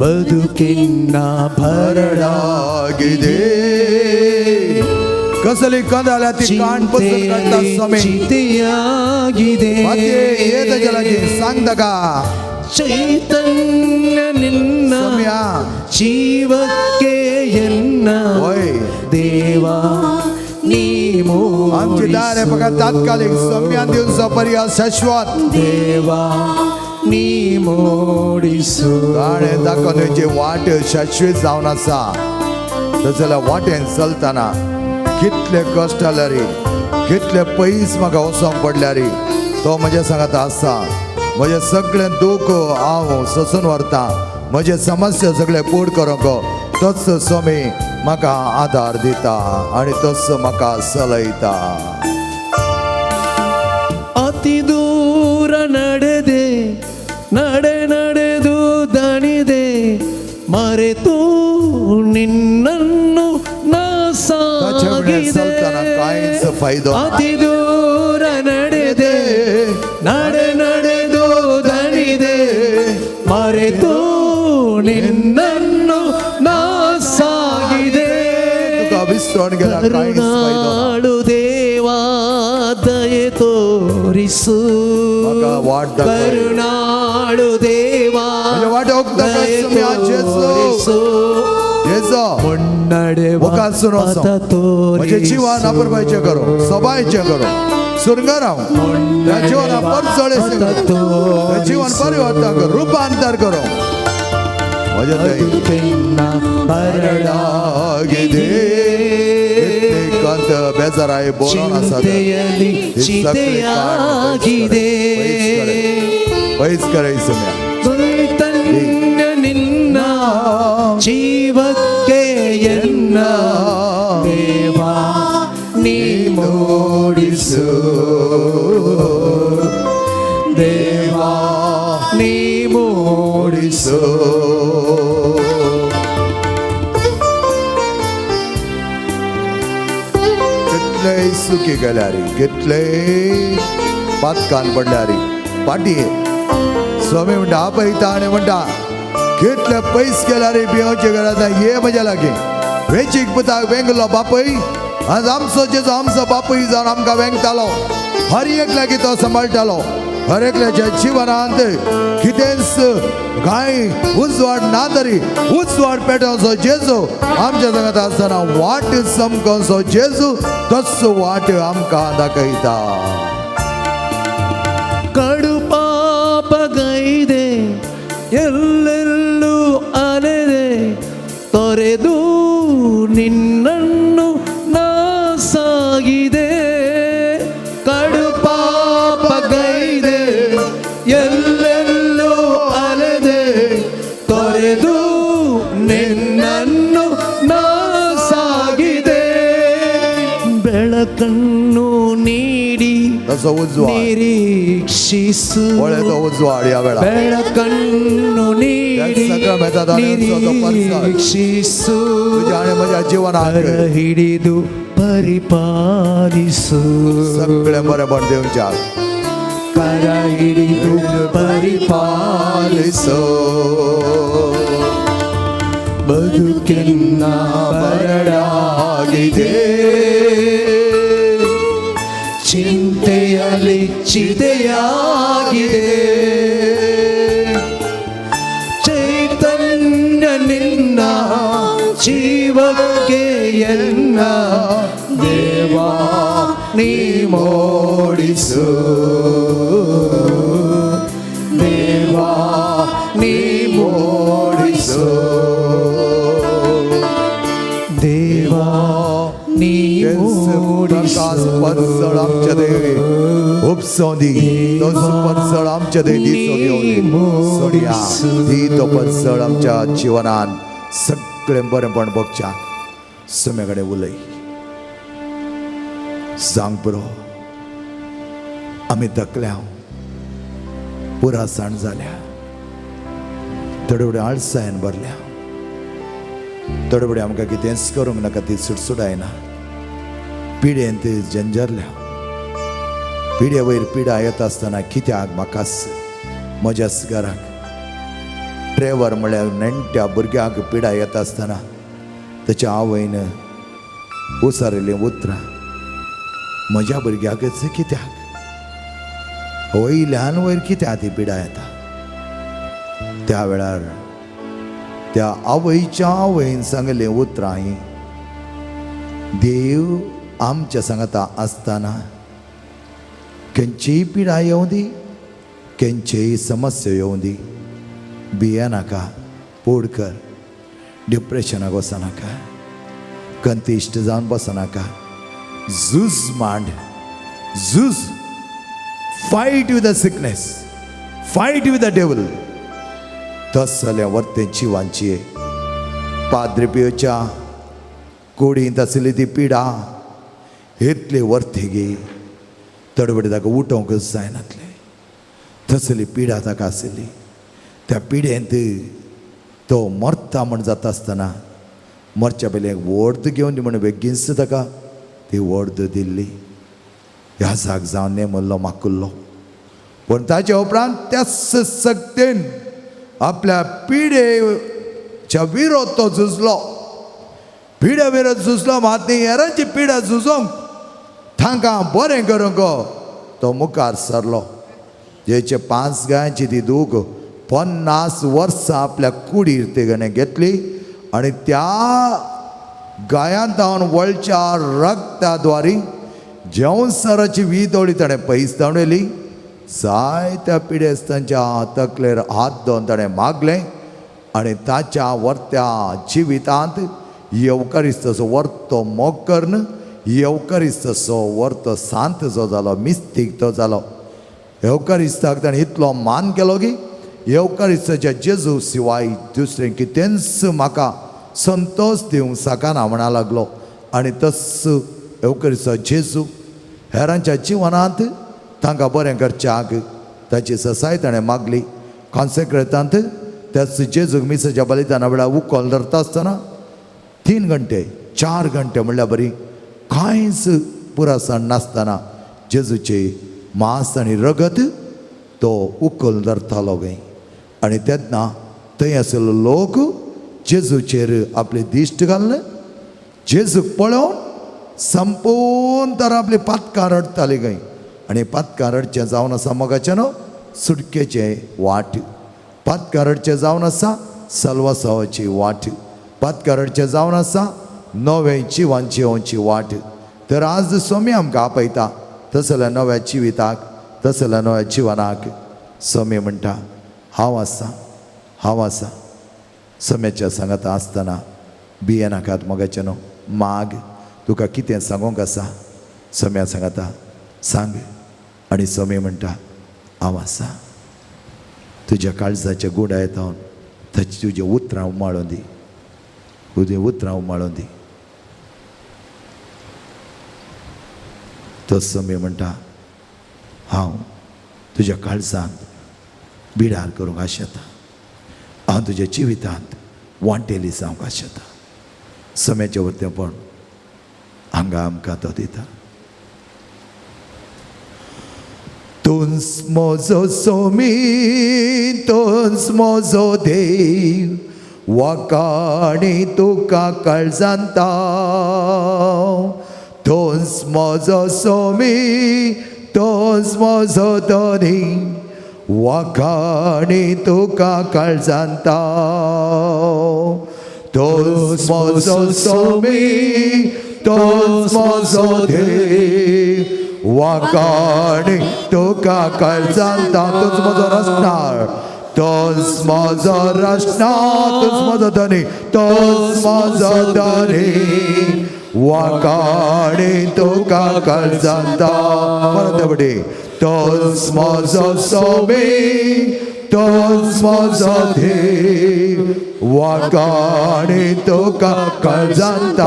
ಬದುಕಿನ್ನ ಬರಡಾಗಿದೆ. कसली कंद ती कान पसून काडटा स्वामी. ಚಿತೆಯಾಗಿದೆ. मातये ये ताच्या लागीं सांग ताका. ಚೈತನ್ಯ ನಿನ್ನ स्वामी ಜೀವಕ್ಕೆ ಎನ್ನ होय. ದೇವಾ ನೀ आमची दार आहे बघा तात्कालिक सम्यान दिवसा पर्याय शाश्वत. ದೇವಾ ನೀ ಮೂಡಿಸು. ताणें दाखोवण्याची वाट शाश्वत जावन आसा. तशें जाल्यार वाटेन चलतना कितले कश्ट जाल्यार, कितले पयस म्हाका वचोंक पडल्यार तो म्हज्या सांगात आसा. म्हजें सगळें दूख हांव सोसून व्हरता, म्हजें समस्या सगळें पूर्ण करूंक तोच स्वामी म्हाका आदार दिता आनी तोच म्हाका चलयता. ಅತಿ ದೂರ ನಡೆದೆ ನಡೆ ನಡೆದು ದಣಿದೆ ಮರೆತು ನಿನ್ನನ್ನು ನಾ ताचे फुडें ಸಾಗಿದೆ. चलतना कांयच फायदो ना. ಅತಿ ದೂರ ನಡೆದೆ ನಡೆ ನಡೆದು ದಣಿದೆ ಮರೆತು ನಿನ್ನನ್ನು ನಾ ಸಾಗಿದೆ. तुका विसरून गेल्यार कांयच फायदो ना. ಕರುಣಾಳು ದೇವಾ ದಯೆ ತೋರಿಸು. म्हाका वाट दाखय. ಕರುಣಾಳು ದೇವಾ म्हज्या वाटेक दाखय ದಯೆ स्वामी, जेजू. ತೋರಿಸು. जेजू. ಮುನ್ನಡೆವ मुखार ಪಥ म्हजें जीवन ತೋರಿಸು. अपुरबायचें करूं, सबायचें करूं, सुरंगर हांव त्या जीवन परजळे, त्या जीवन परिवर्तन करूं, रुपांतर करूं म्हजें थंय. ಬದುಕಿನ ಬರಡಾಗಿದೆ. ಕಂತ ಬೇಜಾರಾಯಿ ಬೋಲೋಣ ಆसा. ಚಿಂತೆಯಲ್ಲಿ ಚಿತೆಯಾಗಿದೆ. ಪೈಸ್ ಕರೆ ಸಮಯ. ಚೈತನ್ಯ ನಿನ್ನ ಜೀವಕ್ಕೆ ಎನ್ನ ದೇವಾ ನೀ ಮೂಡಿಸು. ದೇವಾ ನೀ ಮೂಡಿಸು. कितले सुखी गेल्यार, कितले पातकान पडल्यार पाटी स्वामी म्हणटा आपयता आनी म्हणटा कितले पयस गेल्यार भियोवचे गरज ना, ये म्हज्या लागीं. वेंचीक पुताक वेंगलो बापूय. आज आमचो जेजो आमचो बापूय जावन आमकां वेंगतालो, हर एक लागीं तो सांबाळटालो. हर एकल्याच्या जिवनांत कितेंच कांय उजवाड ना तरी उजवाड पेटोवचो जेजू आमच्या जगात आसतना वाट चमकोवचो जेजू तोच वाट आमकां दाखयता. ಕಡು ಪಾಪಗೈದೆ ಎಲ್ಲೆಲ್ಲೂ ಅಲೆದೆ ತೊರೆದು ನಿನ್ನನ್ನು ನಾ ಸಾಗಿದೆ. ಕಡು ಪಾಪಗೈದೆ ಎಲ್ಲೆಲ್ಲೂ ಅಲೆದೆ ತೊರೆದು ನಿನ್ನನ್ನು ನಾ ಸಾಗಿದೆ. ಬೆಳಕನ್ನು ನೀಡಿ तसो उजवाड ನಿರೀಕ್ಷಿಸು. पळय तो उजवाड ह्या वेळार. ಬೆಳಕನ್ನು ನೀಡಿ ಸಕ್ರಮೆಂತಾದ ನಿರೀಕ್ಷಿಸು. तुज्या आनी म्हज्या जिवनाक ಕರ ಹಿಡಿದು ಪರಿಪಾಲಿಸು. सगळें बरेंपण दिवच्याक ಕರ ಹಿಡಿದು ಪರಿಪಾಲಿಸು. ಬದುಕಿನ ಬರಡಾಗಿದೆ. ಚಿಂತೆಯಲ್ಲಿ ಚಿತೆಯಾಗಿದೆ. ಚೈತನ್ಯ ನಿನ್ನ ಜೀವಕ್ಕೆ ಎನ್ನ ದೇವಾ ನೀ ಮೂಡಿಸು. ದೇವಾ ನೀ ಮೂಡಿಸು. ದೇವಾ ನೀ ಮೂಡಿಸು. परसळ आमच्या देवी उपसों दी, तोच परसळ आमच्या देवी दिसो घेवन सोडया दी. तो परसळ आमच्या जिवनान सगळें बरेंपण बगच्या सम्या कडेन उलय, सांग पुरो आमी थकल्या, पुरासाण जाल्या, थोडे फुडें आळसायन भरल्या, थोडे फुडें आमकां कितेंच करूंक नाका ती सुडसुडायना, पिडेन ती जंजरल्या. पिड्या वयर पिडा येता आसतना कित्याक म्हाकाच म्हज्याच घराक ट्रेवर म्हळ्यार नेणट्या भुरग्यांक पिडा येता आसतना ताच्या आवयन उसारिल्लीं उतरां, म्हज्या भुरग्याकच कित्याक, वयल्यान वयर कित्याक ती पिडा येता. त्या वेळार त्या आवयच्या आवयन सांगलें उतरां ही, देव आमच्या सांगाता आसतना खंयचीय पिडा येवं दी, खंयचीय समस्या येवं दी, भियेनाका, पोड कर, डिप्रेशनाक वचनाका, कंतिश्ट जावन बसनाका, झूज मांड, झूज, fight with the sickness, fight with the devil. तसल्या वर्तें जिवांची पाद्रिपियोच्या कुडींत आशिल्ली ती पिडा इतली वर्ती तडवडी ताका उठोवंकच जायनातलें, तसली पिडा ताका आशिल्ली. त्या पिडेंत तो मरता म्हण जाता आसतना मरच्या पयलीं वर्द घेवन दी म्हण बेगीनच ताका ती वर्द दिल्ली. ह्या जाग जावन नेमल्लो माकुल्लो. पूण ताच्या उपरांत त्याच सक्तेन आपल्या पिडेच्या विरोध तो झुजलो, पिड्या विरोध झुजलो. मात न्ही हेरांची पिडा झुजोंक तांकां बरें करूंक तो मुखार सरलो. जेचे 5 गायांची ती दूख 50 वर्सां आपल्या कुडीर तेगणे घेतली आनी त्या गायांत वळच्या रक्ताद्वारी जेवणसराची वीदोळी ताणें पयस धांवडयली. जायत्या पिडेस्तांच्या तकलेर हात दवरून ताणें मागलें आनी ताच्या वर्त्या जिवितांत येवकारिस्ताचो वर्तो मोग करून येवकारिस्ताचो वर्तो सांत जो जालो, मिस्तीक तो जालो. येवकारिस्ताक ताणें इतलो मान केलो की येवकारिस्ताच्या जेजू शिवाय दुसरें कितेंच म्हाका संतोश दिवंक शकना म्हणा लागलो. आनी तस येवकारिस्ता जेजू हेरांच्या जिवनांत तांकां बरें करच्याक ताची ससाय ताणें मागली. कॉन्सेक्रेतांत त्याच जेजूक मिसाच्या बलिदाना वेळार उखल धरता आसतना 3 घंटे 4 घंटे म्हणल्यार बरी कांयच पुरासण नासतना जेजूचे मांस आनी रगत तो उखल धरतालो गे. आनी तेन्ना थंय आशिल्लो लोक जेजूचेर आपली दिश्ट घालून जेजूक पळोवन संपूर्ण तर आपली पातकां रडटाली गय. आनी पातकां रडचें जावन आसा मोगाचें न्हू सुटकेचें वाट, पातकां रडचें जावन आसा सलवासावाची वाट, पातकां रडचें जावन आसा नवें जिवान जिवोवची वाट. तर आज स्वामी आमकां आपयता तसल्या नव्या जिविताक, तसल्या नव्या जिवनाक. स्वामी म्हणटा हांव आसा, हांव आसा. सम्याच्या सांगाता आसतना भियेनाकात मोगाचें न्हू, माग, तुका कितें सांगूंक आसा सम्या सांगाता सांग. आनी स्वामी म्हणटा हांव आसा, तुज्या काळजाच्या गुंडा येता ताची तुजें उतरां उमाळून दी, तुजें उतरां उमाळून दी. तो स्वामी म्हणटा हांव तुज्या काळजांत बिडार करूंक आशेता, हांव तुज्या जिवितांत वांटेली जावंक आशेता. सम्याचें वरतेंपण हांगा आमकां तो दिता. तूंच म्हजो सोमी, तूंच म्हजो देव, वाकाणी तुका काळजांत. तूंच म्हजो सोमी, तूंच म्हजो धनी, वाकाणी तुका काळजांत. तूंच म्हजो सोमी, तूंच म्हजो देव, वाकाणी तुका काळजांत. तूंच म्हजो रचणार, तूंच म्हजो रचणार, तूंच म्हजो धनी, तूंच म्हजो धनी, वाकाणी तुका काळजांत. परत बडी, तूंच म्हजो सोमी, तूंच म्हजो देव, वाकाणी तुका काळजांत.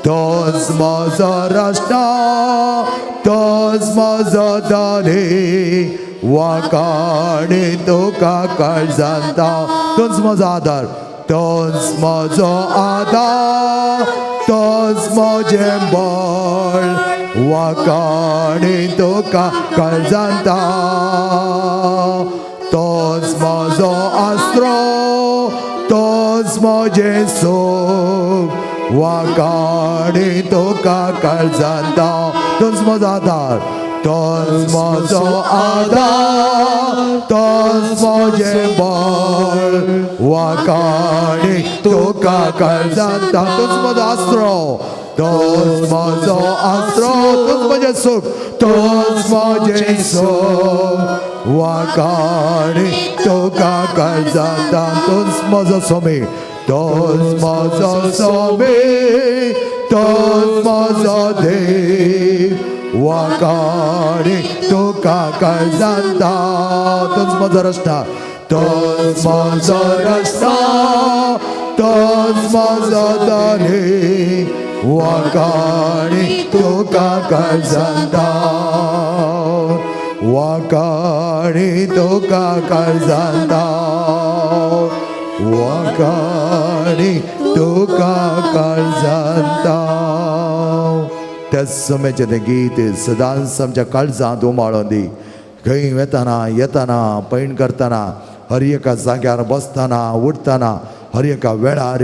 तूंच म्हजो रचणार, तूंच म्हजो धनी, वाकाणी तुका काळजांत. तूंच म्हजो आदार, तूंच म्हजो आदार, तूंच म्हजें बळ, वाकाणी तुका काळजांत. तूंच म्हजो म्हजो आसरो, तोच म्हजें सूख, वाकाणी तुका काळजांत हांव. तोच म्हजो आदार, तोच म्हजो आदार, तोच म्हजें बळ, वाकाणी तुका काळजांत हांव. तोच म्हजो आसरो, तोच म्हजो आसरो, तोच म्हजें सूख, तोच म्हजें सूख, वाकाणी तुका काळजांत हांव. तोच म्हजो स्वामी, तोच म्हजो स्वामी, तोच म्हजो देव, वाकाणी तुका काळजांत हांव. तोच म्हजो रस्ता, तोच म्हजो रस्ता, तोच म्हजो धनी, वाकाणी तुका काळजांत हांव. वाकाणी तुका काळजांत हांव. वाकाणी तुका काळजांत हांव. त्या समेचें तें गीत सदांच आमच्या काळजांत उमाळोन दी. खंय वेताना येताना, पैण करतना, हर एका जाग्यार बसतना उठतना, हर एका वेळार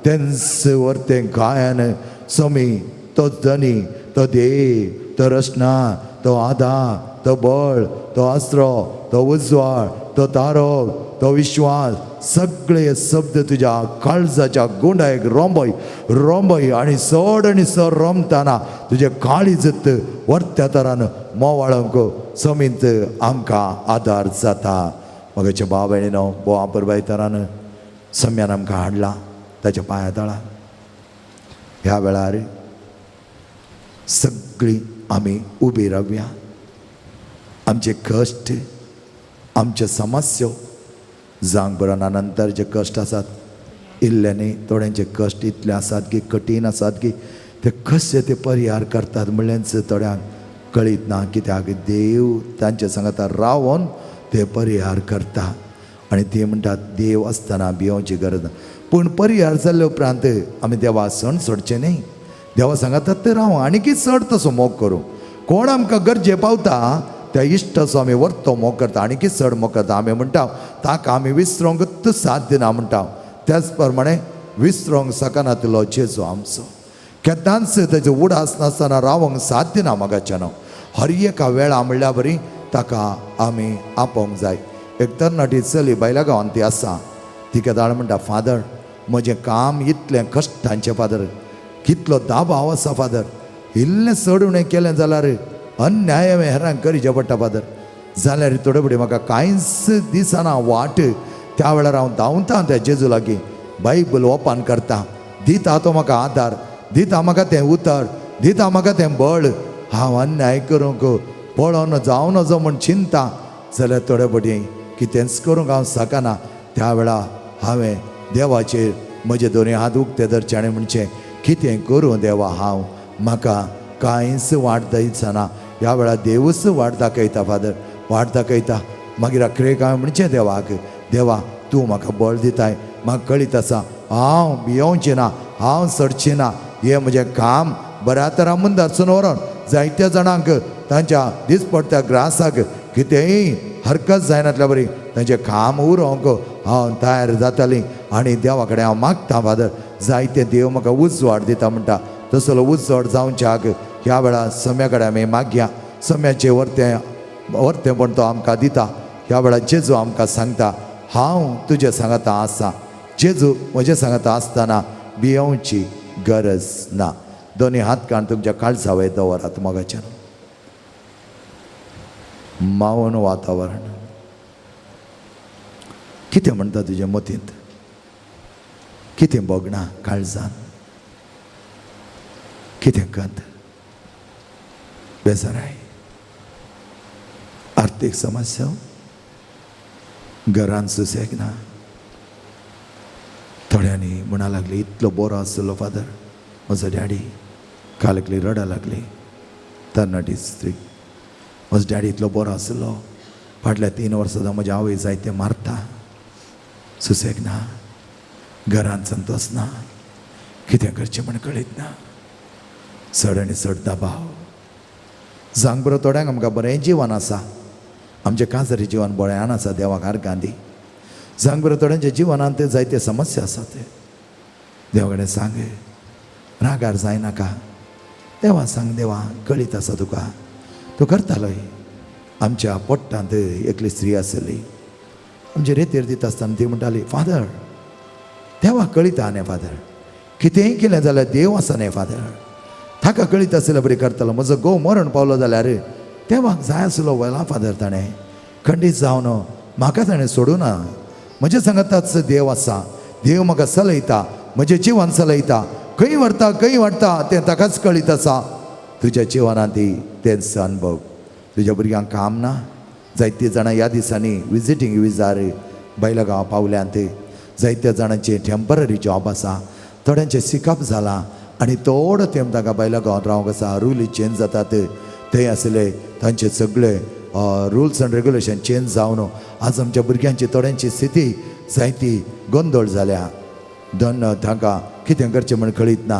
तेंच वरतें गायन समी, तो धनी, तो देव, तो रचना, तो आदार, तो बळ, तो आसरो, तो उजवाड, तो तारो, तो विश्वास, सगळे शब्द तुज्या काळजाच्या गुंडायक रोंबय रोंबय आनी चड आनी चड रोमतना तुजे काळीज वर्त्या तरान मोवाळोंक समींत आमकां आदार जाता. मगाचे भाव भयणीनो, भोव आपरबाय तरान सम्यान आमकां हाडला ताच्या पांया तळा. ह्या वेळार सगळीं आमी उबी रावया. आमचे कश्ट, आमचे समस्यो, जावंक बरोना नंतर जे कश्ट आसात इल्ले न्ही, थोड्यांचे कश्ट इतले आसात की कठीण आसात की ते कशे ते परिहार करतात म्हणल्याच थोड्यांक कळीत ना, कित्याक देव तांचे सांगाता रावन ते परिहार करता. आनी ते म्हणटात देव आसतना भियोवची गरज ना. पूण परिहार जाल्ले उपरांत आमी देवा सण सोडचें न्ही. देवा सांगाता तर राव आनी की चड तसो मोग करूं. कोण आमकां गरजे पावता त्या इश्टाचो आमी वर्तो मोग करता, आनी की चड मोग करता. आमी म्हणटा ताका आमी विसरोंक साथ दिना म्हणटा. त्याच प्रमाणे विसरोंक शकनातिल्लो जेजू आमचो केन्नाच तेजो उडास नासतना रावंक साथ दिना मागाच्यान. हर एका वेळा म्हणल्या बरी ताका आमी आपोवंक जाय. एक तरणाटी चली बायल्या गांवान ती आसा, ती केदाळ म्हणटा, फादर म्हजें काम इतलें कश्टांचें फादर, कितलो दाबाव आसा फादर, इल्लें चड उणें केलें जाल्यार अन्याय हांवें हेरांक करीचें पडटा फादर, जाल्यार थोडे फुडें म्हाका कांयच दिसना वाट. त्या वेळार हांव धांवता त्या जेजू लागीं, बायबल ओपन करता, दिता तो म्हाका आदार, दिता म्हाका तें उतर, दिता म्हाका तें बळ. हांव अन्याय करूंक पळोवन जावं नजो म्हूण चिंता जाल्यार थोडे फावटी कितेंच करूंक हांव शकना. त्या वेळार हांवें देवाचेर म्हजे दोनूय हात उक्ते धरचे आनी म्हणचें कितें करूं देवा, हांव म्हाका कांयच वाट दिसना. ह्या वेळार देवूच वाट दाखयता फादर, वाट दाखयता. मागीर अखेरेक हांवें म्हणचें देवाक, देवा तूं म्हाका बळ दिताय, म्हाका कळीत आसा हांव भियोवचें ना, हांव सडचें ना. हें म्हजें काम बऱ्या तरा मुंदारसून व्हरोन जायत्या जाणांक तांच्या दिसपडट्या ग्रासाक कितेंय हरकत जायनातल्या बरी तांचें काम उरोवंक हांव तयार जातालीं. आनी देवा कडेन हांव मागता फादर, जायते देव म्हाका उजवाड दिता म्हणटा तसलो उजवाड जावच्याक ह्या वेळार सम्या कडेन आमी मागया. सम्याचें वर्तें वर्तेंपण तो आमकां दिता. ह्या वेळार जेजू आमकां सांगता, हांव तुजे सांगाता आसा. जेजू म्हजे सांगाता आसतना भियोवची गरज ना. दोनी हात काण तुमच्या काळजा वयर दवरात मोगाच्यान. मावन वातावरण कितें म्हणटा तुजे मतींत, कितें भोगना काळजान, कितें कंत, बेजाराय, आर्थीक समस्या, घरान सुसेग ना. थोड्यांनी म्हणा लागली इतलो बरो आसलो फादर म्हजो डॅडी, काल एकली रडा लागली तरणाटी स्त्री, म्हजो डॅडी इतलो बरो आसलो, फाटल्या 3 वर्सां म्हज्या आवय जायते मारता, सुसेग ना, घरान संतोश ना, कितें करचें म्हण कळीत ना, चड आनी चड दबाव. जावंक बरो थोड्यांक आमकां बरें जिवन आसा, आमचें काजरी जिवन बरें आसा देवाक आर्गां दी. सांग बरें, थोड्यांच्या जिवनांत जायते समस्या आसात. देवा कडेन सांग, रागार जायनाका. देवा सांग, देवा कळीत आसा तुका, तूं करतालोय. आमच्या पोट्टांत एकली स्त्री आसली, आमचे रेतीर दिता आसतना ती म्हणटाली, फादर देवा कळीत आहा न्ही फादर, कितेंय केलें जाल्यार देव आसा न्ही फादर, ताका कळीत आसल्यार बरी करतालो. म्हजो घोव मरण पावलो जाल्यार देवाक जाय आसलो व्हेला फादर, ताणें खंडीत जावन म्हाका ताणें सोडूं ना. म्हज्या सांगाताच देव आसा, देव म्हाका चलयता, म्हजें जिवन चलयता, खंय व्हरता खंय वाडटा तें ताकाच कळीत आसा. तुज्या जिवनांत ती तेंच अनुभव. तुज्या भुरग्यांक काम ना, जायते जाणां ह्या दिसांनी विजिटींग विजार बायला गांवा पावल्यांत, जायत्या जाणांचे टेंपररी जॉब आसा, थोड्यांचें सिकप जालां आनी थोडो तेंप तांकां बायला गांवांत रावंक आसा. रुली चेंज जातात थंय आसले तांचे सगळे रुल्स आनी रेगुलेशन चेंज जावन आज आमच्या भुरग्यांची थोड्यांची स्थिती जायती गोंदळ जाल्या. दन तांकां कितें करचें म्हण कळीत ना,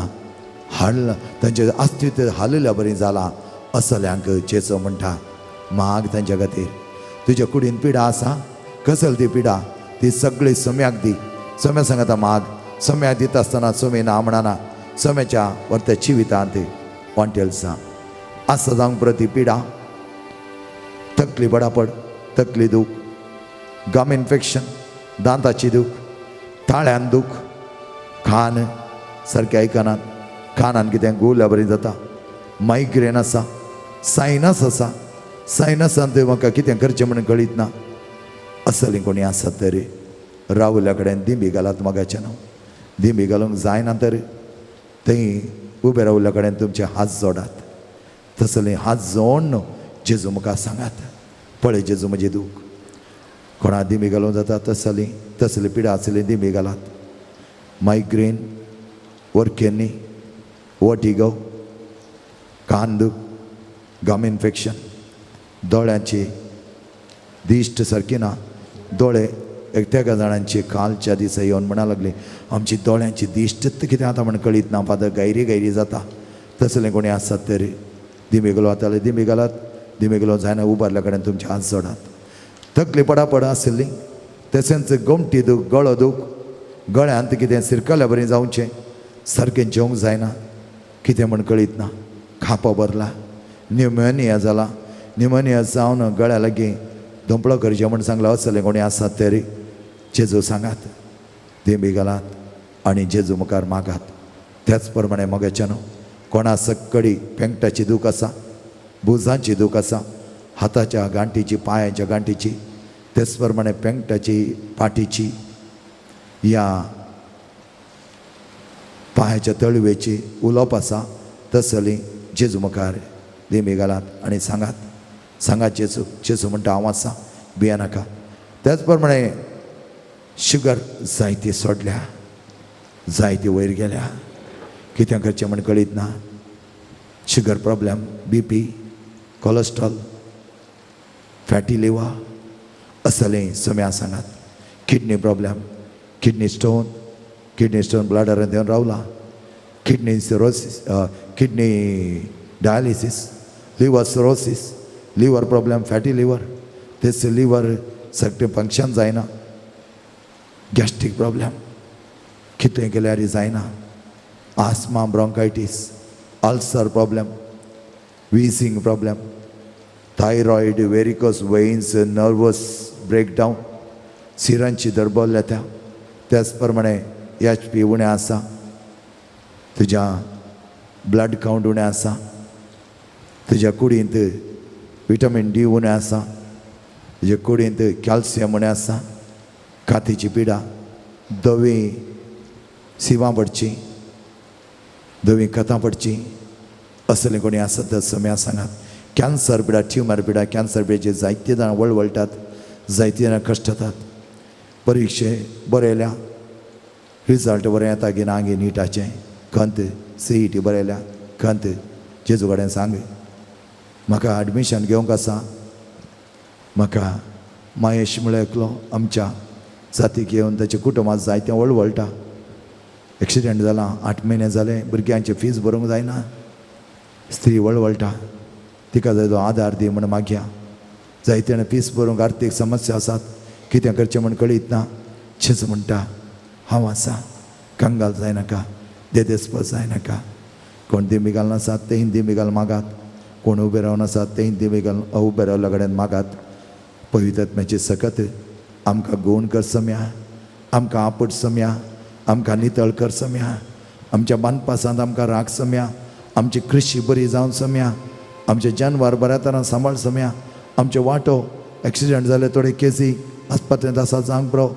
हाडलां तांचें अस्तित्व हालयल्या बरी जालां. असल्यांक जेजू म्हणटा, माग तांच्या खातीर. तुज्या कुडीन पिडा आसा, कसल ती पिडा ती सगळी सम्याक दी. सम्या सांगता माग, सम्याक दिता आसतना सोमी ना म्हणना, सम्याच्या वर्त्या जिवितांत वांटेल आसा जावंक प्रती पिडा, तकली बडापड, तकली दूख, गम इन्फेक्शन, दांताची दूख, ताळ्यान दूख, कान सारकें आयकनात, कानान कितें गुवल्या बरी जाता, मायग्रेन आसा, सायनस आसा, सायनसान म्हाका कितें करचें म्हणून कळीत ना. असलीं कोणी आसत तरी रावल्या कडेन दिंबी घालात मोगाचें न्हू, दिंबी घालूंक जायना तर थंय उबे रावल्या कडेन तुमचे हात जोडात. तसले हात जोडून जेजू मुखार सांगात, पळय जेजू म्हजी दूख. कोणा दिंबी घालूंक जाता तसली तसली पिडा आसली दिंबी घालात. मायग्रेन, वरकेन्नी, वटिगो, कान दूख, गम इन्फेक्शन, दोळ्यांची दिश्ट सारकी ना, दोळे एक तेगा जाणांची कालच्या दिसा येवन म्हणा लागली, आमची दोळ्यांची दिश्ट कितें आतां म्हण कळीत ना फादर, गायरी गायरी जाता. तसलें कोणी आसत तरी दिंबी घालूं जाताले दिंबी घालात. दिंबी घालूं जायना उबारल्या कडेन तुमचे हात जोडात. तकली पडापड आशिल्ली, तशेंच गोमटी दूख, गळो दूख, गळ्यांत कितें सिरकल्या बरी जावचें, सारकें जेवंक जायना, कितें म्हण कळीत ना, खापो भरला, न्युमोनिया जाला, न्युमोनिया जावन गळ्या लागीं धोंपळो करचें म्हण सांगलां. असलें कोणी आसात तरी जेजू सांगात, दिंबी घालात आनी जेजू मुखार मागात. त्याच प्रमाणे मोगाच्यान कोणा सक्कडी पेंकटाची दूख आसा, भुजांची दूख आसा, हाताच्या गांठीची, पांयाच्या गांठीची, तेच प्रमाणे पेंकटाची, पाटीची, या पांयाच्या तळवेची उलोवप आसा, तसली जेजू मुखार दिंबी घालात आनी सांगात, सांगात जेजू. जेजू म्हणटा हांव आसा, भियेनाका. त्याच प्रमाणे शुगर जायती सोडल्या, जायती वयर गेल्या, कितें करचें म्हण कळीत ना. Sugar problem, BP, cholesterol, fatty liver असलें सम्या सांगात. Kidney problem, kidney stone, kidney stone ब्लडरान देवन रावला, kidney cirrhosis, kidney dialysis, liver cirrhosis, liver problem, fatty liver, तेच लिवर सगळें फंक्शन जायना, गॅस्ट्रीक प्रॉब्लेम, कितें केल्यार जायना, asthma, bronchitis, ulcer problem, wheezing problem, thyroid, varicose veins, nervous breakdown, सिरांची दरबल येता. त्याच प्रमाणे एच पी उणें आसा, तुज्या ब्लड कावंट उणें आसा, तुज्या कुडींत विटामीन डी उणें आसा, तुज्या कुडींत कॅल्शियम उणें आसा, कातीची पिडा, धवी सिवां पडची, धवी कथां पडची, असलें कोणी आसत तर सम्या सांगात. कॅन्सर पिडा, ट्युमर पिडा, कॅन्सर पिडेचे जायते जाणां वळवळटात, जायते जाणां कश्टतात. परिक्षे बरयल्या, रिजल्ट बरें येता की ना गी निटाचें, खंत CET बरयल्या, खंत जेजू कडेन सांग म्हाका एडमिशन घेवंक आसा. म्हाका महेश म्हळ्यार एकलो आमच्या जातीक येवन ताच्या कुटुंबांत जायतें वळवळटा, एक्सिडंट जाला, 8 म्हयने जाले, भुरग्यांची फीज भरूंक जायना, स्त्री वळवळटा, तिका जाय तो आदार दी म्हण मागया. जायते जाणां फीस भरूंक आर्थीक समस्या आसात, कितें करचें म्हण कळीत ना. जेजू म्हणटा हांव आसा, कंगाल जायनाका, देदेस्पर जायनाका. कोण दिमी घालून आसात ते दिमी घालून मागात, कोण उबे रावन आसात ते दिमी घालून उबे रावल्या कडेन मागात. पवित्र आत्म्याची सकत आमकां गुण कर सम्या, आमकां आपट सम्या, आमकां नितळ कर सम्या, आमच्या बांदपासांत आमकां राख सम्या, आमची कृशी बरी जावन सम्या, आमचे जानवर बऱ्या तरान सांबाळ सम्या, आमचे वांटो एक्सिडंट जाले थोडे केसी आस्पत्रेंत आसा जावंक पुरो,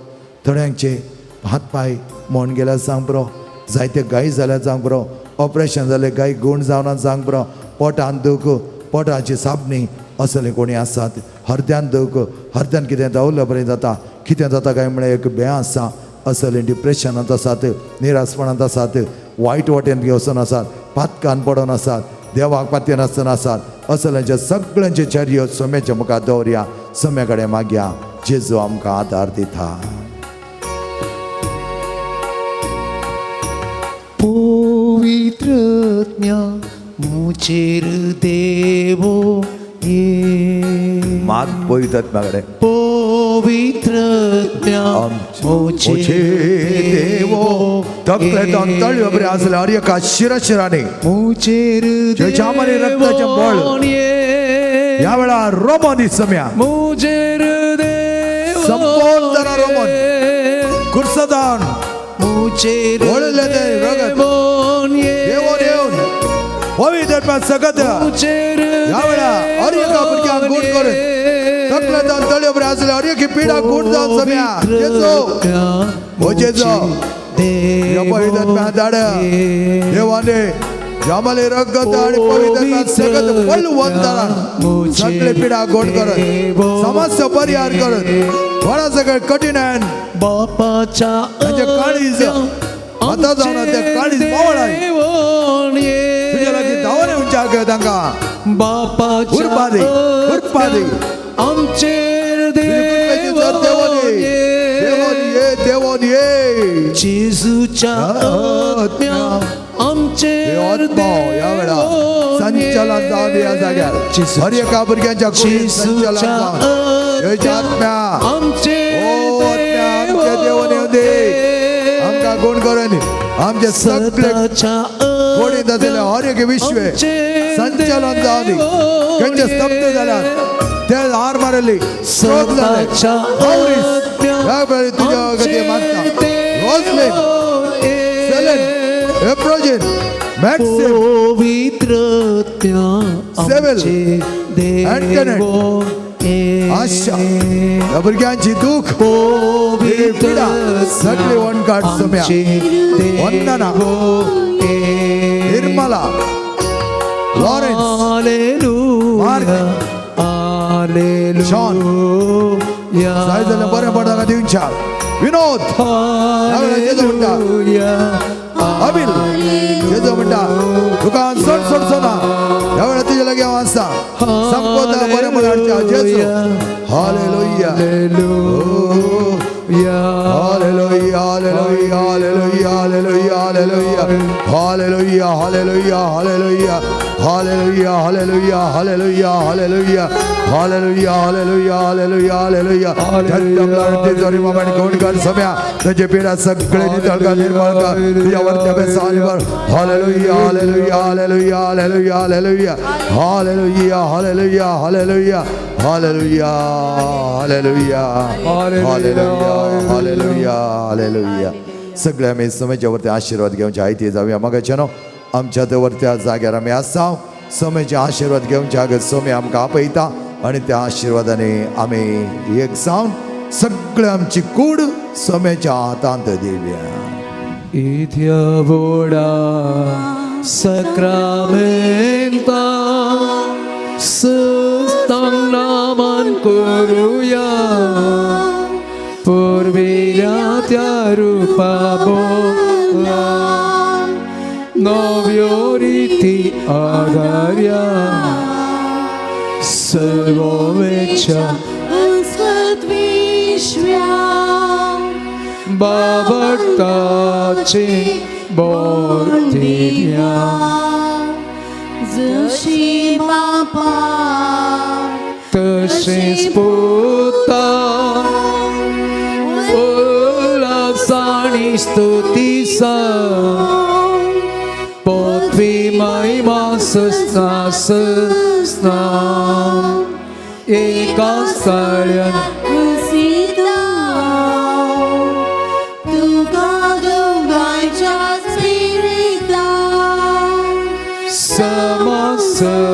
थोड्यांचे हात पांय मोण गेल्यार जावंक पुरो, जायते गाय जाल्यार जावंक पुरो, ऑपरेशन जालें गाय गूण जावना जावंक पुरो, पोटान दूख, पोटाची साबणी असले कोणी आसात, हरद्यान दूख, हरद्यान कितें दावलं बरें जाता, कितें जाता काय म्हळ्यार एक भंय आसा, असले डिप्रेशनांत आसात, निरासपणांत आसात, वायट वाटेन वचून आसात, पातकान पडोन आसात, देवाक पातयेन आसतना आसात, असल्यांचे सगळ्यांचे चर्यो सोम्याच्या मुखार दवरया, सोम्या कडेन मागया. जेजू आमकां आदार दिता. पवित्र आत्म्या मुझेर देवो ये, माग पवित्र आत्म्या कडेन. पवित्र आत्म्या मुझेर देवो तकले तळयो बरे आसले हर एका शिराशिरांनी मुझेर रक्ताचें बळ ह्या वेळार रोमो दिसम्या, मुझेर देवो संपूर्ण तरा रोमन कुर्सदान मुझेर वळिल्लें तें रगत देवोन येवन पवित्र आत्म्या सकत ह्या वेळार हर एका भुरग्यांक गूण करून तकले जावन तळयो बरे आसले हर एक पिडा गूण जावन सम्या. जेजू ओ जेजू पवित्र आत्म्या धाड देवाने जामाले रगत आणि पवित्र आत्म्या सकत बलवंतरान सगळे पिडा गोड करत, समस्या परिहार करत, बरा सगळे कठीण बापाच्या काळीज आता जावन त्या काळीज मावळ तुज्या लागीं धांवन येवच्या तांकां बापाच्या उर्बा दी, उर्बा दी. आमचेर देवोन ये, देवोन ये जेजूच्या आत्म्या आमचेर ह्या वेळार संचलन जावन ह्या जाग्यार हर एका भुरग्यांच्या कुडींत संचलन जावन आत्म्या आमचेर ओ आत्म्या आमच्या देवोन येवं दी, आमकां गुण करून आमचे सगळे कोडींत आशिल्ले हर एक विश्व संचलन जावन दी. खंयचे स्तब्ध जाल्यार ते हार मारली स्ट्रोक जाले ह्या वेळी तुज्या गती मागता. रोजलिन, सेलन, एप्रोजिन, मॅक्सिम, पवित्र आत्म्या सेवेल, आमचेर अँटनेट, देवो आशा ह्या भुरग्यांची दूख पिडा सगळी वन काड सम्या. वंदना, निर्मला, लॉरेन्स, मार्क, शॉन, जाय जाल्यार बरें पडटा का दिवच्या. विनोद जेजू म्हणटा, अबिल जेजू म्हणटा तुका सोड सोड सोना ह्या वेळार तुजे लागीं हांव आसा, संपदा बरें पडटा हाडच्या. जेजू hallelujah, hallelujah, hallelujah, hallelujah, hallelujah, hallelujah, hallelujah, hallelujah, hallelujah, hallelujah, hallelujah, hallelujah, hallelujah, hallelujah, hallelujah, hallelujah. तिजोरी मामाने कोण कर सम्या तुझे पिढा सगळे नितळ कर, निर्मळ कर, तुझ्या वरत्या बेसानीवर. Hallelujah, hallelujah, hallelujah, hallelujah, hallelujah, hallelujah, hallelujah, hallelujah, hallelujah, hallelujah, hallelujah, hallelujah, hallelujah. सगळे आमी समयच्या वरती आशीर्वाद घेवचे आयती जावया. मगाचे न्हू आमच्या त्या वरत्या जाग्यार आमी आसा, समयचे आशीर्वाद घेवचे आगत समय आमकां आपयता आनी त्या आशिर्वादाने आमी एक जावन सगळे आमची कूड सम्याच्या हातांत दिवया. इथ्या व्हडा सक्रामेंता सुस्तांग नामान करुया, पुर्विल्या त्या रुपा बोला नव्यो रिती आधार्या सर्ववेच्या बाबटाचे बोर दिव्या जशी बापा तशीच पुता पृथ्वी महिमा सस्ना सस्ना एका साळ्यान वसिता तुका दोगांयच्या स्पिरितान समसमी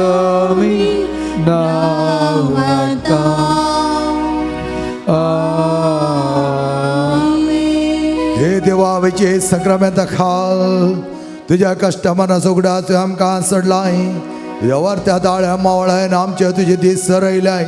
नांवाता. हे देवा वेचे संक्रमेंत खाल तुज्या कश्टमराचो उगडास तुवें आमकां सोडलाय. तुज्या वर्त्या दाळ्या मावळायन आमचे तुजे दीस सरयलाय.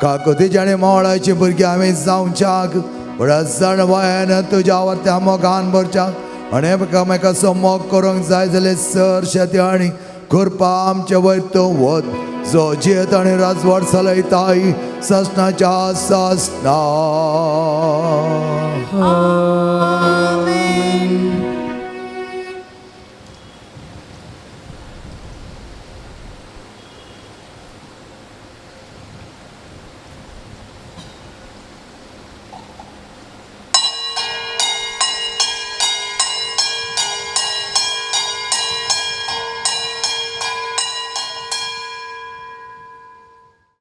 काकुतीच्या आनी मावळाची भुरगीं आमी जावच्याक व्हडा जाणवायन तुज्या वर्त्या मोगान भरच्याक आनी एकामेकाचो मोग करूंक जाय जाल्यार सर शेती आनी कृपा आमचे वयर तूं वत जो जियेत आनी राजवाड चलयताय ससनाच्या ससना.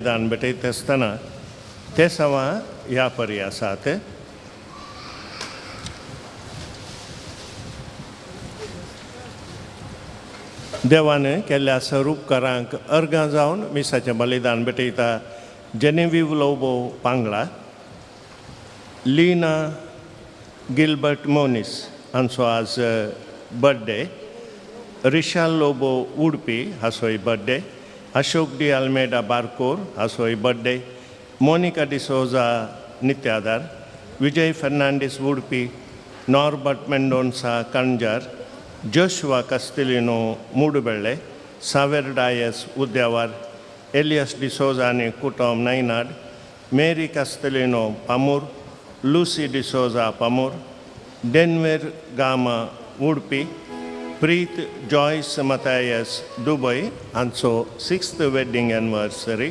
दान भेटयता आसतना ते सवा ह्या परी आसात. देवान केल्ल्या स्वरूपकारांक अर्गां जावन मिसाचें बलिदान भेटयता. जेनेवीव लोबो पांगळा, लीना गिलबर्ट मोनीस हांचो आज बड्डे, रिशाल लोबो उडपी हाचोय बड्डे, अशोक डी आल्मेडा बारकोर हाचोय बड्डे, मोनिका डिसोजा नित्यादार, विजय फर्नांडीस उडपी, नॉर्बर्ट मेंडोन्सा कणजार, जोशुआ कस्तिलिनो मूडबेळे, सावेर डायस उद्यावर, एलियस डिसोजा आनी कुटुंब नैनाड, मेरी कास्तेलिनो पामूर, लुसी डिसोजा पामूर, डेनवेर गामा उडपी, प्रीत जॉयस मतायस दुबय हांचो 6th wedding anniversary,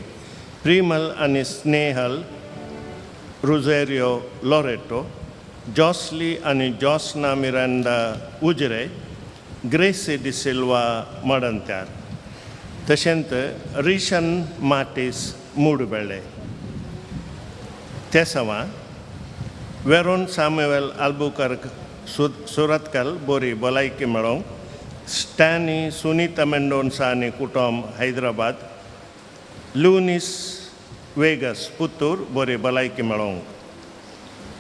Primal आनी स्नेहल रुझेरियो लॉरेटो, जॉसली आनी जॉसना मिरांडा उजरे, ग्रेसी डिसिल्वा मडंत्यार, तशेंच रिशन मार्टीस मूडबेळे. ते सवा वेरोन सामुएल आल्बुकर्क सुरतकल बोरी भलायकी मेळोवंक, स्टॅनी सुनीता मेंडोन्सा आनी कुटुंब हैदराबाद, लुनीस वेगस पुत्तूर बोरी भलायकी मेळोवंक,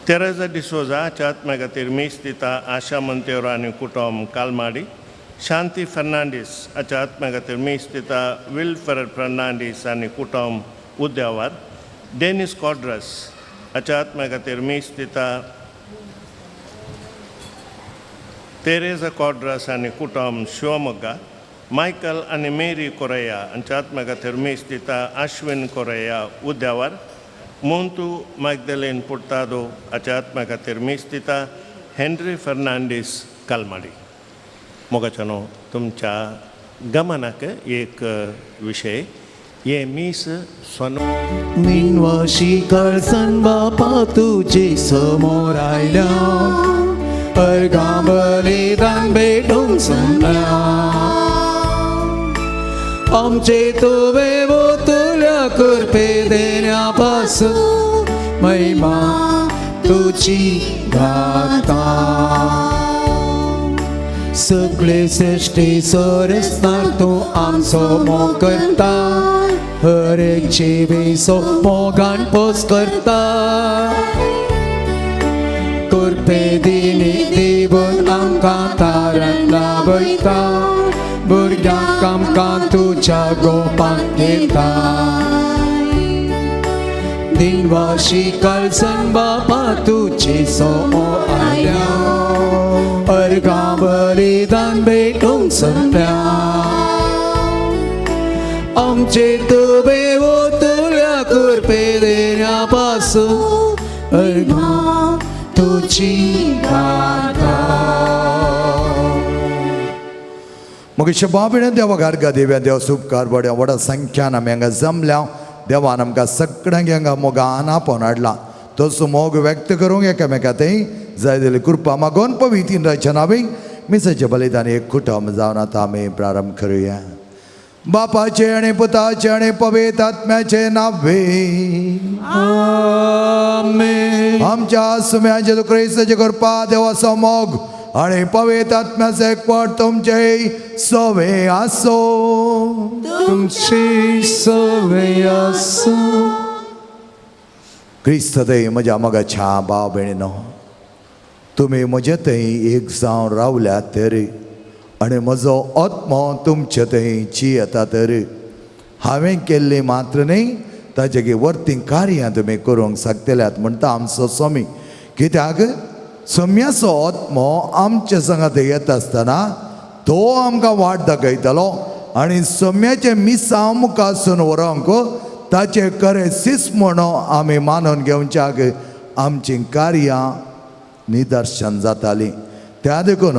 तेरेजा डिसोजा हाच्या आत्म्या खातीर मीस दिता आशा मंतेरो आनी कुटुंब कालमाडी, शांती फर्नांडीस हाच्या आत्म्या खातीर मीस दिता विल्फरेड फर्नांडीस आनी कुटुंब उद्यावर, डेनीस कॉड्रस हाच्या आत्म्या खातीर मीस दिता तेरेजा कॉड्रस आनी कुटुंब शिवमोग्गा, मायकल आनी मेरी कोरया हांच्या आत्म्या खातीर मीस दिता आश्विन कोरया उद्यावर, मोंतू मॅगदलेन पुर्तादो हाच्या आत्म्या खातीर मीस दिता हेनरी फर्नांडीस कालमाडी. मोगाच्यानो तुमच्या गमनाक एक विशय हे मीस सोनो निनवाशी कळसन बापा तुजे समोर आयल्या अर्गां बलिदान भेटूंक सोदल्या आमचे तुवें तुल्या कृपे देण्या पासून महिमा तुजी गाता सगळे सृश्टी सरसनार तूं आमचो मोग करता हर एक जिवीचो मोगान पोस करता कृपे दिनी दिवन आमकां तारण लाभयता भुरग्यांक आमकां तुज्या गोपांक घेता दिनवाशी कळसन बापा तुजे सो आयल्या अर्गां बलिदान भेटूंक सोदल्या आमचे तुवें तुल्या कृपे देण्या पासून अर्गां तुजी गाता. मग बाबीणे देवा गार्गा देव्या देव सुपकार बड्या व्हडा संख्यान आमी हांगा जमल्या. देवान आमकां सगळ्यांक हांगा मोगान आपोवन हाडला. तसो मोग व्यक्त करूंक एकामेका थंय जाय जाल्यार कृपा मागोवन पवित्र रायच्या नांवी मिसाचें बलिदान एक कुटुंब जावन आतां आमी प्रारंभ करुया. बापाचे आनी पुताचे आनी पवित्र आत्म्याचे नावे. आमेन. आमच्या सुम्या जेजू क्रिस्ताचे कृपा, देवाचो मोग आनी पवित्र आत्म्याचो एकवट तुमचे सवे आसो. तुमची सवय आसूं. क्रिस्त थंय म्हज्या मोगाच्या भाव भयणीनो, तुमी म्हजे थंय एक जावन रावल्यात तर आनी म्हजो आत्मो तुमचे थंय जियेता तर हांवें केल्ली मात्र न्हय ताजे वर्ती कार्यां तुमी करूंक शकतल्यात म्हणटा आमचो स्वामी. कित्याक सम्याचो आत्मो आमचे संगात येता आसतना तो आमकां वाट दाखयतलो आनी सम्याचें मिसांव मुखासून व्हरूंक ताचें खरें सीस म्हणून आमी मानून घेवच्याक आमचीं कार्यां निदर्शन जातालीं. त्या देखून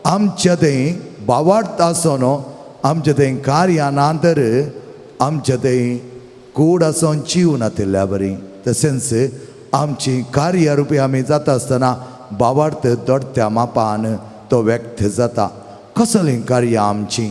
आमचे थंय बावार्थ आसून आमचे थंय कार्यां ना तर आमचे थंय कूड आसून जीव नातिल्ल्या बरी. तशेंच आमची कार्य रुपी आमी जाता आसतना बावार्थ दोडत्या मापान तो व्यक्त जाता. कसलीं कार्यां आमचीं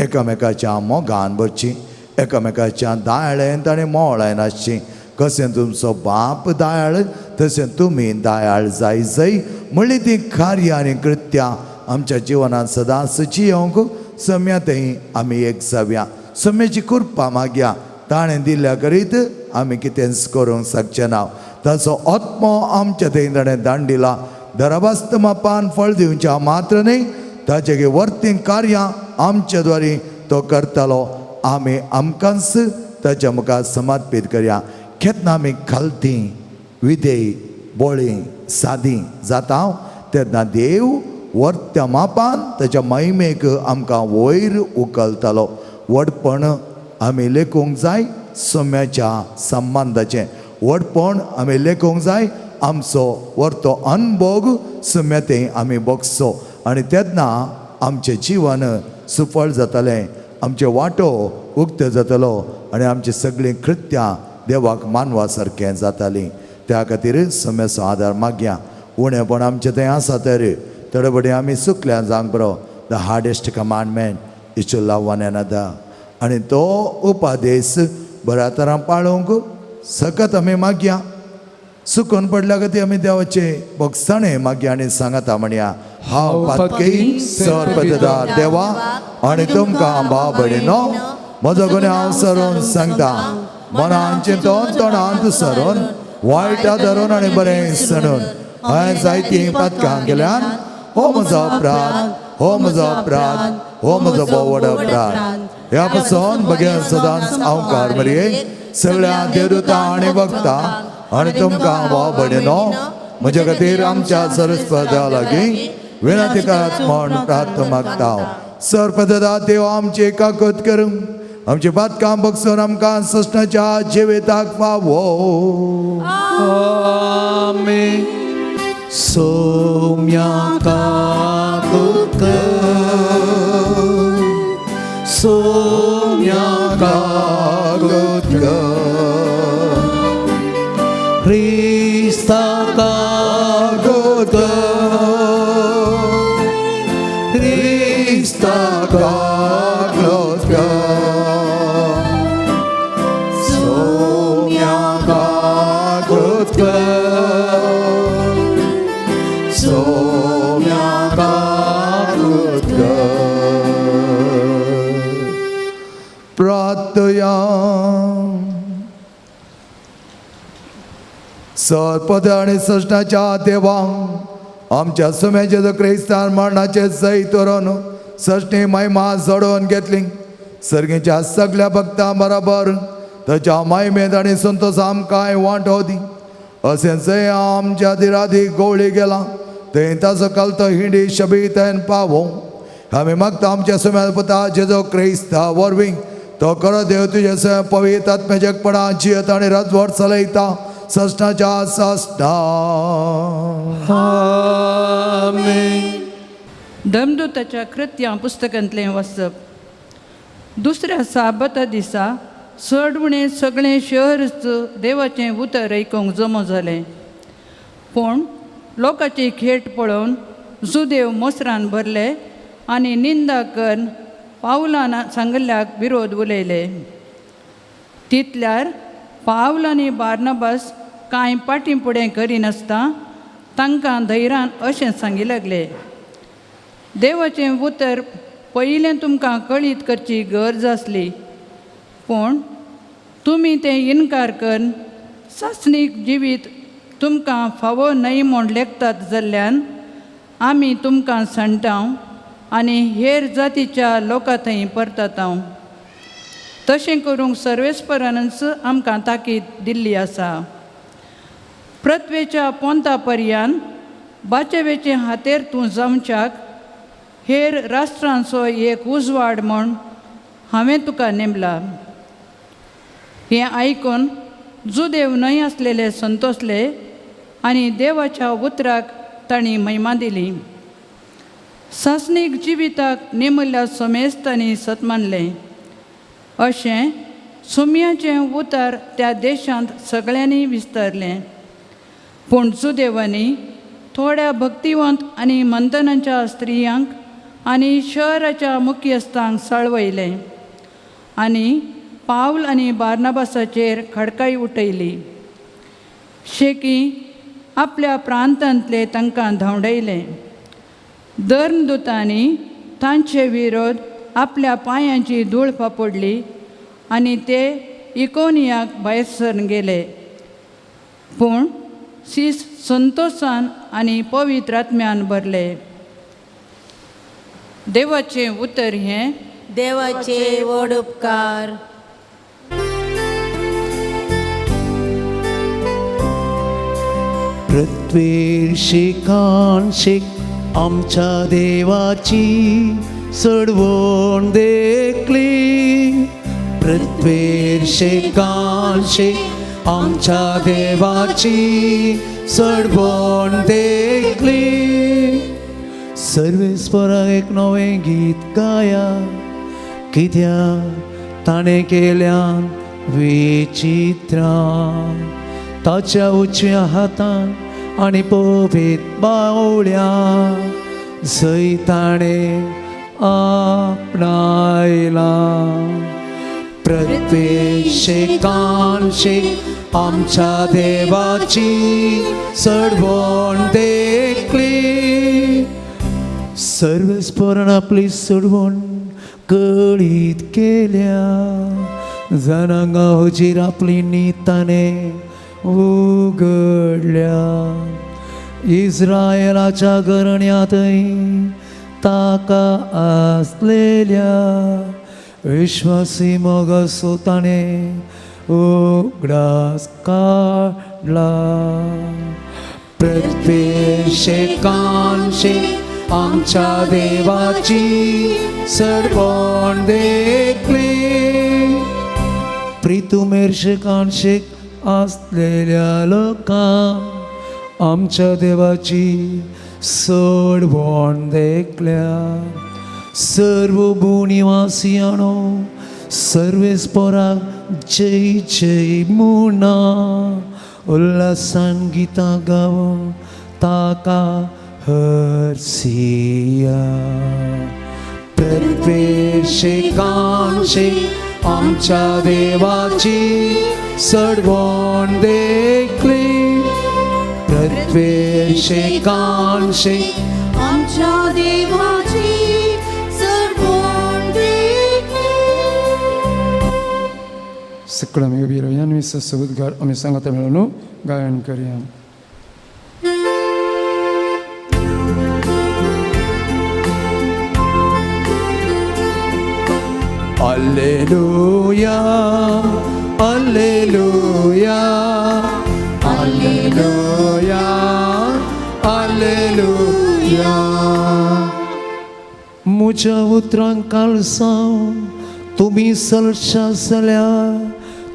एकामेकाच्या मोगान भरचीं, एकामेकाच्या दायळेंत आनी मोळेन आसचीं. कशें तुमचो बाप दयाळ तशें तुमी दयाळ जाय जाय म्हणली ती कार्यां आनी कृत्यां आमच्या जिवनांत सदांच जियोंक सम्या थंय आमी एक जावया. सम्याची कृपा मागया, ताणें दिल्ल्या करीत आमी कितेंच करूंक शकचे ना. ताचो आत्मो आमच्या थंय ताणें दान दिला दराबास्त मापान फळ दिवच्या मात्र न्हय ताचे वर्ती कार्यां आमच्या द्वारे तो करतालो. आमी आमकांच ताच्या मुखार समर्पीत करया. केन्ना आमी खालती विधेय बोळी सादी जाता तेन्ना देव वर्त्या मापान ताच्या महिमेक आमकां वयर उखलतालो. व्हडपण आमी लेखूंक जाय सम्याच्या संबंदाचें, व्हडपण आमी लेखूंक जाय आमचो वर्तो अनभोग सम्या तें आमी भोगचो आनी तेन्ना आमचें जिवन सुफळ जातलें, आमचें वांटो उक्तो जातलो आनी आमचीं सगळीं कृत्यां देवाक मानवा सारकें जातालीं. त्या खातीर सम्याचो आदार मागया. उणेपण आमचें थंय आसा तर थोडे फावटी आमी चुकल्या जावंक बरो. The hardest commandment is to love one another आनी तो उपादेश बऱ्या तरान पाळोवंक सकत आमी मागया. चुकून पडल्या खातीर आमी देवाचे भोगसाणे मागया आनी सांगता म्हणया, हांव पातकी सर्पदार देवा आनी तुमकां भाव भयणीनो म्हजो गुन्यांव सरून सांगता. मनान चिंतून तोंडांत सरून वायट धरून आनी बरें सणून हांवें जायतीं पातकां केल्यान. हो म्हजो अपराध, हो म्हजो अपराध, हो म्हजो भोव व्हड अपराध. ह्या पासून बगेर सदांच हांव मरये सगळ्या देवदूतां आनी भक्तां आनी तुमकां भाव भयणीनो म्हज्या खातीर आमच्या सरस्पदा लागीं विनंती करात म्हण प्रार्थना मागता. सरपदा देव आमची काकूत करूं, आमची पातकां बगसून आमकां सृष्णाच्या जिविताक फावो. आमेन. सोम्या काकूत कर, सोम्या काकूत कर, क्रिस्ता काकूत कर, क्रिस्ता काकूत कर, सोम्या काकूत कर, सोम्या काकूत कर. प्रार्थया. सरपद आनी सृष्णाच्या देवा आमच्या सुम्याचे क्रिस्तान मरणाचे जैत व्हरून सृष्टी महिमा जोडोवन घेतली. सर्गीच्या सगळ्या भक्तां बरोबर ताच्या महिमेंत आनी संतोश आमकांय वांटो दी. अशें जंय आमच्या दिरादी गोवळी गेला थंय ताचो कलतो हिंडी शबीतन पावो. आमी मागता आमच्या सुम्या पुता जेजो क्रिस्ता वरवीं तो खरो देव तुजे स्वयं पवित्र आत्म्याच्या एकपणा जियत आनी राजवट चलयता सस्नाच्या सस्ना. आमेन. धर्मदूताच्या कृत्यां पुस्तकांतलें वाचप. दुसऱ्या साबता दिसा चड उणें सगळें शहरच देवाचें उतर आयकूंक जमो जालें. पूण लोकांची खेट पळोवन जुदेव मोसरान भरले आनी निंदा करून पावलान सांगिल्ल्याक विरोध उलयले. तितल्यार पावल आनी बार्नाबास कांय पाटी फुडें करिनासतना तांकां धैर्यान अशें सांगी लागले, देवाचें उतर पयलें तुमकां कळीत करची गरज आसली, पूण तुमी तें इनकार करून सासणीक जिवीत तुमकां फावो न्हय म्हूण लेखतात जाल्ल्यान आमी तुमकां सांडटाव आनी हेर जातीच्या लोकां थंय परतताव. तशें करूंक सर्वेस्परानच आमकां ताकीद दिल्ली आसा. पृथ्वेच्या पोंता पर्यान बाचेवेचे हातेर तूं जावच्याक हेर राष्ट्रांचो एक उजवाड म्हूण हांवें तुका नेमला. हें आयकून जुदेव न्हय आसलेले संतोसले आनी देवाच्या उतराक तांणी महिमा दिली. सासणीक जिविताक नेमिल्ल्या समेस्तांनी सत मानलें. अशें सुम्याचें उतर त्या देशांत सगळ्यांनी विस्तारलें. पूण जुदेवांनी थोड्या भक्तिवंत आनी मंतनाच्या स्त्रियांक आनी शहराच्या मुख्यस्थांक साळवयलें आनी पावल आनी बार्नाबासाचेर खडकाई उठयली. शेकी आपल्या प्रांतांतले तांकां धांवडायले. धर्मदूतांनी तांचे विरोध आपल्या पांयांची धूळ फापडली आनी ते इकोनियाक भायर सरून गेले. पूण सीस संतोशान आनी पवित्र आत्म्यान भरले. देवाचें उतर हें. देवाचे व्हड उपकार. पृथ्वीर शिकान शीक आमच्या देवाची चडवण देखली. पृथ्वीर शिकान शीक आमच्या देवाची चडवण देखली. सर्वेस्पराक एक नवें गीत गाया, कित्याक ताणें केल्यान विचित्रां. ताच्या उजव्या हातान आनी पवीत बावळ्या जंय ताणें आपणायलां. पृथ्वी शेकान शेक आमच्या देवाची चडवण देखली. सर्वेस्परान आपली चडवण कळीत केल्या, जनांगा हुजीर आपली नीताने उगडल्या. इस्रायलाच्या घराण्यांतय ताका आसलेल्या विश्वासी मोगाचो ताणें उगडास काडला. पृथ्वीर शेकान शेक आमच्या देवाची चडवण देखली. प्रितुमेर शेकान शेक आसलेल्या लोकांक आमच्या देवाची चडवण देखल्या. सर्व भूनिवासियांनो सर्वेस्पराक जय जय म्हणा, उल्हासान गितां गावन ताका हरसिया. पृथ्वीर शेकान शेक आमच्या देवाची चडवण देखली. पृथ्वीर शेकान शेक आमच्या देवाची चडवण देखली. सगळं आमी उबी रावया आनी उद्गार आमी सांगाता मेळून गायन करया. Alleluia, Alleluia, Alleluia, Alleluia. म्हज्या उतरांक कालसांव तुमी सलशा जाल्यार,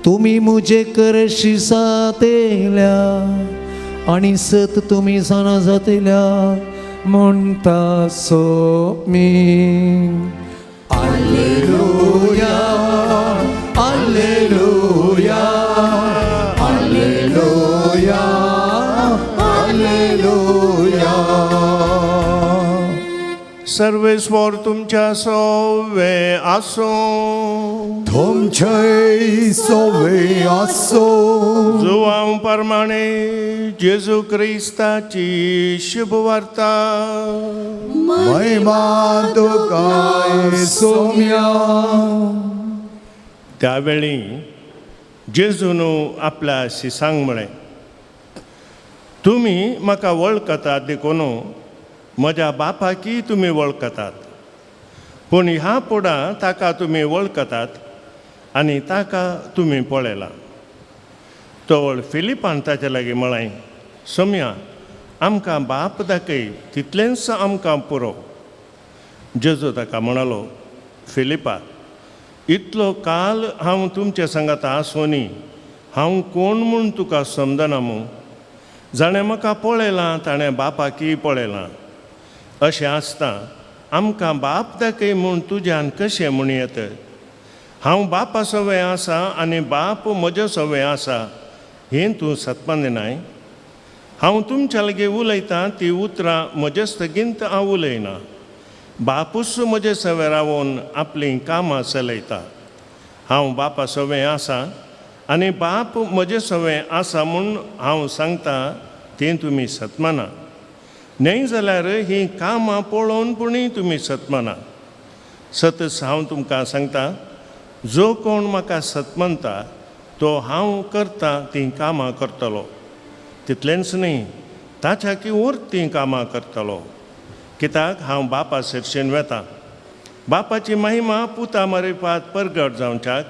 तुमी म्हजे करशी जातेल्या आनी सत तुमी जाणा जातेल्या म्हणटा सो मी. Alleluia, Alleluia, Alleluia, Alleluia. सर्वेस्वर तुमच्या सोवे आसूं. तुमचे सोवे आसो. जुवांव प्रमाणे जेजू क्रिस्ताची शुभवार्ता. महिमा तुका सोम्या. त्यावेळी जेजून आपल्या शिसांक म्हळें, तुमी म्हाका वळखतात देखून म्हज्या बापाकय तुमी वळखतात, पूण ह्या फुडां ताका तुमी वळखतात आनी ताका तुमी पळयलां. तवळ फिलिपान ताचे लागीं म्हळें, सोम्या, आमकां बाप दाखय, तितलेंच आमकां पुरो. जेजू ताका म्हणालो, फिलिपा, इतलो काल हांव तुमचे सांगात आसोनी हांव कोण म्हूण तुका समजना मू? जाणें म्हाका पळयलां ताणें बापाकय पळयलां. अशें आसता आमकां बाप दाखय म्हूण तुज्यान कशें म्हूण येत? हांव बापा सवें आसा आनी बाप म्हज्या सवें आसा हें तूं सतमान्य? हांव तुमच्या लागीं उलयतां ती उतरां म्हजे स्थगींत हांव उलयना, बापूच म्हजे सवें रावून आपलीं कामां चलयता. हांव बापा सवें आसा आनी बाप म्हजे सवें आसा म्हूण हांव सांगता तें तुमी सतमाना न्हय जाल्यार हीं कामां पळोवन पुणूय तुमी सतमाना. सतच हांव तुमकां सांगता, जो कोण म्हाका सतमनता तो हांव करता तीं कामां करतलो, तितलेंच न्हय ताच्या की वर तीं कामां करतलो, कित्याक हांव बापा सरशेन वेता. बापाची महिमा पुता मरेपात परगट जावच्याक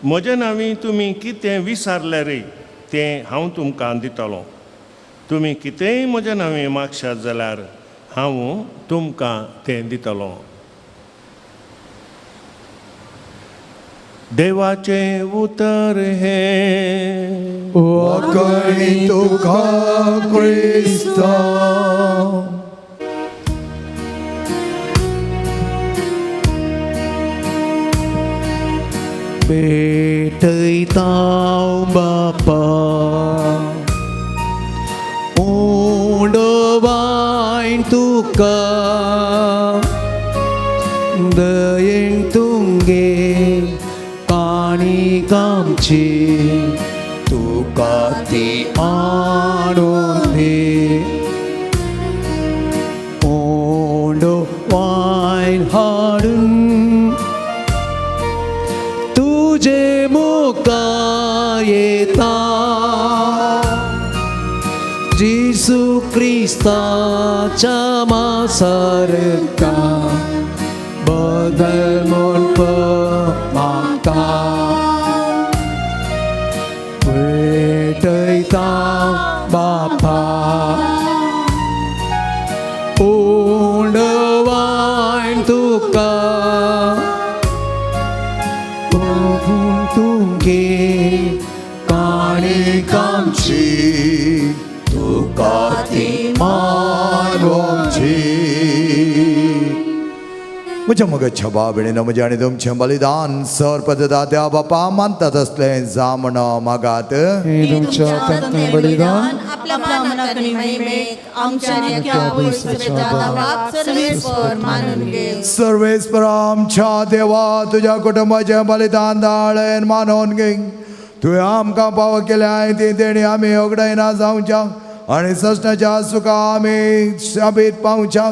म्हजे नांवी तुमी कितें विसारले रे तें हांव तुमकां दितलो. तुमी कितेंय म्हज्या नांवी मागशात जाल्यार हांव तुमकां तें दितलो. देवाचें उतर हें. वाकणी तुका क्रिस्ता. भेटयता बापा उंडवायन तुका दयेन तुंगे काणी कामची तुका ती आणून दी. उंडवायन हाडून तुजे मुखार येता जेजू क्रिस्ताच्या मासारता बदल म्हूण मागता. भेटयता बापा उंडवायन तुका तुंगे काणी कामची तुका ती मानवची. म्हज्या मगच्या बाबणीन म्हज्या आनी तुमचें बलिदान सर पदता त्या बापा मानतात असलें जामण मागात. तुमच्या हातांतलें बलिदान आपल्या मनात आनी महिमेक आमच्या सर्वेस्पर मानून घे. सर्वेस्पर आमच्या देवा तुज्या कुटुंबाचें बलिदान दाळेन मानून घे. तुवें आमकां पाव केल्या ती तेणी आमी ओगडायना जावच्या आनी सस्नाच्या सुखा आमी शाबीत पावच्या.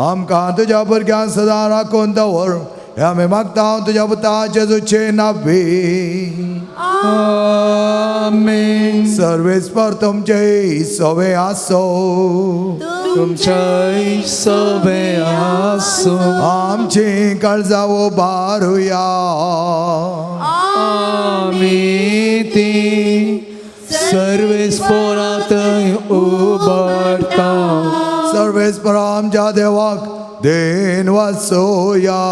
आमकां तुज्या भुरग्यांक सदां राखून दवर हें आमी मागता तुज्या पुता जेजूचे नांवी. आमेन. सर्वेस्पर तुमचे सवे आसो. तुमच्याय सवे आसो. आमची काळजां उबारुया. आमी ती सर्वेस्परात उबारता. सर्वेस्पर आमच्या देवाक then वाचोया.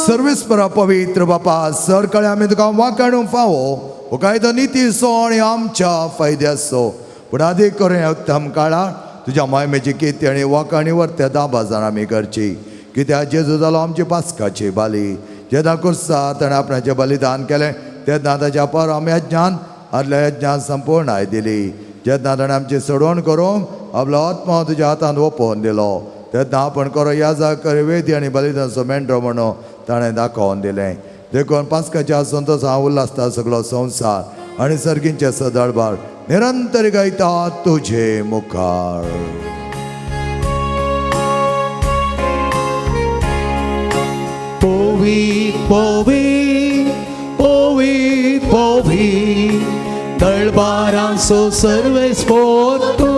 सर्वेस्परा पवित्र बापा सरकाळे आमी तुका वाकाणूंक फावो हो कायदो नितीचो आनी आमच्या फायद्याचो. पूण आदी करून उत्तम काळार तुज्या मायमेची किती आनी वाकाणी व्हरत्या दाबाजान आमी करची. कित्याक जेजू जालो आमची पास्काची बाली. जेन्ना कुर्सार ताणें आपणाचें बलिदान केलें तेन्ना ताच्या पर आमी यज्ञान आदल्या यज्ञान संपूर्णाय दिली. जेन्ना ताणें आमची सोडवण करूंक आपलो आत्मा तुज्या हातांत ओपोवन दिलो तेन्ना आपण करो याजक वेदी आनी बलिदानाचो मेंढरो म्हणून ताणें दाखोवन दिलें. देखून पास्काच्या संतोश हांव उल्हासता सगळो संवसार आनी सर्गींचे सदळबार निरंतर गायता तुझे मुखार. पोवी पोवी पोवी पोवी दळबारांचो सर्वेस पोतू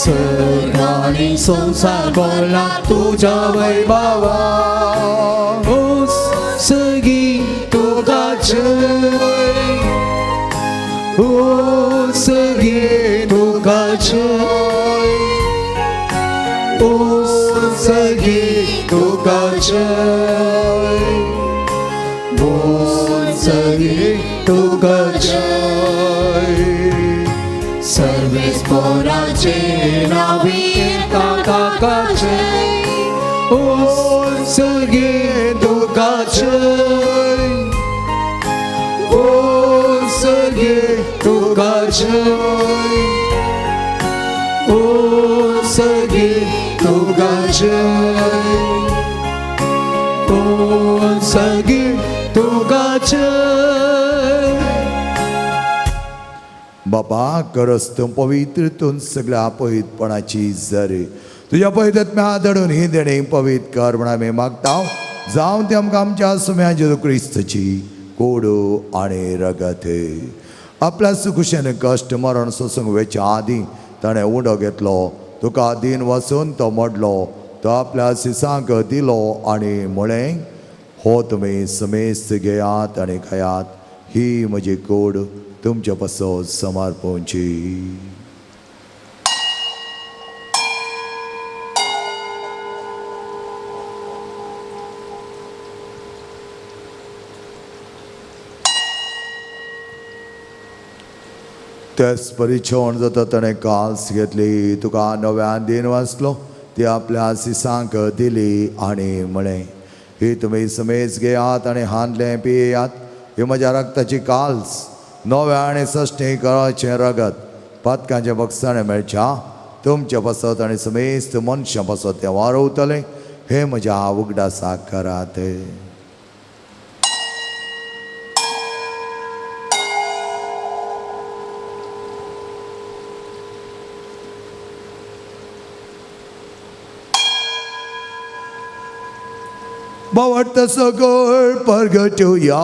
सर्गानी संवसार बोला तुज्या वैभवा सगी तुका जय ओ सगी तुका जय ओ सगी तुका जय ओ सगी तुका जय. सर्वेस पोराचे नावी ताका जय ओ सगी तुका जय ओ सगी तुका जय ओ सगी तुका जय ओ सगी तुका जय. बापा करस तूं पवित्र तूं सगळ्या पवित्रपणाची जरी तुज्या पवित्र दडून ही देणी पवित्र कर म्हण आमी मागता. जावं ते आमकां आमच्या सुम्या जेजू क्रिस्तची कोडू आनी रगत. आपल्या सुखुशेन कश्ट मरण सोसूंक वेच्या आदीं ताणें उंडो घेतलो, तुका दीन वचून तो मोडलो, तो आपल्या सिसांक दिलो आनी म्हळें, हो तुमी समेस्त घेयात आनी खायात, ही म्हजी कोड तुमच्या पासत समर्पणची. तेच परिछोण जाता ताणें काल्स घेतली, तुका नव्यान दीन वाचलो, ती आपल्या सिसांक दिली आनी म्हळें, ही तुमी समेज घेयात आनी हांदलें पियात, ही म्हज्या रक्ताची काल्स नव्या आनी सश्टी कराचें रगत पातकांच्या बक्षाणें मेळच्या तुमच्या पासत आनी समेस्त मनशां पासत तें वारवतलें. हें म्हज्या उगडासाक करात. बावट सगळ परगटुया.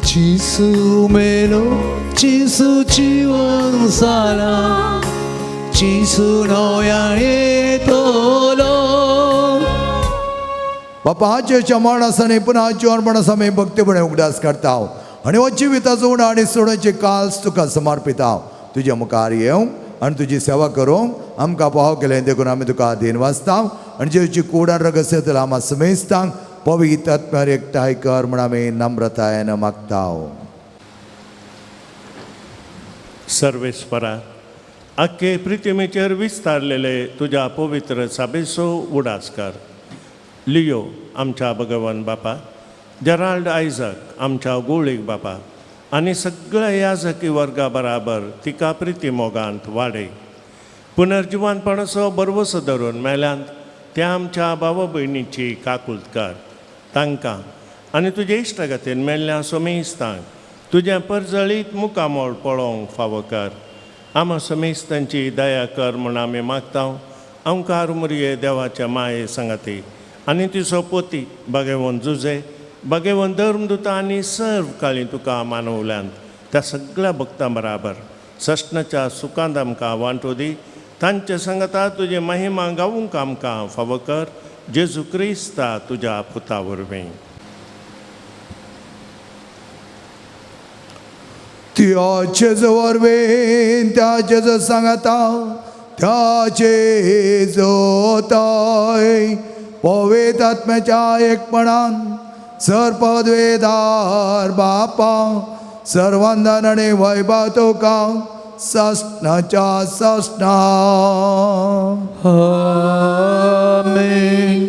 जिसू मेलो जिसू जिवन जाला जिसू नव्या येतलो. बापाच्या मरणासानी पुन्हा जिवनपणास आमी भक्तीपणे उगडास करता आनी हो जिविताचो उणो आनी सोडोवचे काल्स तुका समर्पिता. तुज्या मुखार येवंक आनी तुजी सेवा करूंक आमकां पाव केलें देखून आमी तुका अधीन वाचता आनी जेवची कुडान रगस येतलो आमा समेस्तांक पवित्र आत्म्यार एकठांय कर म्हण आमी नम्रतायेन मागता. सर्वेस्परा आख्खे प्रितिमेचेर विस्तारलेले तुज्या पवित्र साबेसो उडास कर. लियो आमच्या भगवान बापा, जेराल्ड आयजक आमच्या गोळीक बापा आनी सगळ्या याजकी वर्गा बराबर तिका प्रिती मोगांत वाडय. पुनर्जिवानपणाचो बरवसो धरून मेल्यांत त्या आमच्या भावा भयणीची काकूत कर. तांकां आनी तुजे इश्टागतीन मेल्ल्या समेस्तांक तुजें परजळीत मुखामोळ पळोवंक फावो कर. आमा समेस्तांची दया कर म्हूण आमी मागता. अंकार मुरये देवाच्या माये सांगाती आनी तिचो पोती बागेवन जुजे बागेवन धर्मदुता आनी सर्व काळी तुका मानवल्यांत त्या सगळ्या भक्तां बराबर सश्णाच्या सुखांत आमकां वांटो दी. तांचे सांगता तुजे महिमा गावूंक आमकां फावो कर. जेजू क्रिस्ता तुज्या पुता वरवीं. त्याचे वरवीं त्याचे सांगता त्याचे जोताय पवित्र आत्म्याच्या एकपणान सर्पद्वेदार बापा सर्वांदन आनी वैभव तुका सस्नाच्या सस्ना. आमेन.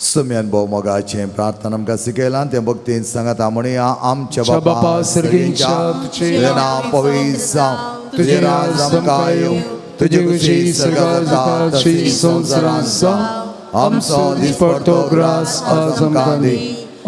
सुम्यान भोव मोगाचें प्रार्थना आमकां शिकयलां तें भक्तीन सांगता म्हणया आमच्या बापा सर्गींच्या तुजें नांव पवित्र जावं तुजें राज आमकां येवं तुजी खुशी स्वर्गार जाता तशी संवसारांत जावं आमचो दिसपडतो ग्रास आज आमकां दी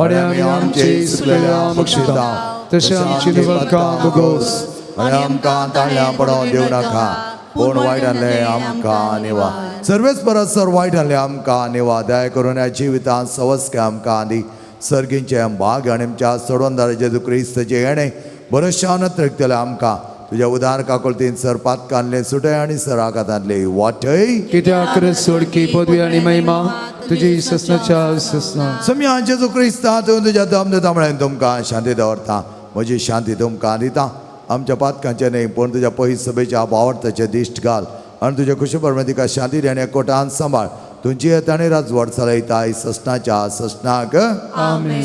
आनी आमी आमचे चुकलेल्या बक्षिता तशें आमची निवडकां भोगोस आनी आमकां ताळ्यां पडोवंक दिवं नाका पूण वायट आहलें आमकां निवा सर्वेच परस सर वायट आहलें आमकां निवा दया करून ह्या जिवितांत सवस्के आमकां दी सर्गींचें भाग आनी आमच्या सोडवणदार जेजू क्रिस्ताचें येणें बरोशान त्रिकतलें आमकां तुज्या उदार काकुळतीन सर पातकांतलें सुटय आनी सर आघातांतलें वाटय कित्याक सोडकी पदवी आनी महिमा तुजी ससनाच्या ससना सम्या जेजू क्रिस्ता तूं तुज्या दम दिता म्हळ्यार तुमकां शांती दवरता म्हजी शांती तुमकां दिता आमच्या पातकांचें न्हय पूण तुज्या पयस सभेच्या बावडताचें दिश्ट घाल आनी तुज्या खुशी परमेतिका शांती आनी एकवटान सांबाळ तुमची येताणी राजवट चलयता ससनाच्या ससनाक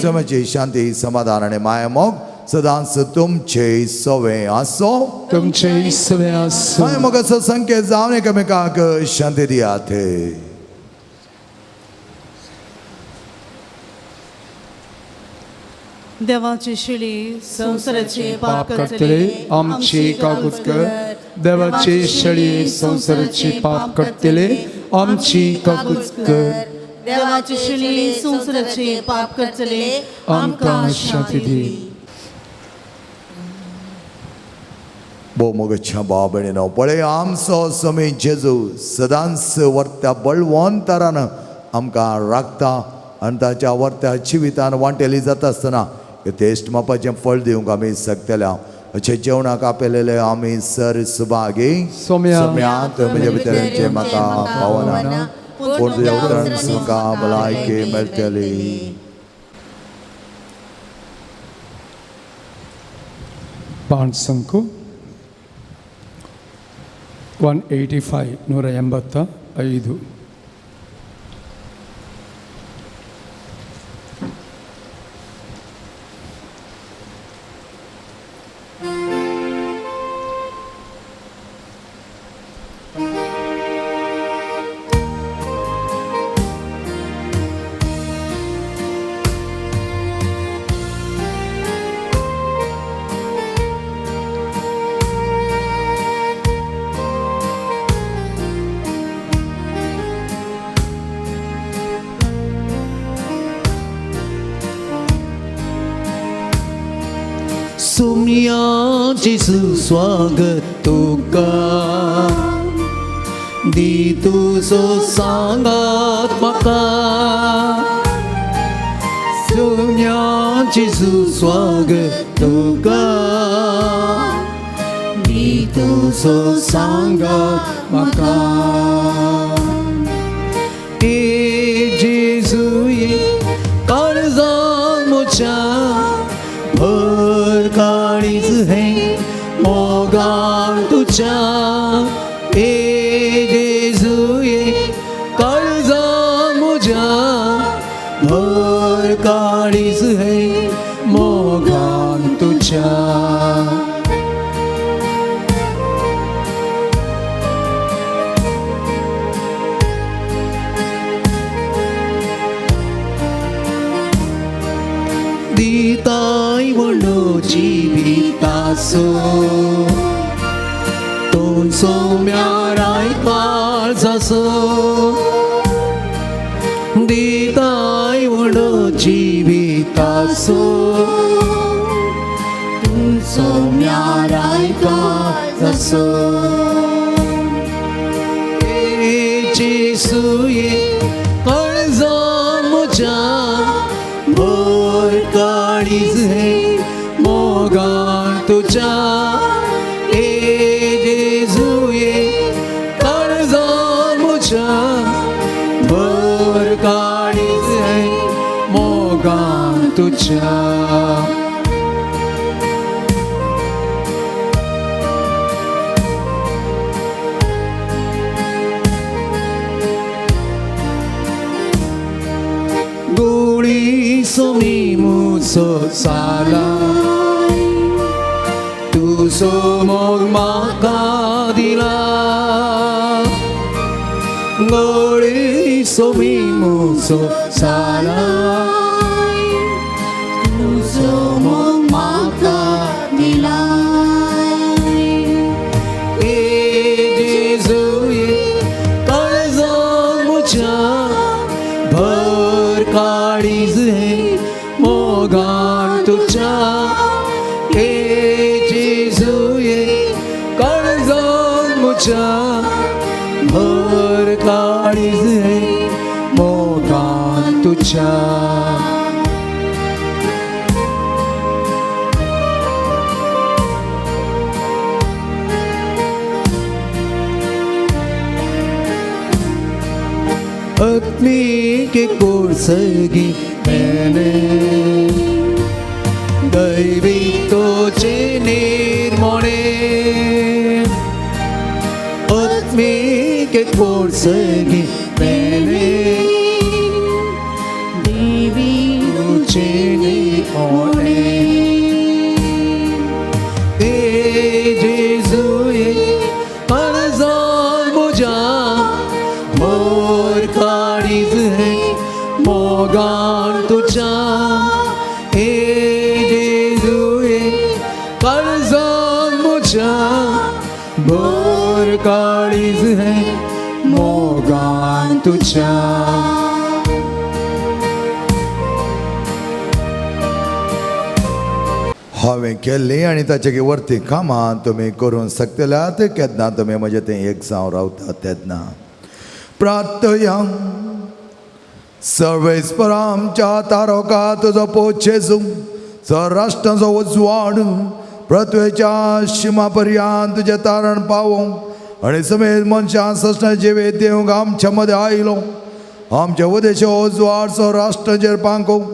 समाची शांती समाधान आनी माया मोग सदांच तुमचे सवे आसो तुमचे सवे आसो माया मोगाचो संकेत जावन एकामेकाक शांती दियात. देवाची शिळी संवसाराचे पाप करतले आमची काकूत कर देवाची शेळी संवसाराची पाप करतले आमची काकूत कर देवाची शिळी संवसाराचे पाप करतले आमकां शांती दी. भोव मोगाच्या भाव भयणीनो पळय आमचो स्वामी जेजू सदांच वर्त्या बळवंतरान आमकां राखता आनी ताच्या वर्त्या जिवितान वांटेली जाता आसतना तेश्ट मापाचें फळ दिवंक आमी शकतले अशें जेवणाक आपयलेले आमी सर सुभागी सोम्या तुमच्या भितरचें म्हाका पावना पूण तुज्या उतरान म्हाका भलायकी मेळटली. पांच संको 185 185. सुम्या जेजू स्वागत तुका दी तुजो सांगात म्हाका सुम्या जेजू स्वागत तुका दी तुजो सांगात म्हाका ए जेजू ये काळजान म्हज्या भर काळीज हें मोगान तुज्या ए जेजू ये काळजान म्हज्या भर काळीज हें मोगान तुज्या. दिताय म्हणो जिविताचो तूं सोम्याराय काळजाचो दिताय म्हणो जिविताचो तूं सोम्याराय काळजाचो ए जेजू ये काळजान म्हज्या भर काळीज हें मोगान तुज्या ए जेजू ये काळजान म्हज्या भर काळीज हें मोगान तुज्या. गोळी सोमी मुजो चालाय तुजो मोग म्हाका दिला गोळी सोमी मुसो सालाय तुजो मोग म्हाका दिलाय ए जेजू काळजान म्हज्या भर काळीज हें मोगान तुज्या ए जेजू काळजान म्हज्या भर काळीज हें मोगान तुज्या. अपनी के कोर्सगी मैंने दैवी तोचे निर्मोणे आत्मी के कोर्सगी मैंने देवी तुझे निर्मोणे ए जेजू काळजान म्हज्या मोर काळीज हें मोगान तुज्या ए जेजू काळजान म्हज्या भर काळीज हें मोगान तुज्या. हांवें केल्लीं आनी ताचे वरती कामां तुमी करूंक शकतल्यात केन्ना तुमी म्हजें तें एक जावं रावता तेन्ना. प्रार्थया सर्वेस्पर आमच्या तारोका तुजो पोत जेजू सराष्ट्राचो उजवाड पृथ्वेच्या शिमा पर्यंत तुजें तारण पावोवंक आनी समेत मनशां सस्न जिवीत दिवंक आमच्या मदें आयलो. आमच्या उदेश उजवाड सौराष्ट्राचेर पांकोवंक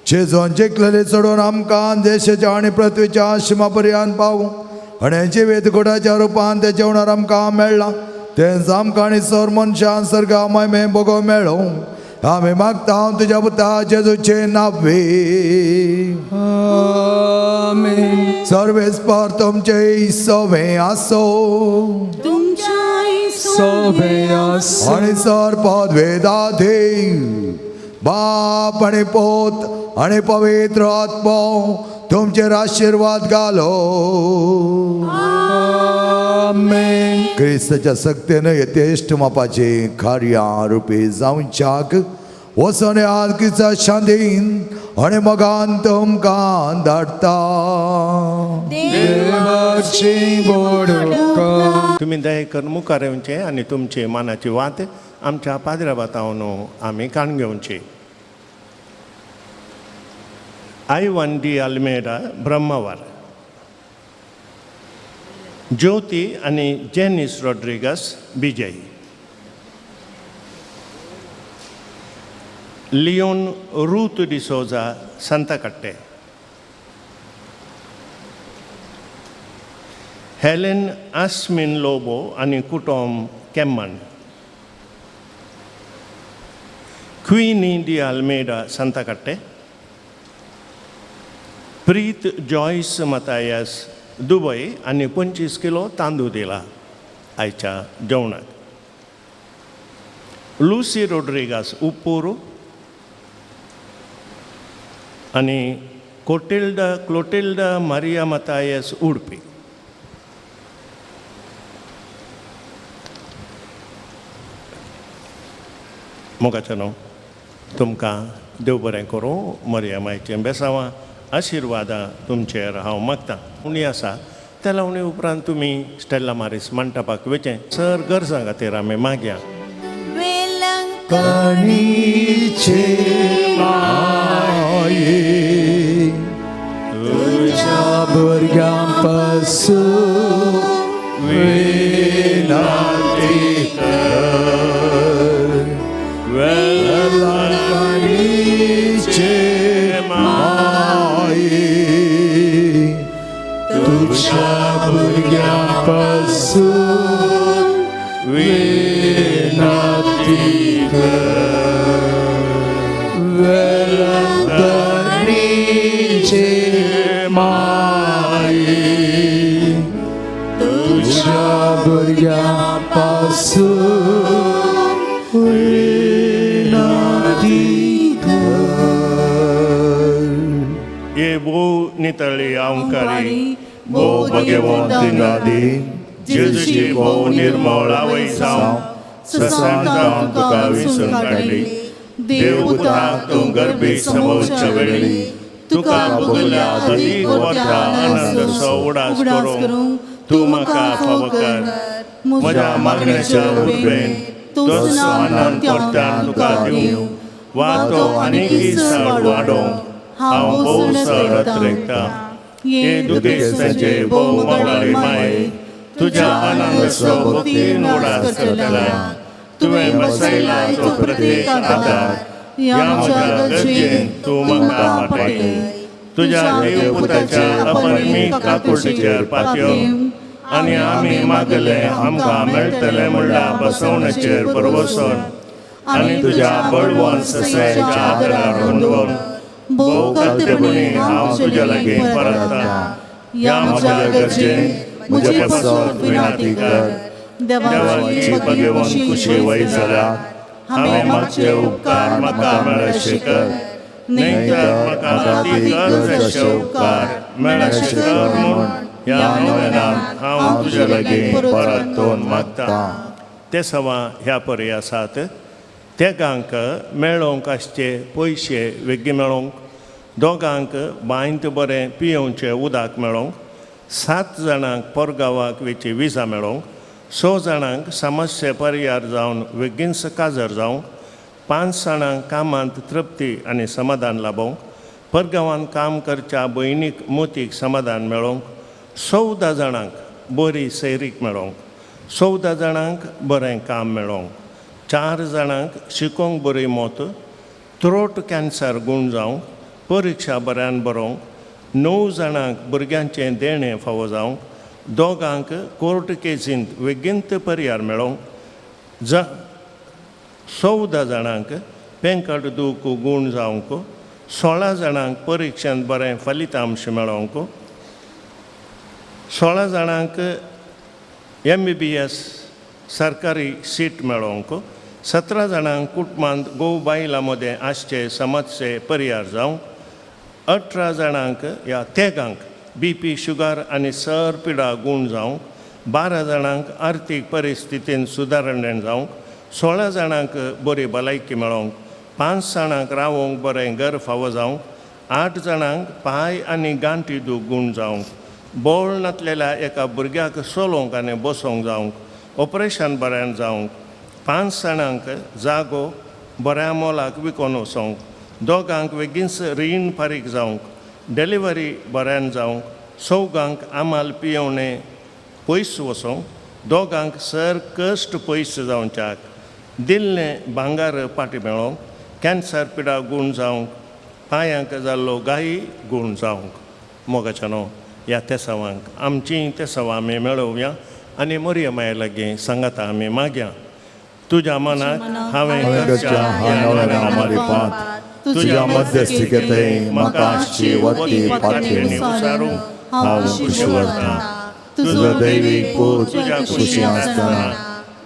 जेजून जिखलेले चडोवन आमकां देशाच्या आनी पृथ्वीच्या शिमा पर्यंत पावूं आनी जिवीत गुडाच्या रुपान ते जेवणार आमकां मेळ्ळां तेंच आमकां आनी सर मनशां सर्गा मयमे भोगो मेळों. आमी मागता तुज्या पुता जेजूचे नावे. आमेन. सर्वेस्पर तुमचे सवे आसो तुमच्या सोबे आसो आनी सर पदवेदा देव बाप आनी पोत आनी पवित्र आत्मो तुमचेर आशिर्वाद घालो. आमेन. क्रिस्ताच्या सक्तेन यथेश्ट मापाचे कार्या रुपी जावच्याक वचोन आज क्रिस्ता शांतीन आनी मोगान तुमकां धाडटा. देवाची बोडका तुमी दया करून मुखार येवचें आनी तुमचे मानाची वात आमच्या पाद्र्या बातावन आमी काण घेवची. आयवन डी आल्मेडा ब्रह्मवार, ज्योती आनी Jenny's Rodrigues Bijay, Leon Ruth D'Souza सांताकाट्टे, Helen आस्मिन Lobo आनी कुटुंब केम्मन, क्विनी डी आल्मेडा सांताकाट्टे, प्रीत जॉयस मतायस दुबय आनी 25 किलो तांदूळ दिला आयच्या जेवणाक, लुसी रोड्रिगास उप्पूर आनी कोटिल्डा क्लोटिल्डा मारिया मतायस उडपी. मोगाचें न्हू तुमकां देव बरें करूं. मरिया मायचें बेसांवां आशिर्वादां तुमचेर हांव मागतां. उणी आसा त्या लावणी उपरांत तुमी स्टेल्ला मारीस मंटपाक वचें सर गरजां खातीर आमी मागया. कणीचे माये तुज्या भुरग्यां पासून विनंती कर वेलंकणीचे माये तुज्या भुरग्यां पासून विनंती कर वेलंकणीचे माये तुज्या भुरग्यां पासून नितळी अहंकारी भोव भगेवंत दिनादी जेजूची भोव निर्मळ आवय जावं ससान जावन तुका विसरून काडली देवपुताक तूं गर्भी समोवच्या वेळी तुका भोगल्या अदीक वर्ता आनंद उडास करूंक तूं म्हाका फावो कर म्हज्या मागण्याच्या उर्बेन तोच आनंद परत्यान तुका दिवं वा तो आनीकय चड वाडोवंक हांव भोव चड अत्रेकतां हे दुखेस्तांचे भोव मोगाळी माये तुज्या आनंदाचो भक्तीन उडास करतल्या तुवें बसयला तो प्रत्येक आदार ह्या म्हज्या गरजेन तूं म्हाका पाठय तुज्या देवपुताच्या अपरिमीत काकुळटीचेर पातयेवन आनी आमी मागले आमकां मेळटलें म्हणल्यार बसवण्याचेर भरवसोन आनी तुज्या बळवंत ससायेच्या आदारार हुंदोवन भोव कर्तेपणी हांव तुज्या लागीं परतता ह्या म्हज्या गरजेन म्हजे पासत विनाती कर देवाची भगेवन खुशी वय जाल्या हांवें मागचे उपकार म्हाका मेळशे कर न्हय तर म्हाका ती गरज अशे उपकार मेळशे कर म्हूण ह्या नव्यान हांव तुज्या लागीं परतून मागता ते सवा ह्या परी आसात तेगांक मेळोवंक आसचे पयशे वेगळी मेळोवंक दोगांक बांयत बरें पियोवचें उदक मेळोवंक 7 जाणांक परगांवाक वेची विजा मेळोवंक 6 जाणांक समस्या परिहार जावन वेगींच काजर जावंक 5 जाणांक कामांत तृप्ती आनी समाधान लाबोवंक परगांवांत काम करच्या भयणीक मोतीक समाधान मेळोवंक 14 जाणांक बरी सैरीक मेळोवंक 14 जाणांक बरें काम मेळोवंक 4 जाणांक शिकोवंक बरी मोत थ्रोट कॅन्सर गूण जावंक परिक्षा बऱ्यान बरोवंक 9 जाणांक भुरग्यांचें देणें फावो जावंक 2 कोर्ट केसींत वेगींत परिहार मेळोवंक 14 जाणांक पेंकट दूख गूण जावंक 16 जाणांक परिक्षेंत बरें फलितांश मेळोवंक 16 जाणांक MBBS सरकारी सीट मेळोवंक 17 जाणांक कुटुंबांत घोव बायलां मदें आसचे समस्ये परिहार जावंक 18 जाणांक ह्या तेगांक BP sugar आनी सर पिडा गूण जावंक 12 जाणांक आर्थीक परिस्थितीन सुदारणें जावंक 16 जाणांक बरी भलायकी मेळोवंक 5 जाणांक रावोंक बरें घर फावो जावंक 8 जाणांक पांय आनी गांठी दूख गूण जावंक बोळ नातलेल्या एका भुरग्याक चलोवंक आनी बसोवंक जावंक ऑपरेशन बऱ्यान जावंक 5 जाणांक जागो बऱ्या मोलाक विकोन वचोंक 2 वेगींच रीण फारीक जावंक डिलिव्हरी बऱ्यान जावंक 4 आमाल पियोवणे पयस वचोंक 2 सर कश्ट पयस जावच्याक दिल्लें भांगार पाटी मेळोवंक कॅन्सर पिडा गूण जावंक पांयांक जाल्लो गायी गूण जावंक मोगाच्यानो ह्या तेसावांक आमचीं तेसावां आमी मेळोवया आनी मोरया माये लागीं सांगाता आमी मागया तुज्या मनाक हांवें तुज्या मध्यस्थिकेंत म्हाका आसची वती फाटली उसारूंक हांव खुशी वता तुजो दैवीक पूत तुज्या खुशी आसतना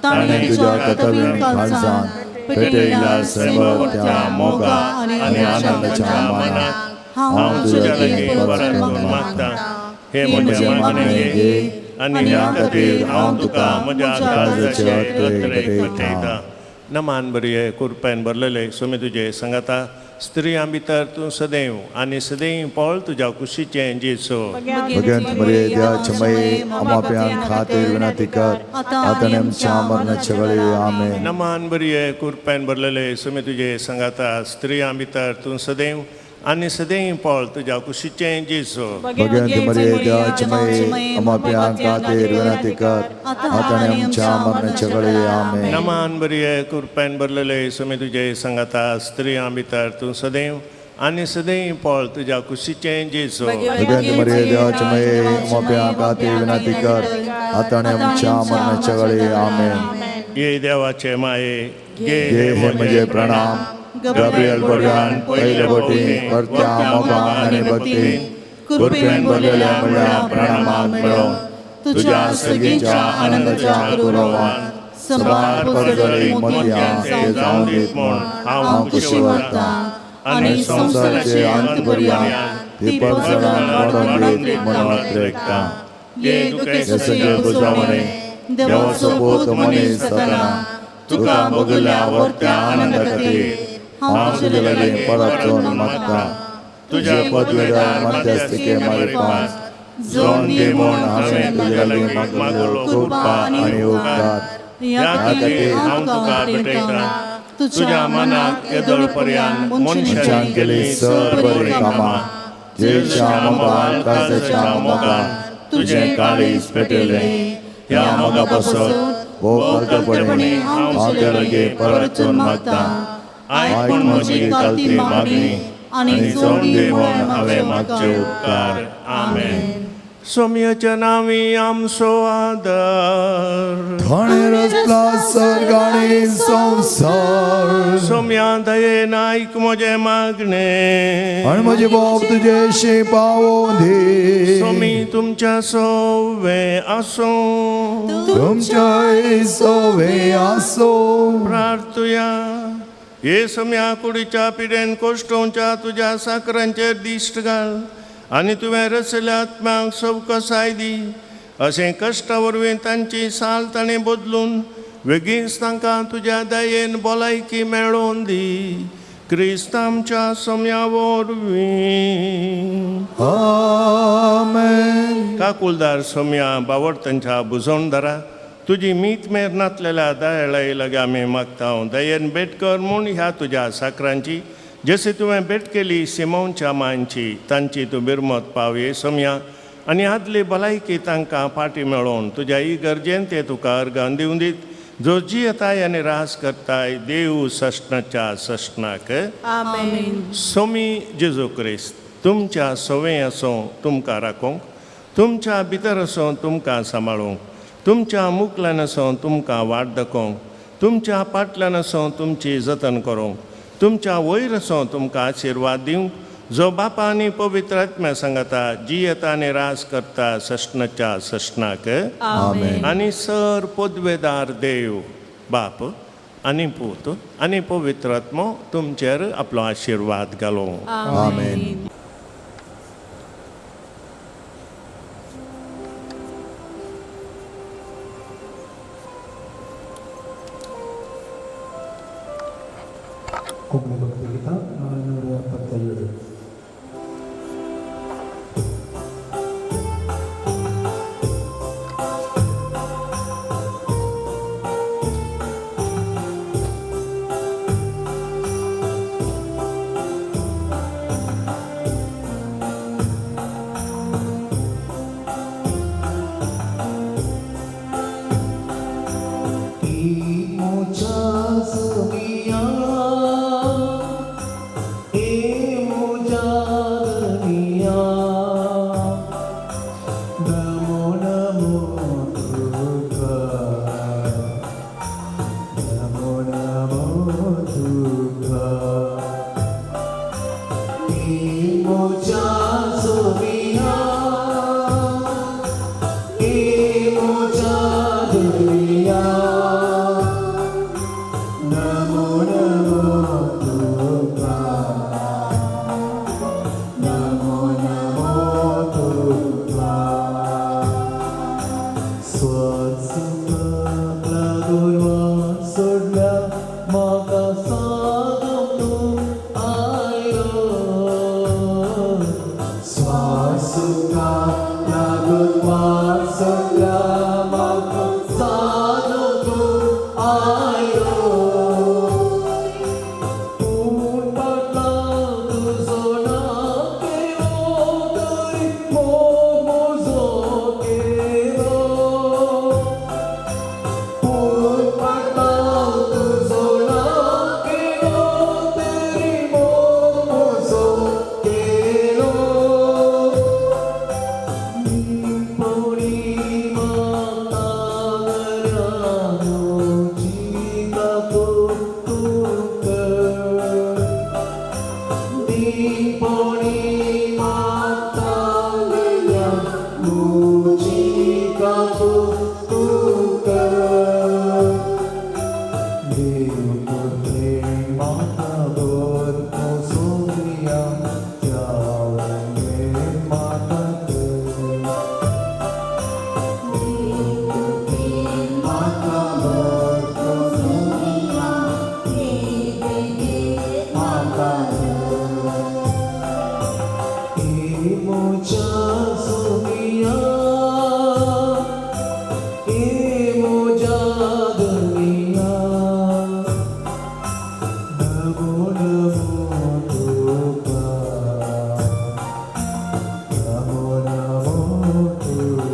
ताणें तुज्या कर्तव्यान काळजान पेटयल्या सैमाच्या मोगा आनी आनंदाच्या मानाक हांव तुज्या लागीं परतून मागता हे म्हजें मागणें घे आनी ह्या खातीर हांव तुका म्हज्या काळजाचे अत्रेक भेटयता नमान बरये कुरपेन भरलेले सुमी तुजे सांगाता स्त्रियां भितर तूं सदैव आनी सदैव पळ तुज्या कुशीचें जेजू भगवंत मरिये देवाचे माये आमच्या खातीर विनंती कर आतां आनी आमच्या मरणाच्या वेळी आमेन. नमान बरये कुरपेन भरलेले सुमी तुजे सांगाता स्त्रियां भितर तूं सदैव आनी सदैव पळ तुज्या कुशीचें जेजू भगवंत मरिये देवाचे माये आमच्या खातीर विनंती कर आतां आनी आमच्या मरणाच्या वेळी आमेन. नमान बरये कुरपेन भरलेले सुमी तुजे सांगाता स्त्रियां भितर तूं सदैव आनी सदैव पळ तुज्या कुशीचें जेजू भगवंत मरिये देवाचे माये आमच्या खातीर विनंती कर आतां आनी आमच्या मरणाच्या वेळी आमेन. ये देवाचे माये घे हे म्हजे प्रणाम गब्रियल बडव्यान पयले बोटी परत्या मोगान आनी भक्तीन कृपेन भरलेल्या म्हळ्या प्रणामाक मेळोवंक तुज्या सगळींच्या आनंदाच्या कुरवान सबार परजळी मोतयां ते जावन दीत म्हूण हांव खुशी वता आनी संवसाराचे अंत पर्यंत ती परसरान वाडोवन दीत म्हूण वाटरेकता. हे सगळे पुजावणे देवाचो पूत मनीस जातना तुका बगल्या व्हरत्या आनंदा खातीर हांव तुजे लागीं परतून मागता. तुज्या पदवेदार मध्यस्थिके मारिफात जोन दी म्हूण हांवें तुजे लागीं मागलो कृपा आनी उपकार. ह्या खातीर हांव तुका भेटयतां. तुज्या मनाक येदोळ पर्यान मनशान केली सर बरीं कामां जेच्या मोगान काळजाच्या मोगान तुजें काळीज पेटयलें. ह्या मोगा पासत भोव कल्पणे हांव तुजे लागीं परतून मागता. आयक पूण म्हजी कालती मागणी आनी जोड दी म्हूण हांवें मागचे उपकार. आमेन. सोम्याच्या नांवी आमचो आदार. थंय रचला सर्ग आनी संवसार. सोम्या दयेन आयक म्हजें मागणें आनी म्हजे बाप तुजेशी पावोवं दी. सोमी तुमच्या सोवे आसूं. तुमच्याय सोवे आसूं. प्रार्थुया. हे सोम्या कुडीच्या पिडेन कोश्टोवच्या तुज्या साकरांचेर दिश्ट घाल आनी तुवें रचल्या आत्म्यांक सवकसाय दी. अशें कश्टा वरवीं तांची साल ताणें बदलून वेगींच तांकां तुज्या दयेन भलायकी मेळोवन दी. क्रिस्त आमच्या सोम्या वरवीं. आमेन. काकुलदार सोम्या बावडतांच्या बुजवणदारा तुजी मीत मेर नातलेल्या दयाळाय लागीं आमी मागता. दयेन भेट कर म्हूण ह्या तुज्या साकरांची जशी तुवें भेट केली सिमोनच्या मांयची तांची तूं बिरमत पावये सोम्या आनी आदली भलायकी तांकां फाटी मेळोवन तुज्या इगर्जेन ते तुका अर्गान दिवन दीत जो जियेताय आनी रास करताय देव सश्णाच्या सश्णाक. आमेन. सोमी जेजू क्रिस्त तुमच्या सवे आसूं तुमकां राखूंक, तुमच्या भितर आसूं तुमकां सांबाळूंक, तुमच्या मुखल्यान आसूं तुमकां वाट दाखोवंक, तुमच्या पाटल्यान आसूं तुमची जतन करूंक, तुमच्या वयर आसूं तुमकां आशिर्वाद दिवंक, जो बापा आनी पवित्र आत्म्या सांगता जियेता आनी रास करता सश्णाच्या सश्णाक. आमेन. आनी सर पदवेदार देव बाप आनी पूत आनी पवित्र आत्मो तुमचेर आपलो आशिर्वाद घालूं. आमेन. कोंकणी भक्तिगीतां 477. तुका.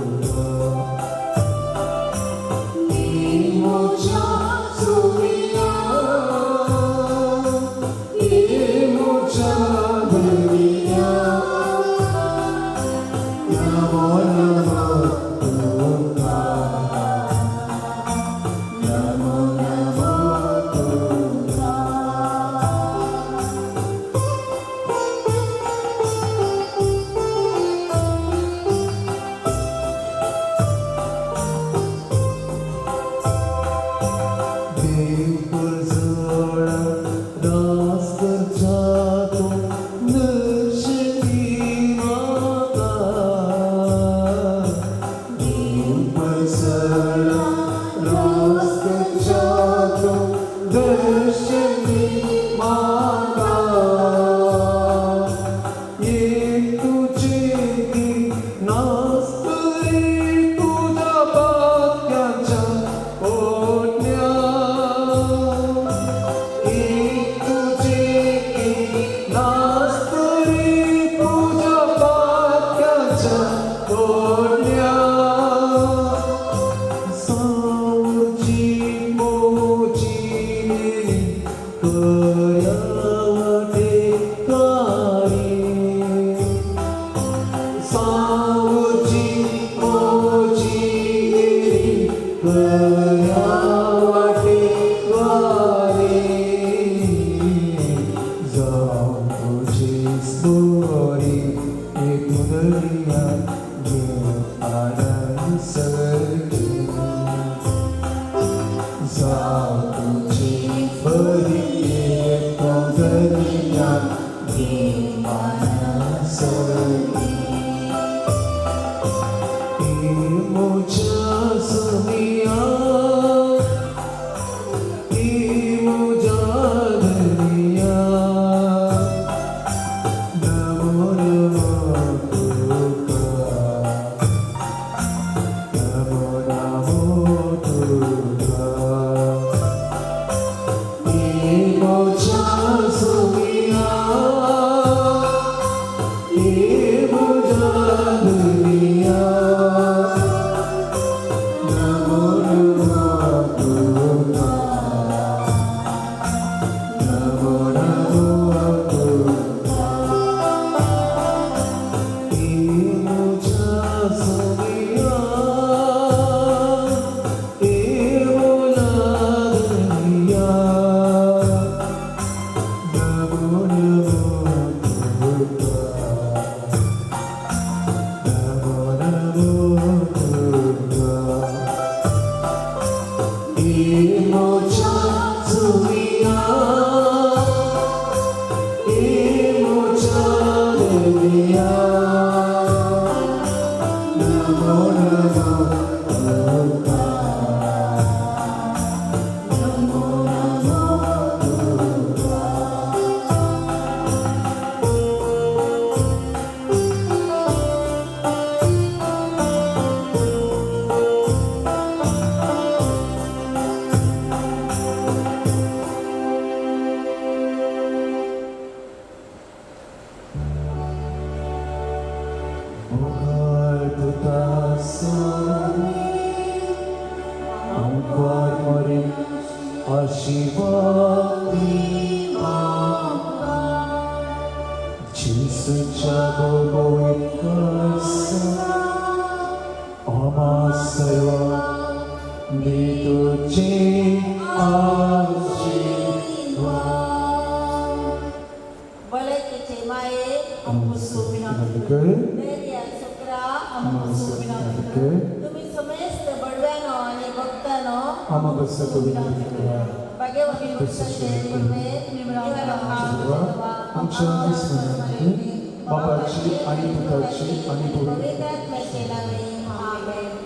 बापाची आणि पुताची आणि पवित्र आत्म्याचे नावे.